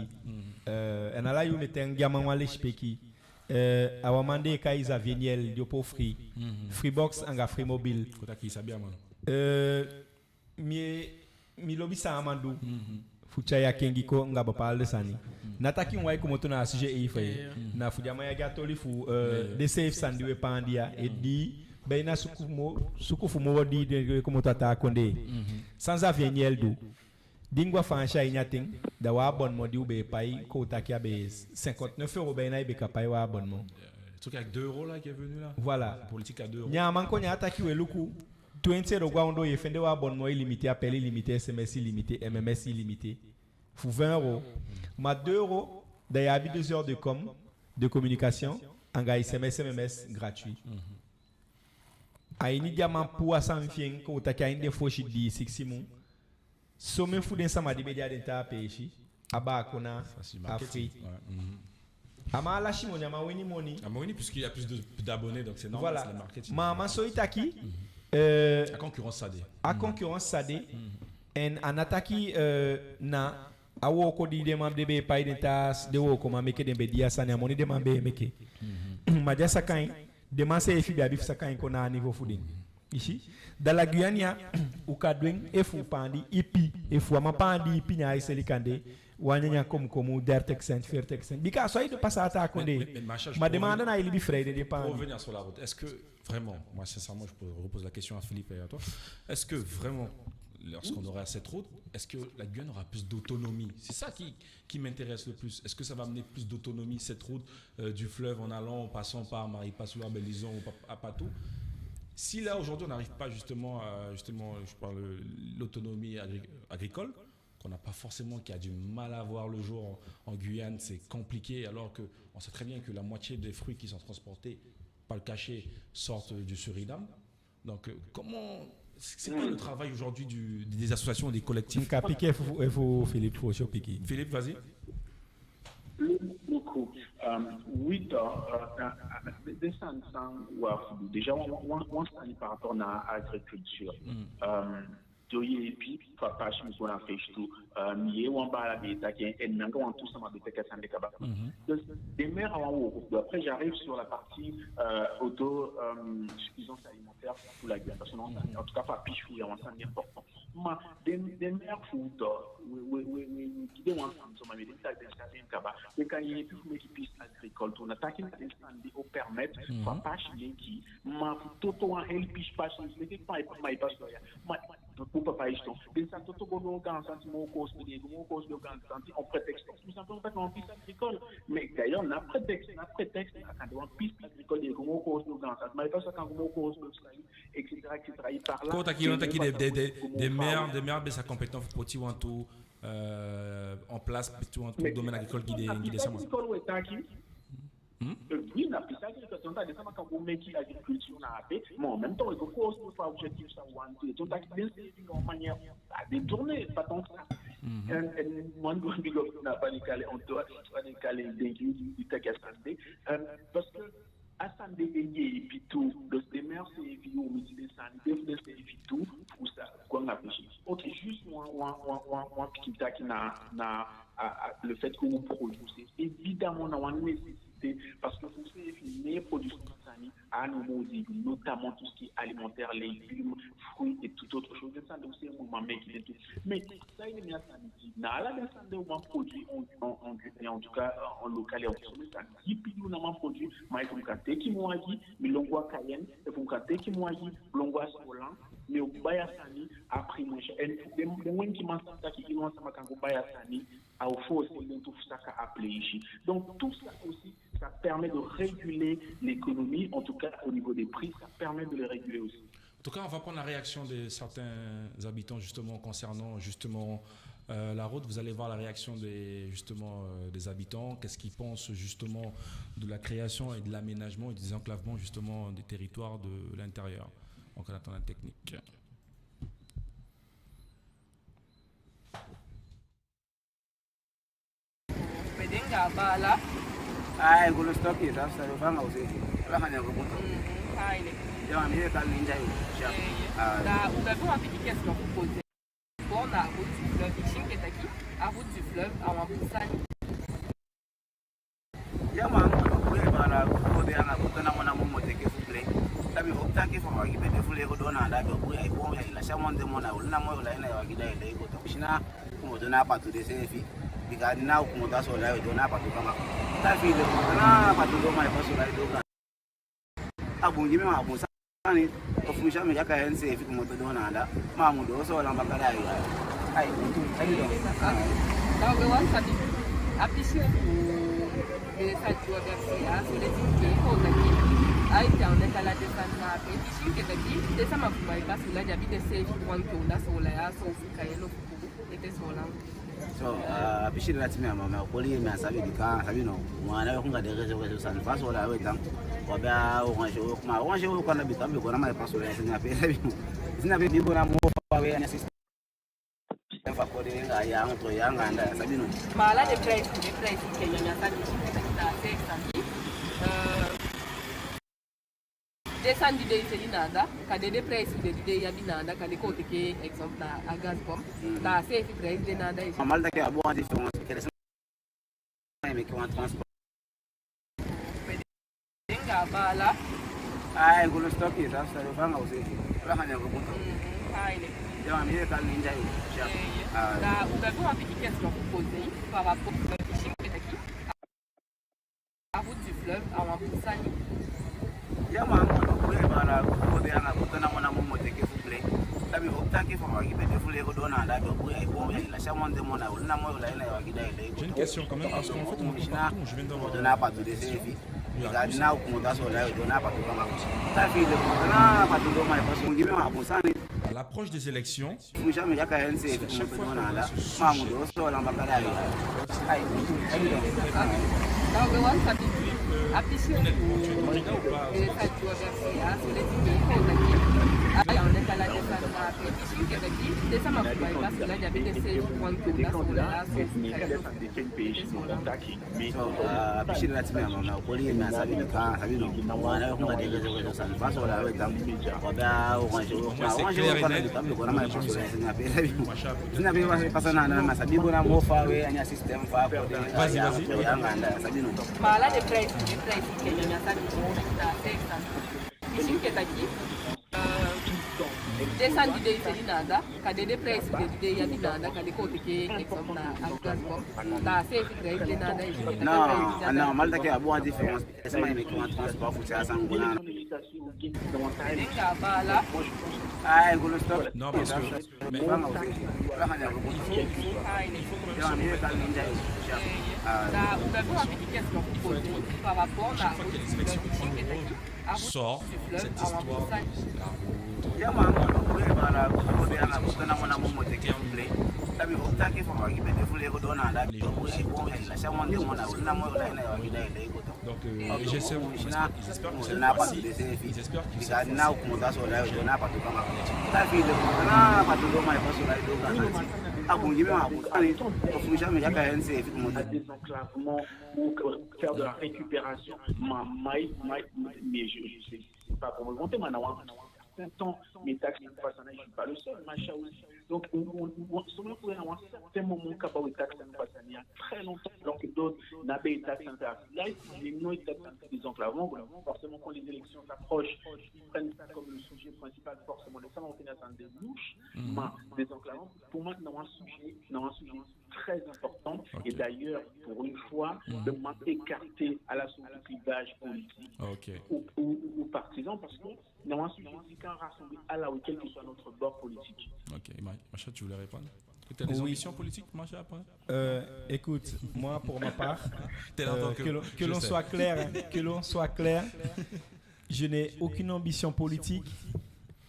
Euh, en ala yuu mi e taigi a man wan lesipeki. Euh, a wan man den e kai Xavier Niel, di opo Free. Freebox anga Free Mobile. Kon taki i sabi a man. Euh, mi, mi lobi san a man du. Fu tyai a kengi kon anga bepaalde sani. Ná taki mi wai komoto na a sujet e fa. Na fu di a man ya gi a toli fu, euh, den seefi sani di we paandi ya, e di, be na suku moo, suku fu moo di den we komoto a taa kondee. San Xavier Niel du. Di mi go a Faansi a ini a ten, da wan abonnement di u be e pai, kon taki a be cinquante-neuf euros, be na i be kan pai wan abonnement. Le truc avec deux euros là qui est venu là. Voilà. La politique à deux euros. Neen a man kon, neen a taki we luku, twenti euros go a ondoo, ye fende wan abonnement illimité, appel illimité, S M S illimité, M M S illimité. Fu vingt euros. Ma deux euros, da i abi deux heures de com, de communication, anga i S M S, M M S gratuit. A ini di a man puu a sani fi en, kon taki a ini den fosi dii, sigisi mun, somen fu den sama di be de a den taa peesi, a baa kon na a Free. A man á lasi moni, a man wini moni. A man wini, puisqu'il y a plus de, d'abonnés, donc c'est normal, c'est le marketing. Ma a man soi taki, euh, a concurrence sa de. A concurrence sa de. En a ná taki, euh, na a wooko di den man den be e pai den taa, den wookoman meke, den be di a sani, a moni den man be e meke. Ma di a saka en, den man seefi be abi fu saka en kon na a niveau fu den. I si, da la Guyane ya, u kan du en efu u paandi ipi, efu a man paandi ipi, neen ai seli kande wan nyanyan komukomu dertig cent, veertig cent. Bika a so ai de pasa a taa kondee. Ma den man anda na i libi fu den, den paandi. Pour revenir sur la route, est-ce que vraiment, moi sincèrement, je pose, repose la question à Philippe et à toi, est-ce que vraiment, lorsqu'on aura cette route, est-ce que la Guyane aura plus d'autonomie ? C'est ça qui, qui m'intéresse le plus. Est-ce que ça va amener plus d'autonomie, cette route, euh, du fleuve en allant, en passant par Maripasoula, Belizaire ou Pa-, Apatou ? Si là, aujourd'hui, on n'arrive pas justement à, justement, je parle l'autonomie agri-, agricole, qu'on n'a pas forcément, qui a du mal à voir le jour en, en Guyane, c'est compliqué, alors que on sait très bien que la moitié des fruits qui sont transportés par le cachet sortent du Suriname. Donc, euh, comment, c'est quoi le travail aujourd'hui du, des associations, des collectifs ? N ka piki efu, efu Philippe fosi o piki. Philippe, vas-y. Beaucoup. Euh, oui, euh, euh, euh, des, des sens, sens, ouais, déjà, on, on, on s'en est par rapport à l'agriculture. Euh, do ye, et puis, papa, je me souviens, fait tout. Euh, mi yee wan baala be taki, en mi anga wantu sama be taki a sani de kaba. Donc, des maires avant, après, j'arrive sur la partie, euh, auto, euh, suffisance alimentaire pour la Guyane. Parce que non, en tout cas, pas pichou, il y a un sens important. Ma, den, den maire fu u tu, we, we, we, we, we gi den wan sani so, ma mi denki taki den sabi en kaba. Den kan yeepi fu meke piste agricole tu. Na taki na den sani di o permettre fu a pasi meke, ma fu toto wan heli pisi pasi meke, ma i pa, ma i pasi ya. Ma, fu papa i si tu. Den sa toto go doo Gaan Santi moo koosube, den e go moo koosube Gaan Santi on prétexte. Tout simplement parce que wan piste agricole. Mais d'ailleurs, na prétexte, na prétexte, na kande wan piste agricole, den e go moo koosube Gaan Santi. Ma i pasi kan go moo koosube Saint-Louis, et cetera, et cetera. I parla. Kon taki, i wani taki den, den, den, den maire, den maire be sa compétent fu poti wantu, euh, en place, poti wantu domaine agricole gi den, gi den sama. Agricole we taki. Euh, oui, na piste agricole, donc den sama kan go meke agriculture na ape, mais en même temps, i go koosube fu a objectif sa wantu. Donc taki den seefi na wan manière à détourner, pas tant que ça. En, en, moi, je dois dire, on doit, on doit décaler, donc, il, il était qu'à santé. Euh, parce que a sani de e yeepi tu, donc den maire seefi, u miti den sani de fu den seefi tu, fu sa go anga pisi. Ok, juste wan, wan, wan, wan, wan pikin taki na, na, a, a, le fait que u produit, c'est évidemment na wan nécessité, parce que fu seefi ne production sani, a no moo di, notamment tout ce qui est alimentaire, légumes, fruits et tout autre chose. Den sani de u seefi mu man meke den tu. Mais, saide mi a sani di, na ala den sani de u man produit en, en, en, en tout cas, en local, en consommé, sani di pi di u ná man produit, ma efu mi kan teke mi wagi, mi lon go a Cayenne, efu mi kan teke mi wagi, mi lon go a Soolan, mi o bai a sani a prix moins cher. En den, den wenkiman san taki, i wan sama kan go bai a sani, a o foosi den tu fu saka a pleisi. Donc tout ça aussi, ça permet de réguler l'économie, en tout cas au niveau des prix, ça permet de les réguler aussi. En tout cas, on va prendre la réaction de certains habitants justement concernant justement, euh, la route. Vous allez voir la réaction des, justement, euh, des habitants. Qu'est-ce qu'ils pensent justement de la création et de l'aménagement et du désenclavement justement des territoires de l'intérieur. Donc, en attendant la technique. Pe den Baala. Ai, golo stoki, sa, sa, lo fanga o se. Ala fanya ko poto. Mm, ai le. Ya, mi e kali ninja yo. Sha. Eh, ah. Da, u be wan pikin question fu poser. Bon, na route du fleuve, i si enke taki, a route du fleuve, a wan bun sani. Ya, man, we baala, ko de anga ko tona mona mo mo teke fu play. Sabi, o taki fa wagi be de fu lei go doo na anda, be o bun, ai bon, ai la sa mon de mona, o na mo la ina wagi da, ai lei go to. Sina, komoto na a patu de seefi. Bika na o komoto a Soolan, o doo na a patu kaba. Ta fi de, komoto na a patu doo, ma e pa Soolan, o doo kaba. A bun gi mi, ma a bun sani. O fu mi sa mi ga kai en seefi komoto doo na anda. Ma a mu doo Soolan baka da, ai. Ai, bun tu, ai, doo. Da u be wani sabi, a pisi fu den sani di u abi a pisi ya, so den tin ke, kon taki. Ai, te a o neka ala den sani na ape. I si enke taki, den sama fu bai pa Soolan, den abi den seefi wan ke u na Soolan ya, so fu kai en lo fu kubu, ete Soolan. So, a pisi dati mi á man, mi á koli, mi á sabi bika, sabi no. Wan na we kon ga den réseau, réseau sani, pa Soolan we tan. Wa be a orange, ma orange we kon na bika, bika na ma pa Soolan, sina pe, sabi no. Sina pe, bika na mo fa we, a système fa koli, nga ya, nga to ya, nga anda, sabi no. Ma ala den price, den price ke ya, sabi no. Eh, den sani di den e seli na anda, kande den price di den e abi na anda, kande kon teke exemple na a gas bom, na a seefi price de na anda. A mal taki a bun, a différence, kele sama e meke wan transport. Nga baala. Ai, golo stoki, sa, sa, lo fanga o se. Ala fanya ko poto. Mm, ai le. Ya, mi e kali ninja yo. Sha. Eh, ah. Da, u be wan pikin question fu poser par rapport, i si enke taki, a route du fleuve, a wan bun sani. Ya, man, we baala, ko de anga ko tona mona mo mo teke fu play. Sabi, o taki fa wagi be de fu lei go doo na anda, be o bun, ai bon, ai la sa mon de mona, o na mo la ina wagi da, ai lei go to. J'ai une question quand même, parce qu'en fait, on entend partout, je viens d'avoir, euh, des explications. Bika na o komoto a Soolan, o doo na a patu kaba. Ta fi de, komoto na a patu doo, ma e pa Soolan, gi mi, ma a bun sani. À l'approche des élections, Fu mi sa mi ga kai en seefi komoto doo na anda. Ma a mu doo Soolan baka da, ai. Ai, ai, doo. Da u be wani sabi, a pisi fu den sani di u abi a pisi ya, so den tin ke, kon taki. Ai, a o neka ala den sani na ape. I si enke taki, den sama fu bai pa Soolan, den abi den seefi wan ke u na Soolan ya, so fu kai en lo fu kubu, ete Soolan. So, a pisi dati mi á man, mi á koli, mi á sabi bika, sabi no. Wan na we kon ga den réseau, réseau sani, pa Soolan we tan. Wa be a orange, ma orange we kon na bika, bika na ma pa Soolan, sina pe, sabi no. Sina pe, pa Soolan na, na, sabi, bika na mo fa we, a système fa koli, ya, ya, nga anda, sabi no. Ma ala den price, den price ke ya, sabi no. I si enke taki, eh, den sani di den e seli na anda, kande den price di den e abi na anda, kande kon teke exemple na a gas bom, na a seefi price de na anda. Non, non, mal taki a bun, a différence. Sama e meke wan transport fu se a sani go na. Nga baala. Ai, golo stoki. Non, parce que, mais il faut, il faut quand même, il faut quand même se poser la question. Da u be wan pikin question fu poser par rapport na, chaque fois qu'il y a des élections, il faut que le président sort cette histoire de la route. Ya, man, we baala, ko de anga ko tona mona mo mo teke fu play. Sabi, o taki fa wagi be de fu lei go doo na anda, be o bun, ai bon, ai la sa mon de mona, o na mo la ina wagi da, ai lei go to. Donc, euh, et j'espère, j'espère, j'espère que cette fois-ci, ils espèrent que cette fois-ci, à désenclavement ou faire de la récupération. Ma, ma, ma, mais je, je sais, c'est pas pour me vanter, mais na wan certain temps, mais taxe, je suis pas le seul, machin aussi. Donc, on, on, on, seulement pour un certain moment, kaba we taxe, il y a très longtemps, alors que d'autres n'avaient taxe intérieure. Là, les non taxe désenclavement, voilà, forcément, quand les élections s'approchent, ils prennent ça comme le sujet principal, forcément, les gens vont finir dans des mouches, mais désenclavement, pour moi, c'est un sujet, c'est un sujet très important. Et d'ailleurs, pour une fois, de moins écarter à la source du clivage politique ou, ou, ou partisan, parce que normalement, c'est un sujet qui rassemble à la, quel que soit notre bord politique. Ok, Ma-, Macha, tu voulais répondre ? Tu as des ambitions politiques, Macha, après ? Euh, écoute, moi, pour ma part, euh, que l'on, que l'on soit clair, hein, que l'on soit clair, je n'ai aucune ambition politique.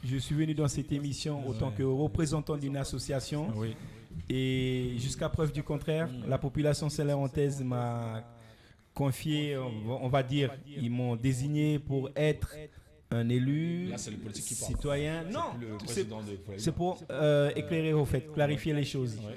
Je suis venu dans cette émission autant que représentant d'une association. Oui. Et jusqu'à preuve du contraire, la population saint-laurentaise m'a confié, on va, on va dire, ils m'ont désigné pour être un élu citoyen. Là, c'est le politique qui parle. Non, c'est plus le président de, c'est pour, euh, éclairer, au fait, clarifier les choses. Ouais.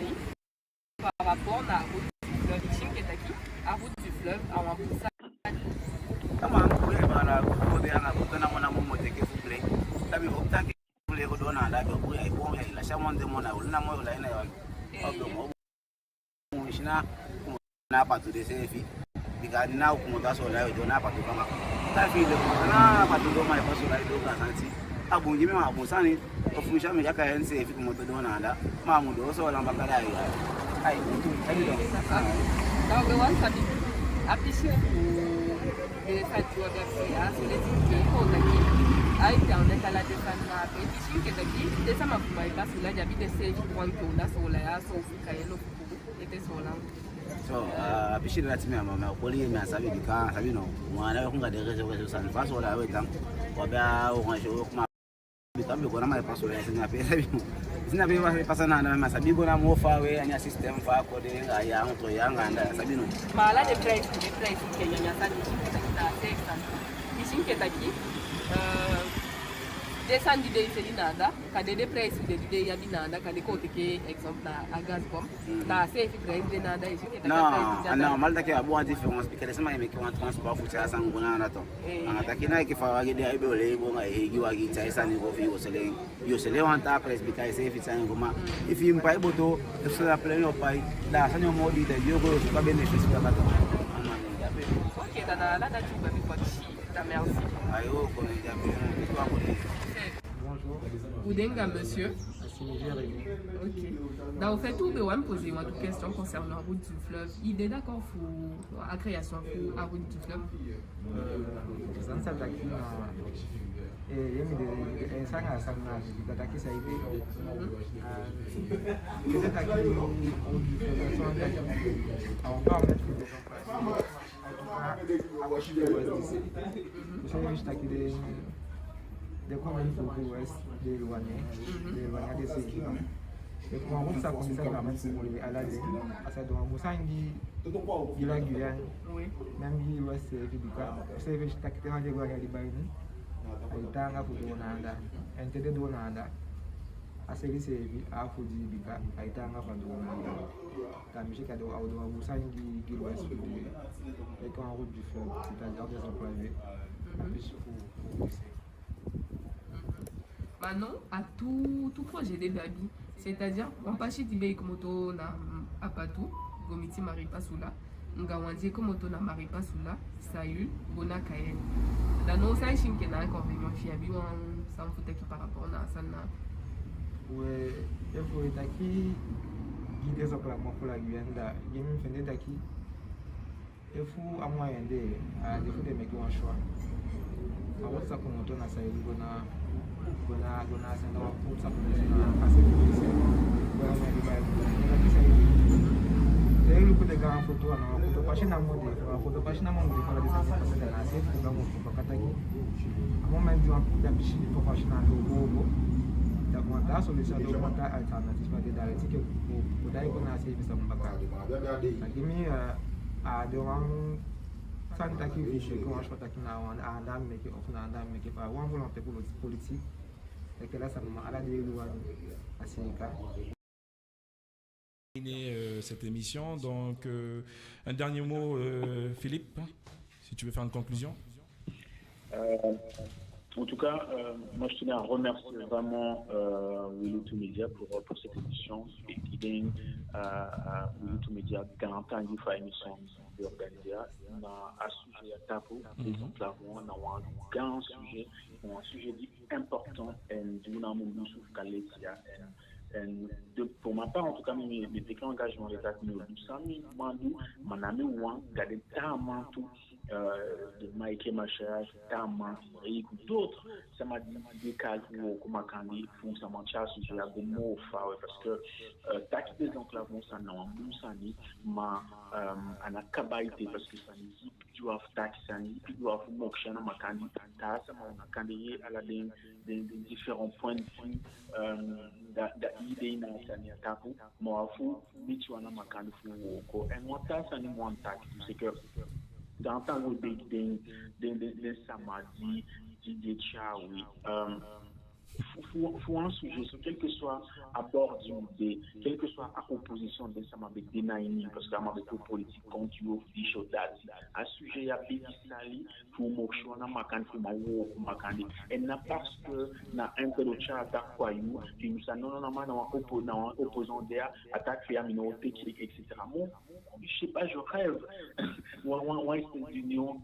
conseil par rapport na route du fleuve. I si enke taki a route du fleuve a wan pun sani. Kama a mu bun, e baa, na a route fu go de anga boto namo namo mu teke fu plei. Sabi, o taki fu lei go doo na anda, be o bun, e bun, e lasi a wan de mo na ulu namo o lai na yu. Eh, o bun, o bun, i si na, na a patu de seefi. Bika di na u komoto a Soolan, u doo na a patu kaba. Taki fi i de komoto na a patu doo, ma i pasa Soolan, i doo Gaan Santi. A bun gi mi, ma a bun sani. Ofu mi si a mi e kai en seefi komoto doo na anda. Ma a mu doo Soolan baka, da ai, ai, ai, bun tu, ai, doo. Da u be wani sabi, a pisi fu den sani di u abi a pisi ya, so den sani di kon taki, ai, te a u neti ala den sani na ape, i si enke taki den sama fu Maripasoula di abi den seefi wan kon na Soolan ya, so fu kai en ofu ete Soolan. So, a pisi dati mi á man, mi á koli, mi á sabi, bika sabi no. Wan anda we kon anga den réseau, réseau sani, fa Soolan we tan. Wa be a organiser we kuma. Bika mi be go na Maripasoula ya, i si na pe, sabi no. I si na pe i pasa na anda, mi á sabi go na moo fa we, anga a système fa a kon de, anga ya, entre ya anga anda, sabi no. Ma ala den prijs, den prijs enke nyanyan sani, i si enke taki, i si enke taki, eh, den sani di den e seli na anda, kande den prijs fu den di den abi na anda, kande kon teke exemple na a gas bom. Mhm. Na a seefi prijs de na anda, i si enke taki a prijs de na anda. Non, a normal taki a abi wan différence, bika den sama e meke wan transport fu tyai sani go na anda tu. Eh. Anga taki na enke fa wagi de, ai, be o lei go anga eigi wagi tyai sani go, fi i o seli en, i o seli en wan taa prijs, bika i seefi tyai en go, ma efi i mu pai boto, efu so na pleni o pai, da a sani o moo dii, da i o go, i o suku a bénéfice baka tu. Ok, da na ala dati u be abi fu akisi. Da merci. Ayo, kon, i de ape, i de ape. Bonjour. U de anga monsieur. Asimi Jérémy. Ok. Da au fait, u be wani poser wan tu question concernant route du fleuve. I de d'accord fu a création fu a route du fleuve? Eh, san sa taki na, eh, ye mi de, eh, sanga, sanga, da taki sa ide. Mhm. Ah, ye taki route du fleuve, san taki, a o permettre que des gens passent. Seefi taki den, den commune fu Ouest den éloigné, den éloigné den seefi. Den commune sa kon sa na ala den, a sa du wan bun sani gi la Guyane, même gi l'Ouest seefi, bika seefi taki te na den éloigné di bai ni, ai taanga fu doo na anda. En te den doo na anda, a seli seefi a fu di, bika ai taanga fu doo na anda. Tamisi ka den o, a o du wan bun sani gi, gi l'Ouest fu den, e kon a route du fleuve, c'est-à-dire des enclavés. Mhm. Pisi fu, fu, fu. Ma non, a tout, tout projet de be abi. C'est-à-dire, wan pasi di be e komoto na, mm, Apatou, go miti Maripasoula. Anga wan di e komoto na Maripasoula, Saïl, go na Cayenne. Da now san i si enke na inconvénient, efi i abi wan sani fu taki par rapport na a sani na... We, efu i taki gi désenclavement fu la Guyane, da gi mi, mi fende taki efu a moyen de, a de fu den meke wan choix. A wan sa komoto na Saïl go na, go na, go na a sani, na wan sa komoto na a sani. Te i luku den gaan foto, a ná wan foto pasi namo de, a foto pasi namo de, fa den sani pasa, da na a seefi foto namo de. Baka taki a moment di wan pikin pisi di papa si na a doo go, da wan taa solution, da wan taa alternative, da a leti enke u daai go na a seefi sani baka. Da gi mi, eh, a de wan sani taki fu meke wan choix taki na wan anda mi meke of na anda mi meke, par wan volonté poli-, politique. Enke ala sama, ala den e luku wan a seeka. Terminer, euh, cette émission. Donc, euh, un dernier mot, euh, Philippe, si tu veux faire une conclusion. Euh, en tout cas, euh, moi, je tenais à remercier vraiment, euh, Wilutu Media pour, pour cette émission. Et qui donne, euh, à Wilutu Media gaantangi fu a émission di organisé. Na a sujet ya tapu, Mhm. désenclavement, na wan gaan sujet, wan sujet di important, en di u ná mu lusu fu kali leti ya, en, en de, pour ma part, en tout cas, mi, mi, mi teke engagement de taki mi o du san mi man du, ma na mi wan, anga den taa man tu, euh, den Michael Macharia, taa man, Eric, d'autres, sama di, di e kai fu wooko makandii fu sama tyai a sujet ya go moo faawe, parce que, euh, taki désenclavement sani na wan bun sani, ma, euh, a ná kaba ete, parce que sani di ipi du a fu taki, sani di ipi du a fu mokisi ana makandii, taa sama u ná kande yee ala den, den, den différents points de vue, euh, da, da i de na a sani ya tapu, ma u abi fu miti u ana makandii fu wooko. En wan taa sani mi wani taki, c'est que gaantangi u de gi den, den, den, den sama di, di, di e tyai wi, euh, fu, fu, fu wan sujet so, quel que soit a bord di u de, quel que soit a opposition den sama be de na ini, parce que a man be poti politique contre yu of disi of dati. A sujet ya bigi sali fu mokisi u ana makandii fu man wooko makandii. Et na parce que na un tel o tyai a taki kon a yu, fi i mu sa, non, non, non, ma na wan oppo-, na wan opposant de ya, a taki fi en mi ná o teke, et cetera. Moi, je sais pas, je rêve. Wan, wan, wan espèce d'union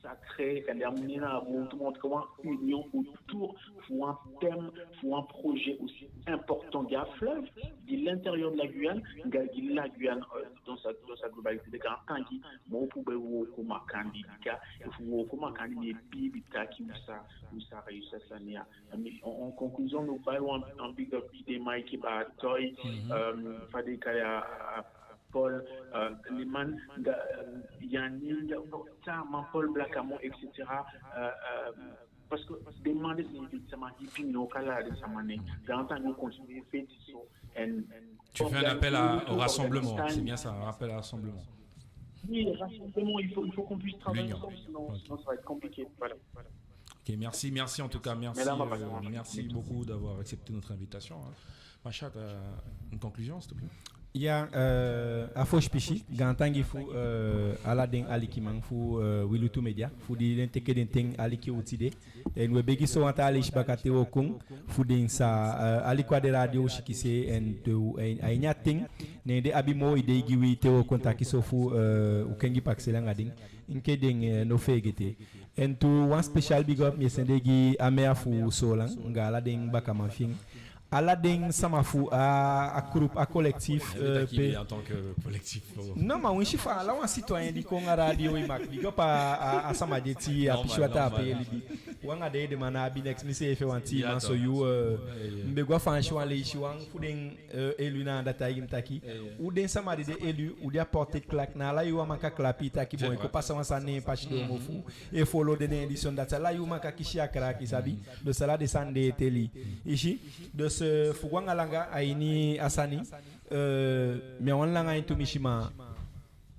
sacrée, c'est-à-dire, mi na, bon, tout le monde, comment, union autour fu wan thème, fu wan projet aussi important, gi a fleuve, gi l'intérieur de la Guyane, anga gi la Guyane, euh, dans sa, dans sa globalité, gaantangi, ma u pubee wooko makandii, bika efu u wooko makandii, mi e biibi taki u sa, u sa réussir a sani ya. En, en conclusion, mi o bai wan, wan big up gi den man enke Baa Toy, Mhm. euh, fa den e kai a, a, Paul, euh, Liman, anga, euh, Yanni, anga, anga taa man, Paul Blackamon, et cetera. Euh, euh, parce que den man de, den sama di ipi, mi ná o kali den sama nen. Gaantangi, u continue feti so, en... Tu fais un appel à, au rassemblement, c'est bien ça, un appel à rassemblement. Oui, rassemblement, il faut, il faut qu'on puisse travailler ensemble, sinon, sinon ça va être compliqué. Voilà. Ok, merci, merci en tout cas, merci, euh, merci beaucoup d'avoir accepté notre invitation, hein. Macha, t'as une conclusion, s'il te plaît ? Ya, euh, a fosi pisi, gaantangi fu, euh, ala den alikiman fu, euh, Wilutu Media, fu di den teke den ten aliki u tide. En we begi so wan taa leisi baka te wo kon, fu den sa, euh, aliki a den radio sikiso, en te u, en, a ini a ten, ne den abi moo idei gi wi te wo kon taki so fu, euh, u kengi pakisei anga den. Enke den, euh, no feegete. En tu wan special big up mi e sende gi a maire fu Soolan, anga ala den bakaman fi en. Ala den sama fu a, a groupe, a collectif, euh, pe... en tant que collectif, oh. Non, ma winsi fa ala wan citoyen di kon a radio, i mag big up a, a, a sama di e tii, a pisi wataa ape e libi. Wan a den edeman ná abi neks, mi seefi wan tiiman so, yu, euh, mi be go a Faansi wan leisi, wan fu den, euh, élu na anda taigi mi taki, u den sama di de élu, u de a porte klak, na ala yuu a man kan klapu i taki bon, e kon pasa wan sani, ne en pasi doo mofu, e folo den, ne en disi, dati, ala yuu man kan kisi a klak, i sabi. Dus ala den sani de e teli. I si, dus, euh, fu go anga langa a ini a sani, euh, mi á wani langa en tumisi, ma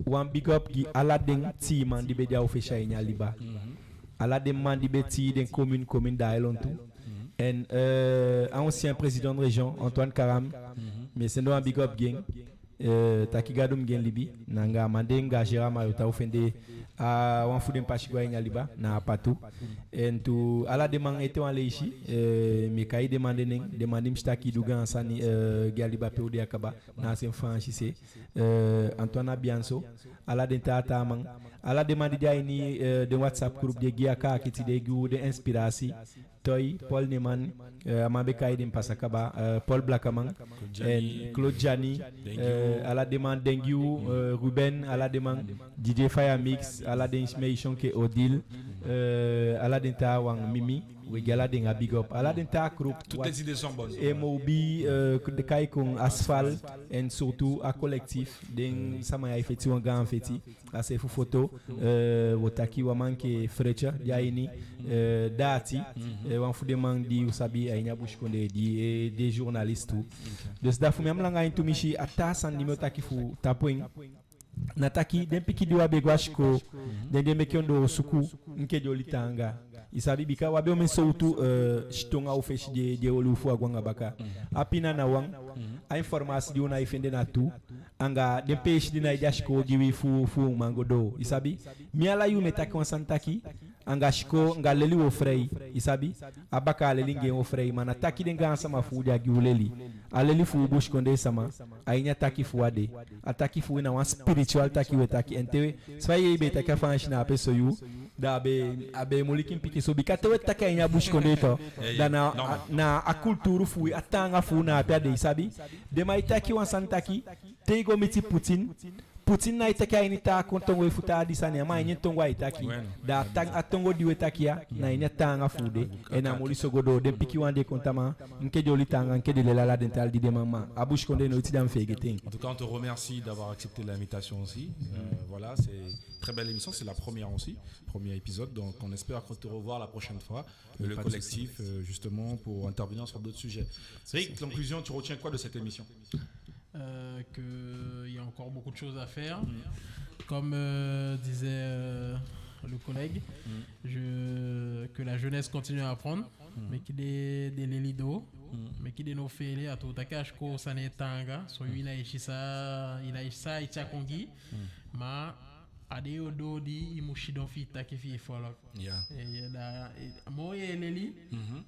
wan big up gi ala den tiiman di be de a u fesi a ini a liba. Ala den man di be tii den commune, commune da ai lontu. En, euh, a ancien président de région, Antoine Karam, mi e sende wan big up gi en. Eh, taki Gadu mu gi en libi, na anga a man di e engager a Mayotte, u fende a wan fu den pasi go a ini a liba, na Apatu. En tu ala den man ete wan leisi, eh, mi e kai den man den nen, den man di mi si taki du gaan sani, eh, gi a liba pe u de a kaba, na a seefi Faansi se, eh, Antoine Abianso, ala den taa taa man, ala den man di de a ini, eh, den WhatsApp group di e gi a kaakiti, di e gi u den inspirasi, Toy, Paul Neman, eh, a man be kai den pasa kaba, eh, Paul Blakaman, Claude Jani, en Claude Jani, eh, ala den man, Dengiu, eh, Ruben, ala den man, D J Fire Mix, ala den Ismay Shonke, Odile, eh, ala den taawan, Mimi, we gi ala den a big up, ala den taa group, toutes les idées sont bonnes. M O B, eh, de kai kon Asphalt, en surtout a collectif, den sama ya e feti wan gaan feti. A seefi foto, eh, wo taki wan man enke Fletcher, di a ini, eh, Daati, eh, wan fu den man di u sabi a ini a busikondee di, eh, de journaliste tu. Dus da fu mi á mu langa en tumisi, a taa sani di mi o taki fu tapu en, na taki den pikin di u á be go a sikoo, den di e meke ondoo suku enke den oli taanga. I sabi, bika u abi omen sowtu, eh, siton a u fesi di e, di e oli u fu a go anga baka. A pina na wan, a informasi di u nái fende na tu, anga den peesi di nái de a sikoo gi wi fu, fu u man go doo. I sabi, mi ala yuu mi e taki wan sani taki, anga sikoo, anga leli wo frei. I sabi, a bakaa leli anga en wo frei, ma na taki den gaansama fu u di á gi u leli. A leli fu u busikondee sama, a ini a taki fu u a de. A taki fu u na wan spiritual taki we taki. En te we, so fa i be e taki a Faansi na ape so yu, da a be, a be muliki mi piki so, bika te we taki a ini a busikondee tu, da na, na a kulturu fu u, a taanga fu u na ape a de, i sabi. Den man e taki wan sani taki, te i go miti Putin, Putin nái taki a ini taa kon tongo efu taa di sani ya, ma a ini en tongo ai taki. Da a tan-, a tongo di we taki ya, na ini a taanga fu u de, en a mu oli so go doo, den pikinwan di e kon tamaa, enke den oli taanga, enke den leli ala den taal di den man, ma a busikondee noiti da mi feegete en. En tout cas, on te remercie d'avoir accepté l'invitation aussi. Euh, voilà, c'est une très belle émission, c'est la première aussi, premier épisode, donc on espère te revoir la prochaine fois. Le collectif, euh, justement, pour intervenir sur d'autres sujets. Rick, conclusion, tu retiens quoi de cette émission ? Euh, que il y a encore beaucoup de choses à faire. Comme, euh, disait, euh, le collègue, je, que la jeunesse continue à apprendre, meke den, den leli doo, meke den ná feele, a tuu taki a sikoo sani e taanga, so i ná e si san, i ná e si san ai tyai kon gi i, ma a de yu o doo di i mu sidon fi i taki fi i foluku. Ya. Eh, ya, da, eh, moo ye leli,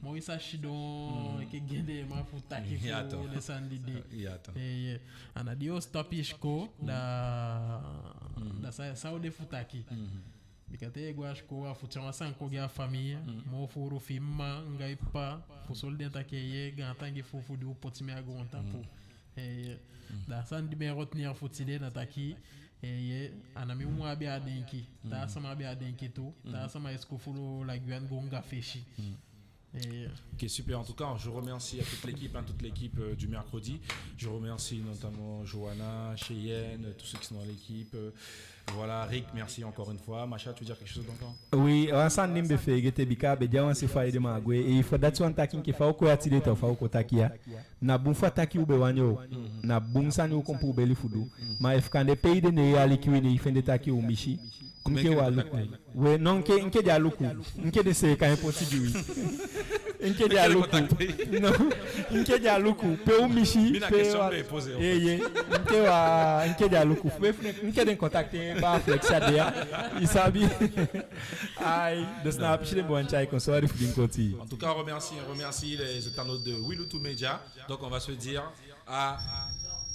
moo i sa sidon enke gendeeman fu taki fu den sani di de. Eh, ya. A ná di yo stop i sikoo, da, da san, san o de fu taki. Bika te ye go a sikoo, a fu tyai wan sani kon gi a famii, moo fuulu fi i mma anga i ppa, fu soi den taki ye gaantangi fu, fu di u poti mi a goontapu. Eh, da a sani di mi e retenir fu tide na taki, eh, a ná mi wawan be e denki. Taa sama be e denki tu. Taa sama e suku fu la Guyane go anga fesi. Eh, ok, super. En tout cas, je remercie à toute l'équipe, hein, toute l'équipe, euh, du mercredi. Je remercie notamment Johanna, Cheyenne, tous ceux qui sont dans l'équipe. Euh, voilà, Rick, merci encore une fois. Macha, tu veux dire quelque chose encore ? Oui, wan sani di mi be feegete, bika a be de a wan se fa i de, ma a gwe. Eh, fu dati wani taki enke fa u kon ya tide tu, fa u kon taki ya. Na bun fu a taki u be wani o. Na bun sani u kon puu beli fu du. Ma efu kande pe i de, ne i aliki wi, ne i fende taki u misi, enke wan luku. We, no, enke, enke den á luku. Enke den seeka en poti gi wi. Enke den á luku. No, enke den á luku. Pe u misi, pe wa-, eh, ye. Enke wa-, enke den á luku. Pe fu den, enke den contacter baa Flex a de ya. I sabi. Ai, dus na a pisi den be wani tyai kon, sorry fu di mi koti. En tout cas, on remercie, on remercie les internautes de Wilutu Media. Donc, on va se dire à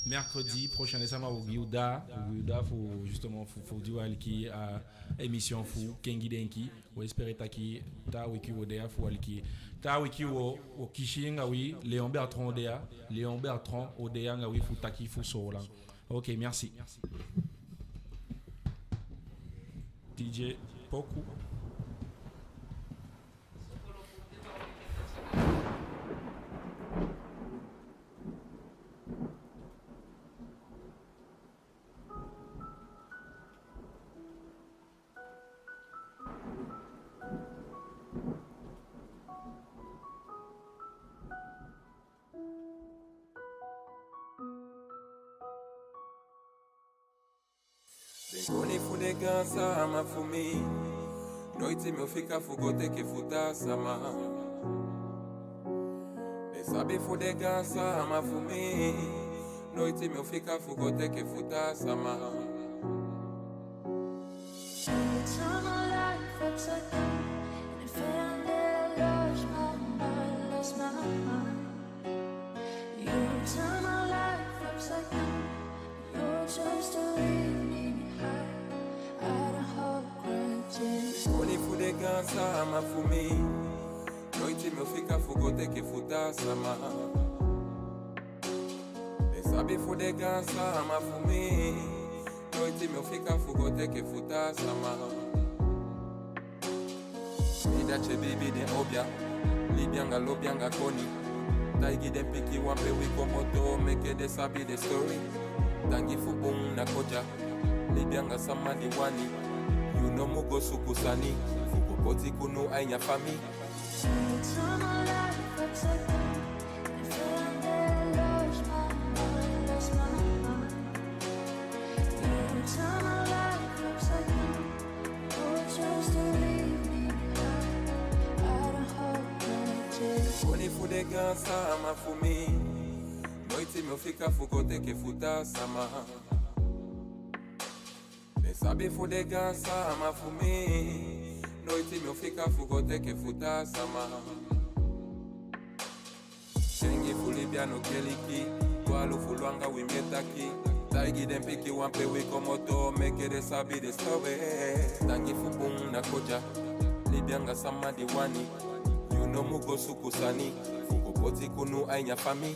mercredi prochain. Sama, wo gi u da, wo gi u da fu, justement, fu, fu di u aliki a émission fu Kengi Denki. Wo espérer taki taa wiki wo de ya fu aliki. Taa wiki wo, wo kisi anga wi, Léon Bertrand o de ya. Léon Bertrand o de ya anga wi fu taki fu Soolan. Ok, merci. D J Poku. Den koni fu den gaansama fu mi. Noiti mi o fika fu go teke fu taa sama. Den sabi fu den gaansama fu mi. Noiti mi o fika fu go teke fu taa sama. Koni fu den gaansama fu mi. Noiti mi o fika fu go teke fu taa sama. Mi sabi fu den gaansama fu mi. Noiti mi o fika fu go teke fu taa sama. Mi dati e biibi den obia, libi anga lobi anga koni. Taigi den pikin wan pe wi komoto, meke den sabi den story. Tangi fu bun na kodya, libi anga sama di wani. Yu no mu go suku sani fu go poti kunu a ini a famii. Koni fu den gaansama fu mi. Noiti mi o fika fu go teke fu taa sama. Mi sabi fu den gaansama fu mi. Noiti mi o fika fu go teke fu taa sama. Kengi fu libi a no keliki. Gwalu fu lon anga wi mi e taki. Taigi den pikin wan pe wi komoto, meke den sabi den story. Tangi fu bun na kodya, libi anga sama di wani. Yu no mu go suku sani fu go poti kunu a ini a famii.